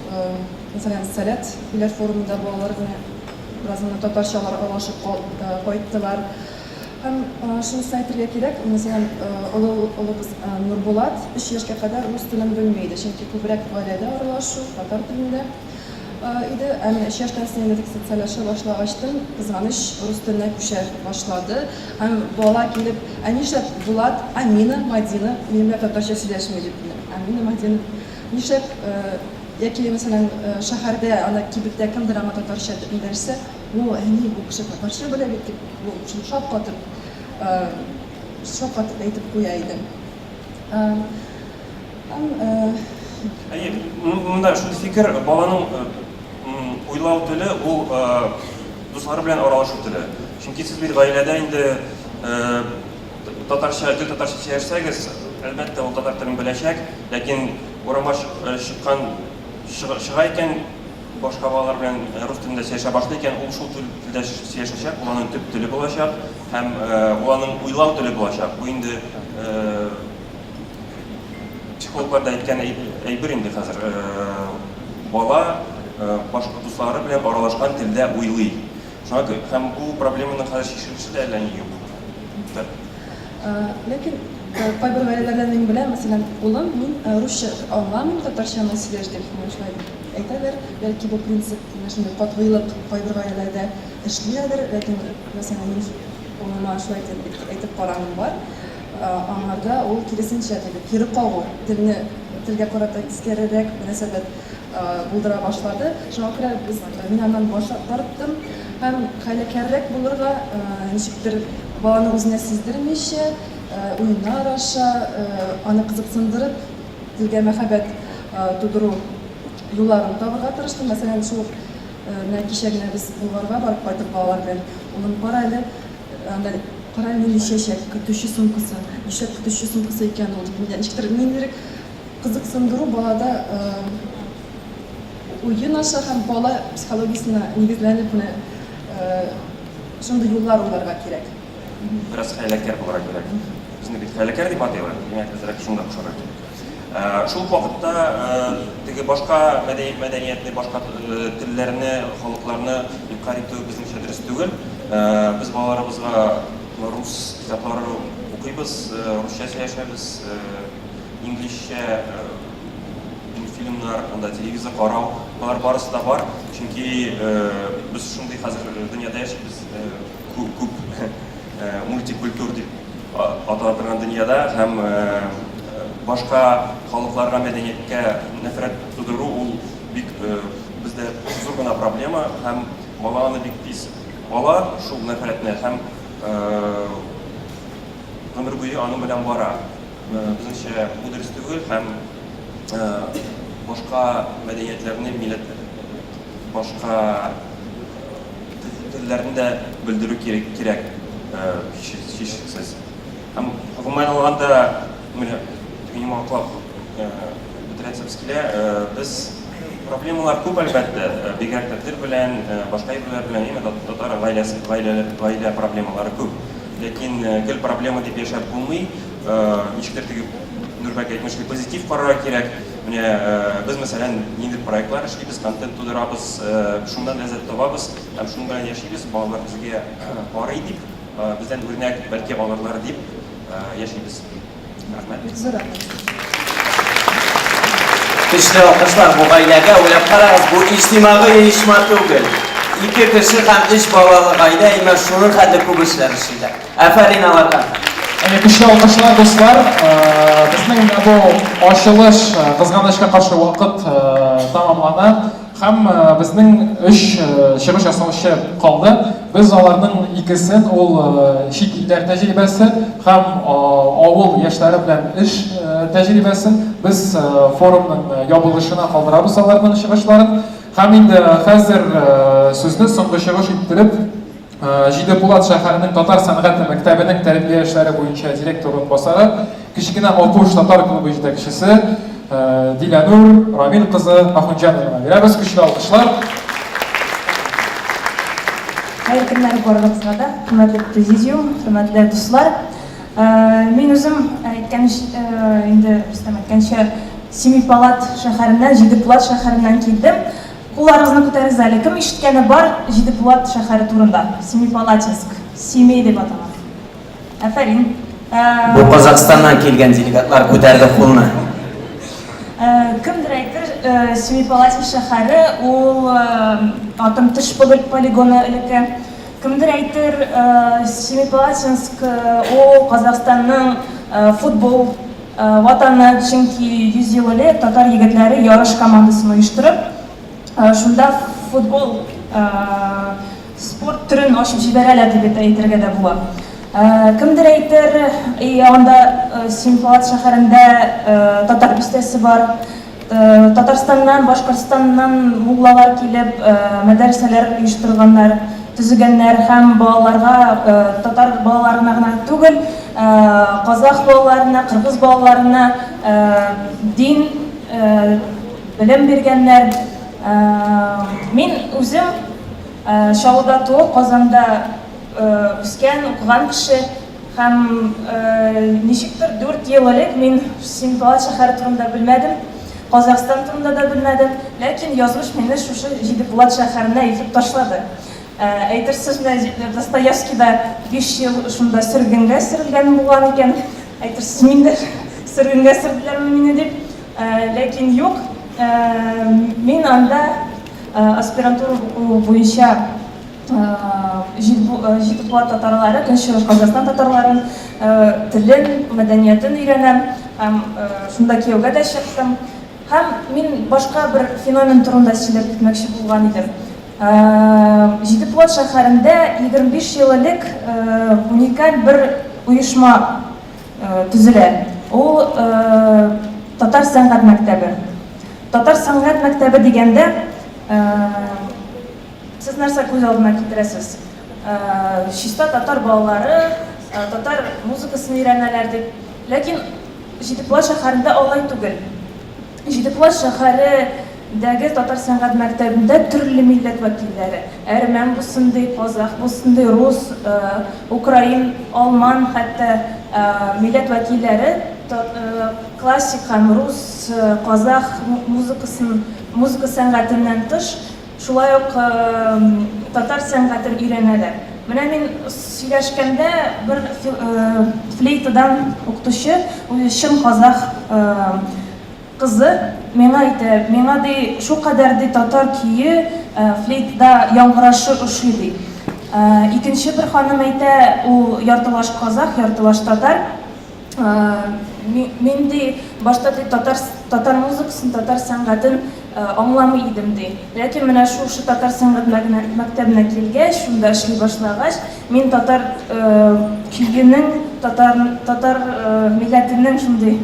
мәсәлән, Сәләт иләр форумында балалар гына бераз гына татарча алар аралашып кайттылар. Һәм шунысын әйтергә кирәк, мәсәлән, олы улыбыз Нурбулат өч яшькә кадәр рус телен белми иде, чөнки күбрәк гаиләдә аралашу татар телендә иде. Ә менә өч яшьтән соң инде тик социальләшә башлагачтын, кызганыч, рус теленә күчә башлады. Һәм бала килеп, ә нишләп Булат, Амина, Мадина минем белән татарча сөйләшми дип, Амина, Мадина, нишләп, яки, мәсәлән, шәһәрдә, анда кибеттә кемдер аңа татарча эндәшсә, О, әни, бу кеше татарча белә бит, дип, ул шуны шаккатып, шаккатып әйтеп куя иде. Һәм. Әйе, монда шундый фикер, баланың уйлау теле ул дуслары белән аралашу теле. Чөнки сез бит гаиләдә инде татарча, гел татарча сөйләшсәгез, әлбәттә, ул татар телен беләчәк, ләкин урамга чыккан, чыга икән, башка балалар белән рус телендә сөйләшә башлый икән, ул шул телдә сөйләшәчәк, ул аның төп теле булачак һәм ул аның уйлау теле булачак. Бу инде психологлар да әйткән әйбер инде хәзер. Бала башка дуслары белән аралашкан телдә уйлый. Шуңа күрә һәм бу проблеманың хәзер чишелеше дә әллә ни юк. Ләкин кайбер гаиләләрдә мин беләм, мәсәлән, улым, мин русча аңламыйм, татарча гына сөйләш дип, менә шулай әйтәләр. Бәлки бу принцип, менә шундый катгыйлык кайбер гаиләләрдә эшлидер, ләкин, мәсәлән, мин улыма шулай дип әйтеп караганым бар. Аңарда ул киресенчә, теге кире кагу, телне, телгә карата тискәрерәк мөнәсәбәт булдыра башлады. Шуңа күрә без, мин аннан баш тарттым һәм хәйләкәррәк булырга, ничектер баланы үзенә сиздермичә, уеннар аша аны кызыксындырып, телгә мәхәббәт тудыру юлларын табырга тырыштым. Мәсәлән, шул ук менә кичә генә без Болгарга барып кайттык балалар белән. Улым, кара әле, анда кара әле нинди чәчәк, көтүче сумкасы. Нишләп көтүче сумкасы икән ул дип, ничектер ниндирәк Кызыксындыру балада уен аша һәм бала психологиясенә нигезләнеп менә шундый юллар уйларга кирәк. Бераз хәйләкәр булырга кирәк. Безне бит хәйләкәр дип атыйлар, димәк, әзрәк шунда кушарга кирәк. Шул ук вакытта теге башка мәдәниятне, башка телләрне, халыкларны инкарь итү безнеңчә дөрес түгел. Без балаларыбызга рус китаплары укыйбыз, русча сөйләшәбез. Инглизчә мультфильмнар, анда телевизор карау, болар барысы да бар. Чөнки без шундый хәзер дөньяда яшибез, күп мультикультур дип атала торган дөньяда һәм башка халыкларга, мәдәнияткә нәфрәт тудыру ул бик бездә зур гына проблема һәм бала аны бик тиз ала шул нәфрәтне һәм гомер буе аның белән бара. Безнеңчә, бу дөрес түгел һәм башка мәдәниятләрне, милләт, башка телләрне дә белдерү кирәк, һичшиксез. Һәм гомумән алганда, менә йомгаклап бетерәсебез килә, без проблемалар күп, әлбәттә, бигрәк тә тел белән, башка әйберләр белән, именно татар гаиләсе, гаилә проблемалары күп. Ләкин гел проблема дип яшәп булмый. Ничектер теге Нурбәк әйтмешли, позитив карарга кирәк. Менә без, мәсәлән, ниндидер проектлар эшлибез, контент тудырабыз, шуннан ләззәт табабыз һәм шуның белән яшибез. Балалар безгә карый дип, бездән үрнәк бәлки алырлар дип яшибез. Рәхмәт. Бик зур рәхмәт. Көчле алкышлар бу гаиләгә. Уйлап карагыз, бу иҗтимагый оешма түгел. Ике кеше һәм өч балалы гаилә, имеш, шуның хәтле күп эшләр эшлиләр. Афәрин аларга! Әйе, көчле алкышлар, дуслар. Безнең менә бу ачылыш, кызганычка каршы, вакыт тәмамлана. Һәм безнең өч чыгыш ясаучы калды. Без аларның икесен, ул чит илләр тәҗрибәсе һәм авыл яшьләре белән эш тәҗрибәсен без форумның ябылышына калдырабыз аларның чыгышларын. Һәм инде хәзер сүзне соңгы чыгыш иттереп Җидепулат шәһәренең татар сәнгате мәктәбенең тәрбия эшләре буенча директор урынбасары, Кечкенә Апуш татар клубы җитәкчесе Диләнур Рамил кызы Ахунҗановага бирәбез. Көчле алкышлар. Хәерле көннәр барыгызга да, хөрмәтле президиум, хөрмәтле дуслар. Мин үзем әйткән, инде Рөстәм әйткәнчә, Семипалат шәһәреннән, Җидепулат шәһәреннән килдем. Кулларыгызны күтәрегез әле, кем ишеткәне бар Җидепулат шәһәре турында? Семипалатинск, Семей дип атала. Афәрин. Бу Казахстаннан килгән делегатлар күтәрде кулны. Кемдер әйтер, Семипалатинск шәһәре ул атом төш полигоны элекке. Кемдер әйтер, Семипалатинск ул Казахстанның футбол ватаны, чөнки 100 ел элек татар егетләре ярыш командасын оештырып, шунда футбол спорт төрен ачып җибәрәләр дип әйтергә дә була. Кемдер әйтер, и анда Семипалат шәһәрендә татар бистәсе бар. Татарстаннан, Башкортстаннан муллалар килеп, мәдәрсәләр оештырганнар, төзегәннәр һәм балаларга, татар балаларына гына түгел, казах балаларына, кыргыз балаларына дин белем биргәннәр. Мин үзем Чаллыда туып, Казанда үскән, укыган кеше һәм ничектер дүрт ел элек мин Семипалат шәһәре турында белмәдем, Казахстан турында да белмәдем, ләкин язмыш мине шушы Җидепулат шәһәренә илтеп ташлады. Әйтерсез, менә Достоевский да 5 ел шунда сөргенгә сөрелгән булган икән. Әйтерсез, мин дә сөргенгә сөрделәрме мине дип. Ләкин юк, мин анда аспирантура уку буенча Җидепулат татарлары, Көнчыгыш Казахстан татарларын телен, мәдәниятен өйрәнәм һәм шунда кияүгә дә чыктым. Һәм мин башка бер феномен турында сөйләп китмәкче булган идем. Җидепулат шәһәрендә 25 ел элек уникаль бер оешма төзелә. Ул татар сәнгать мәктәбе. Татар сәнгать мәктәбе дигәндә, сез нәрсә күз алдына китерәсез? Чиста татар балалары татар музыкасын өйрәнәләр дип. Ләкин Җидепулат шәһәрендә алай түгел. Җидепулат шәһәрендәге татар сәнгать мәктәбендә төрле милләт вәкилләре, әрмән булсын ди, казах булсын ди, рус, украин, алман хәтта милләт вәкилләре классик һәм рус, казах музыкасын, музыка сәнгатеннән тыш, шулай ук татар сәнгатен өйрәнәләр. Менә мин сөйләшкәндә бер флейтадан укытучы, үзе чын казах кызы, миңа әйтә, миңа ди, шулкадәр ди татар көе флейтада яңгырашы ошый ди. Икенче бер ханым әйтә, ул яртылаш казах, яртылаш татар. Мин ди, башта ди татар татар музыкасын, татар сәнгатен аңламый идем ди. Ләкин менә шушы татар сәнгать мәктәбенә килгәч, шунда эшли башлагач, мин татар көенең, татар татар милләтенең шундый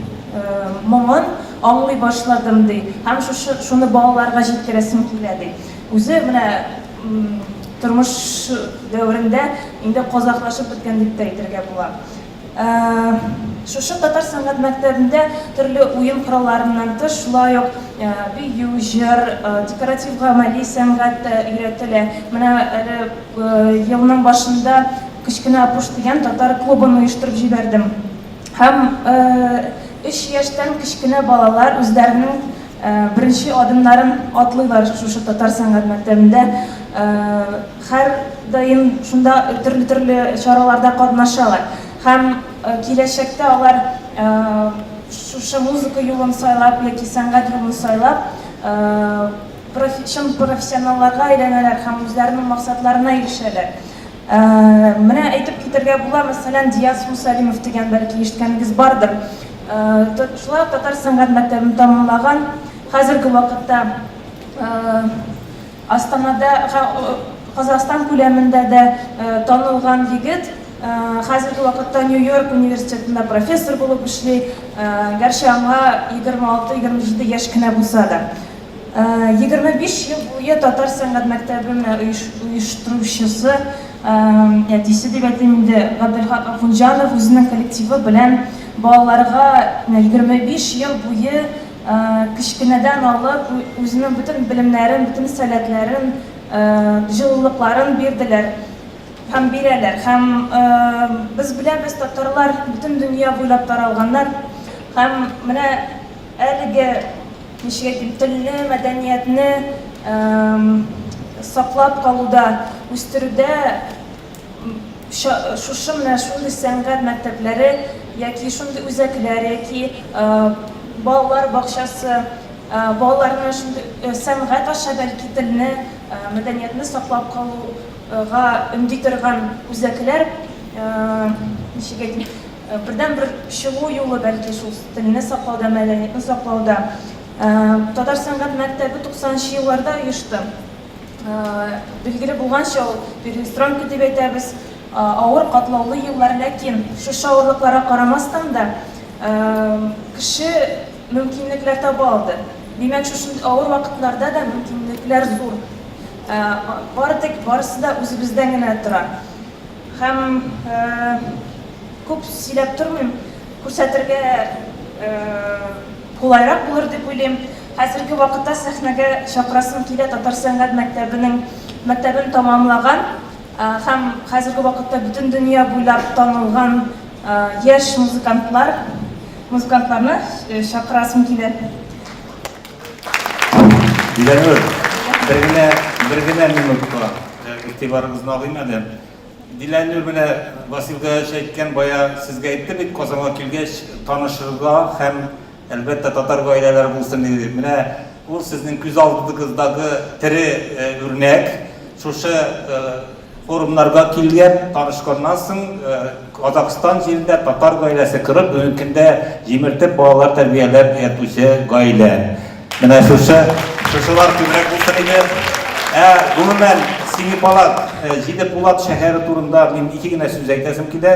моңын аңлый башладым ди. Һәм шушы шуны балаларга җиткерәсем килә ди. Үзе менә тормыш дәверендә инде казахлашып беткән дип тә әйтергә була. Шушы татар сәнгать мәктәбендә төрле уен коралларыннан тыш, шулай ук бию, җыр, декоратив-гамәли сәнгать тә өйрәтелә. Менә әле елның башында Кечкенә Апуш дигән татар клубын оештырып җибәрдем. Һәм өч яшьтән кечкенә балалар үзләренең беренче адымнарын атлыйлар шушы татар сәнгать мәктәбендә. Һәрдаим шунда төрле-төрле чараларда катнашалар. Һәм киләчәктә алар шушы музыка юлын сайлап яки сәнгать юлын сайлап, чын профессионалларга әйләнәләр һәм үзләренең максатларына ирешәләр. Менә әйтеп китәргә була, мәсәлән, Диас Мусалимов дигән, бәлки ишеткәнегез бардыр. Шулай ук татар сәнгать мәктәбен тәмамлаган, хәзерге вакытта Астанада, Казахстан күләмендә дә танылган егет, хәзерге вакытта Нью-Йорк университетында профессор булып эшли, гәрчә аңа 26-27 яшь кенә булса да. 25 ел буе татар сәнгать мәктәбе менә оештыручысы, әтисе дип әйтим инде, Габделхак Ахунҗанов үзенең коллективы белән балаларга 25 ел буе Кечкенәдән алып үзенең бөтен белемнәрен, бөтен сәләтләрен, җылылыкларын бирделәр һәм бирәләр. Һәм без беләбез, татарлар бөтен дөнья буйлап таралганнар. Һәм менә әлеге, ничек әйтим, телне, мәдәниятне саклап калуда, үстерүдә шушы менә шундый сәнгать мәктәпләре яки шундый үзәкләр яки балалар бакчасы балаларны шундый сәнгать аша бәлки телне, мәдәниятне саклап калуга өнди торган үзәкләр, ничек әйтим, бердәнбер чыгу юлы бәлки шул телне саклауда, мәдәниятне саклауда. Татар сәнгать мәктәбе 90 нчы елларда оешты. Билгеле булганча, ул перестройка дип әйтәбез, авыр, катлаулы еллар, ләкин шушы авырлыкларга карамастан да, кеше мөмкинлекләр таба алды. Димәк, шушындый авыр вакытларда да мөмкинлекләр зур. Бары тик барысы да үзебездән генә тора. Һәм күп сөйләп тормыйм, күрсәтергә Кулайрак булыр дип уйлыйм. Хәзерге вакытта сәхнәгә чакырасым килә татар сәнгать мәктәбенең мәктәбен тамамлаган һәм хәзерге вакытта бөтен дөнья буйлап танылган яшь музыкантлар музыкантларны чакырасым килә. Диләнур, бер генә, бер генә минутка игътибарыгызны алыйм әле. Диләнур менә Васил Гаевич әйткән, бая сезгә әйтте бит, Казанга килгәч танышырга һәм, әлбәттә, татар гаиләләре булсын диде. Менә ул сезнең күз алдыгыздагы тере үрнәк. Шушы форумнарга килгән, танышканнан соң Казахстан җирендә татар гаиләсе корып, бүгенге көндә җимертеп балалар тәрбияләп ятучы гаилә. Менә шушы, шушылар күбрәк булсын иде. Ә гомумән, Семипалат, Җиде Пулат шәһәре турында мин ике генә сүз әйтәсем килә.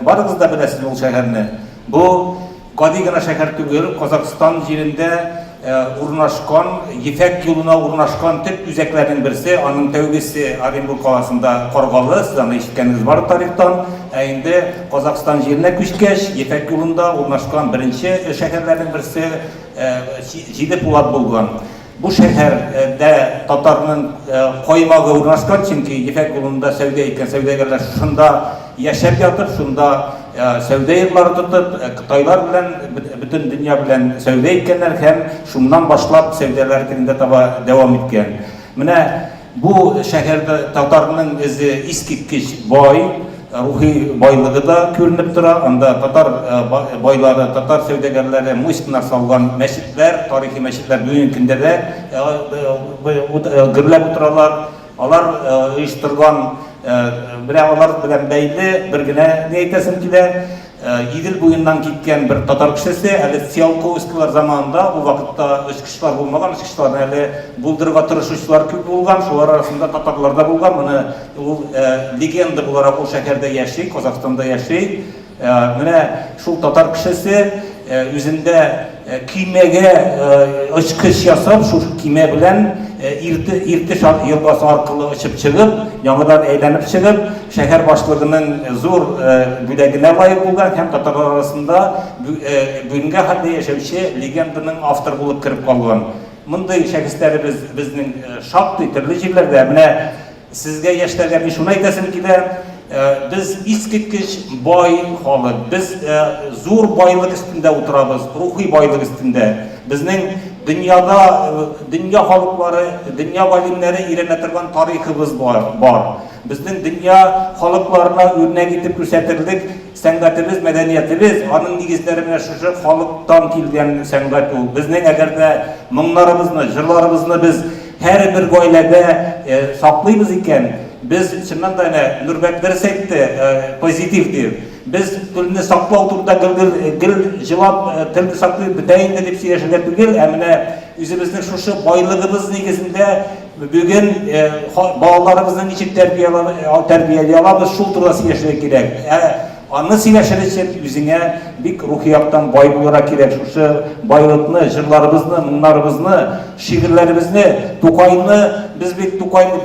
Барыгыз да беләсез ул шәһәрне. Бу гади генә шәһәр түгел, Казахстан җирендә урнашкан, Ефәк юлына урнашкан төп үзәкләрнең берсе. Аның тәүгесе Оренбург каласында Каргалы, сез аны ишеткәнегез бар тарихтан. Ә инде Казахстан җиренә күчкәч, Ефәк юлында урнашкан беренче шәһәрләрнең берсе Җиде пулат булган. Бу шәһәрдә татарның каймагы урнашкан, чөнки Ефәк юлында сәүдә иткән сәүдәгәрләр шунда яшәп ятып, шунда сәүдә йортлары тотып, кытайлар белән, бөтен дөнья белән сәүдә иткәннәр һәм шуннан башлап сәүдәләр тегендә таба дәвам иткән. Менә Бу шәһәрдә татарның эзе искиткеч бай, рухи байлыгы да күренеп тора. Анда татар байлары, татар сәүдәгәрләре, муискиннар салган мәчетләр, тарихи мәчетләр бүгенге көндә дә гөрләп утыралар. Алар оештырган, менә алар белән бәйле бер генә ни әйтәсем килә. Идел буеннан киткән бер татар кешесе, әле Циолковскийлар заманында, ул вакытта очкычлар булмаган, очкычларны әле булдырырга тырышучылар күп булган, шулар арасында татарлар да булган. Моны ул легенда буларак ул шәһәрдә яши, Казахстанда яши. Менә шул татар кешесе үзендә Көймәгә очкыч ясап, шушы көймә белән Иртеш елгасы аркылы очып чыгып, яңадан әйләнеп чыгып, шәһәр башлыгының зур бүләгенә лаек булган һәм татарлар арасында бүгенге хәлдә яшәүче легенданың авторы булып кереп калган. Мондый шәхесләребез безнең шактый төрле җирләрдә. Менә Сезгә, яшьләргә мин шуны әйтәсем килә, без искиткеч бай халык, без зур байлык өстендә утырабыз, рухи байлык өстендә. Безнең дөньяда, дөнья халыклары, дөнья галимнәре өйрәнә торган тарихыбыз бар. Безнең дөнья халыкларына үрнәк итеп күрсәтерлек сәнгатебез, мәдәниятебез, аның нигезләре менә шушы халыктан килгән сәнгать ул. Безнең әгәр дә моңнарыбызны, җырларыбызны без. һәрбер гаиләдә саклыйбыз икән, без чыннан да әнә Нурбәк дөрес әйтте, позитив дип. Без телне саклау турында гел-гел гел җылап, телне саклыйк, бетә инде дип сөйләшергә түгел, ә менә үзебезнең шушы байлыгыбыз нигезендә бүген балаларыбызны ничек тәрбияли алабыз, шул турында сөйләшергә кирәк. Ә аны сөйләшер өчен үзеңә бик рухи яктан бай булырга кирәк. Шушы байлыкны, җырларыбызны, моңнарыбызны, шигырьләребезне, Тукайны, без бит Тукайны,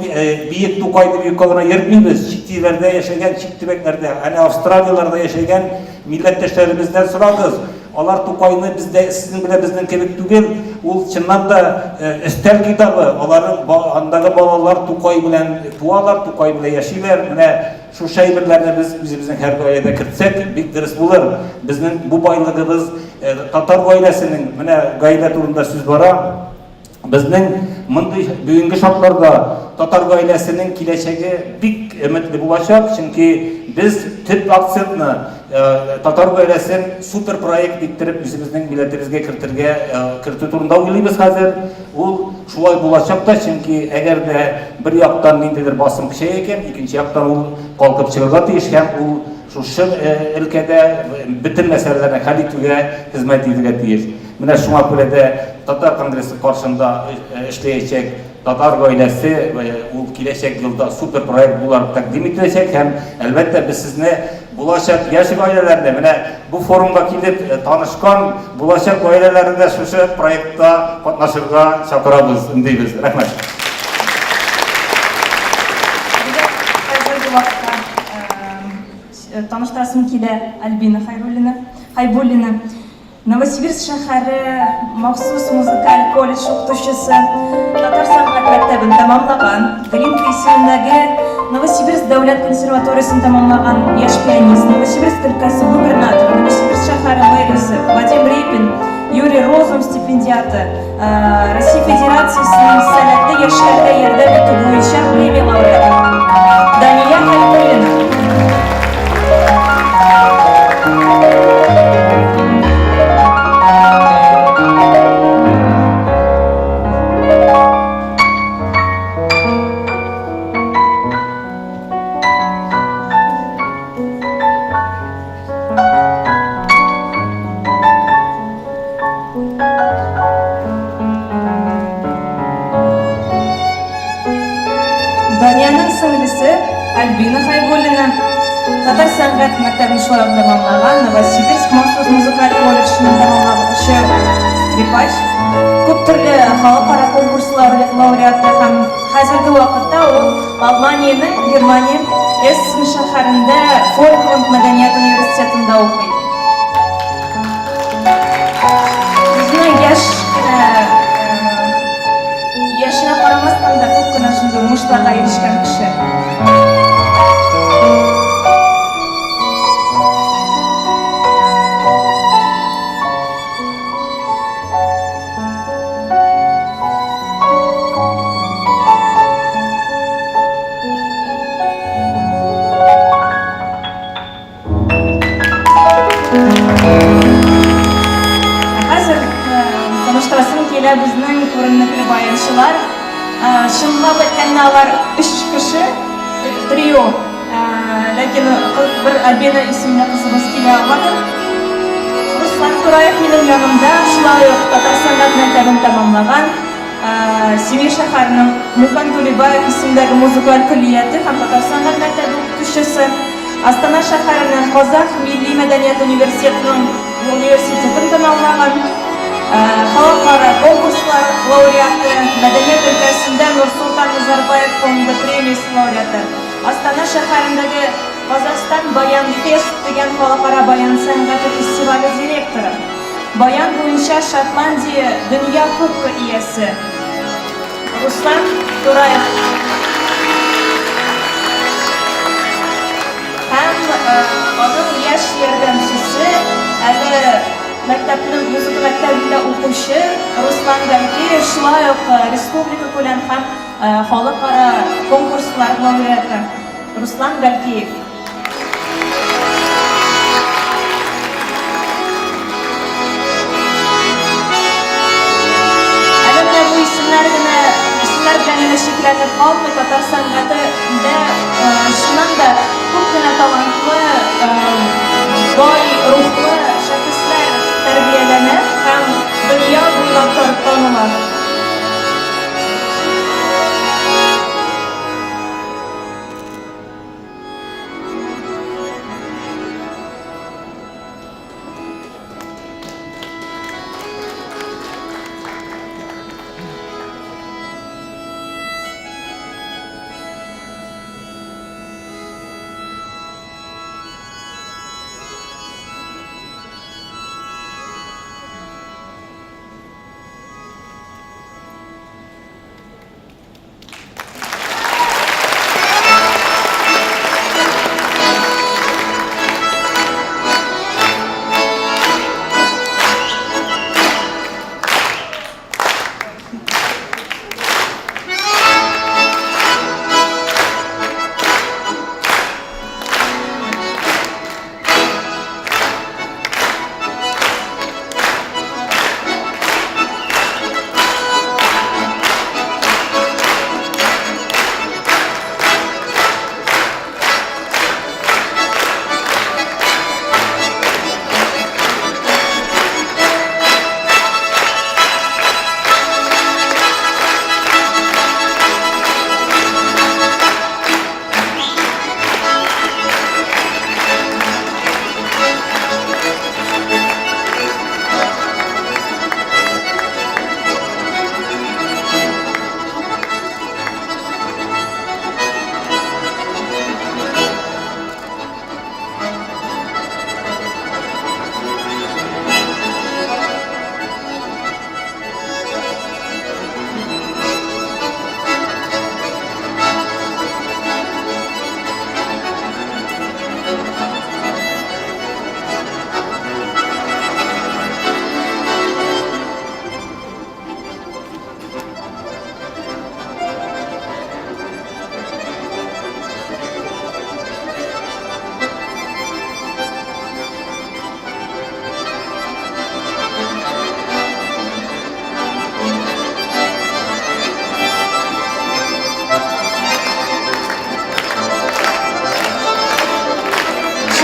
биек Тукай дип юкка гына йөртмибез. Чит илләрдә яшәгән, чит төбәкләрдә, әнә Австралияләрдә яшәгән милләттәшләребездән сорагыз. Алар Тукайны бездә, сезнең белән безнең кебек түгел, ул чыннан да өстәл китабы, аларның андагы балалар Тукай белән туалар, Тукай белән яшиләр. Менә шушы әйберләрне без үзебезнең һәр гаиләдә кертсәк, бик дөрес булыр. Безнең бу байлыгыбыз татар гаиләсенең, менә гаилә турында сүз бара, Безнең мондый бүгенге шартларда татар гаиләсенең киләчәге бик өметле булачак, чөнки без төп акцентны татар гаиләсен супер проект иттереп үзебезнең милләтебезгә кертергә кертү турында уйлыйбыз хәзер. Ул шулай булачак та, чөнки әгәр дә бер яктан ниндидер басым көчәя икән, икенче яктан ул калкып чыгарга тиеш һәм ул шушы өлкәдә бөтен мәсьәләләрне хәл итүгә хезмәт итәргә тиеш. Менә шуңа күрә дә Татар конгрессы каршында эшләячәк Татар гаиләсе ул киләчәк елда супер проект буларак тәкъдим ителәчәк һәм, әлбәттә, без сезне булачак яшь гаиләләрне, менә бу форумга килеп танышкан булачак гаиләләрне дә шушы проектта катнашырга чакырабыз, өндибез. Рәхмәт. Хәзерге вакытта таныштырасым килә Альбина Хайруллина, Хайбуллина. Новосибирск шәһәре махсус музыкаль колледж укытучысы, татар сәнгать мәктәбен тәмамлаган, Глинка исемендәге Новосибирск дәүләт консерваториясен тәмамлаган яшь пианист, Новосибирск өлкәсе губернаторы, Новосибирск шәһәре мэриясе Вадим Репин, Юрий Розум стипендиаты, Россия Федерациясенең сәләтле яшьләргә ярдәм итү буенча премия лауреаты Дания Хәйбуллина. Даниянең сеңлесе Альбина Хайбуллина татар сәнгать мәктәбен шулай ук тәмамлаган, Новосибирск махсус музыкаль колледжын тәмамлаучы скрипач, күп төрле халыкара конкурслар лауреаты һәм хәзерге вакытта ул Алманиянең, Германия, Эссен шәһәрендә Фолькванг мәдәният университетында укый. Үзенең яшь кенә яшенә карамастан да күп кенә шундый уңышларга ирешкән кеше. Хәзер таныштырасым килә безнең күренекле баянчылар. Чынлап әйткәндә, алар өч кеше, трио. Ләкин бер Альбина исемле кызыбыз килә алмады. Руслан Тураев минем янымда, шулай ук татар сәнгать мәктәбен тәмамлаган, Семей шәһәренең Мукан Тулебаев исемендәге музыкаль көллияте һәм татар сәнгать мәктәбе укытучысы, Астана шәһәренең Казах милли мәдәният университетының университетын тәмамлаган, халыкара конкурслар лауреаты, мәдәният өлкәсендә Нурсолтан Назарбаев фонды премиясе лауреаты, Астана шәһәрендәге Казахстан Баян Фест дигән халыкара баян сәнгате фестивале директоры, баян буенча Шотландия дөнья кубкы иясе Руслан Тураев һәм аның яшь ярдәмчесе, әле мәктәпнең музыка мәктәбендә укучы Руслан Галкеев, шулай ук республикакүләм һәм Халыкара конкурслар лауреаты Руслан Галкеев. Әле менә бу исемнәр генә, исемнәр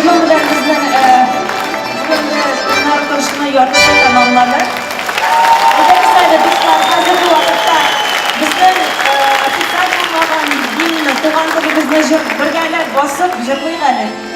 Шуның белән безнең бүгенге пленар утырышның яртысы тәмамланды. Әйдәгез әле, дуслар, хәзерге вакытта безнең официаль булмаган гимнны, туган телебезне җыр бергәләп басып җырлыйк әле.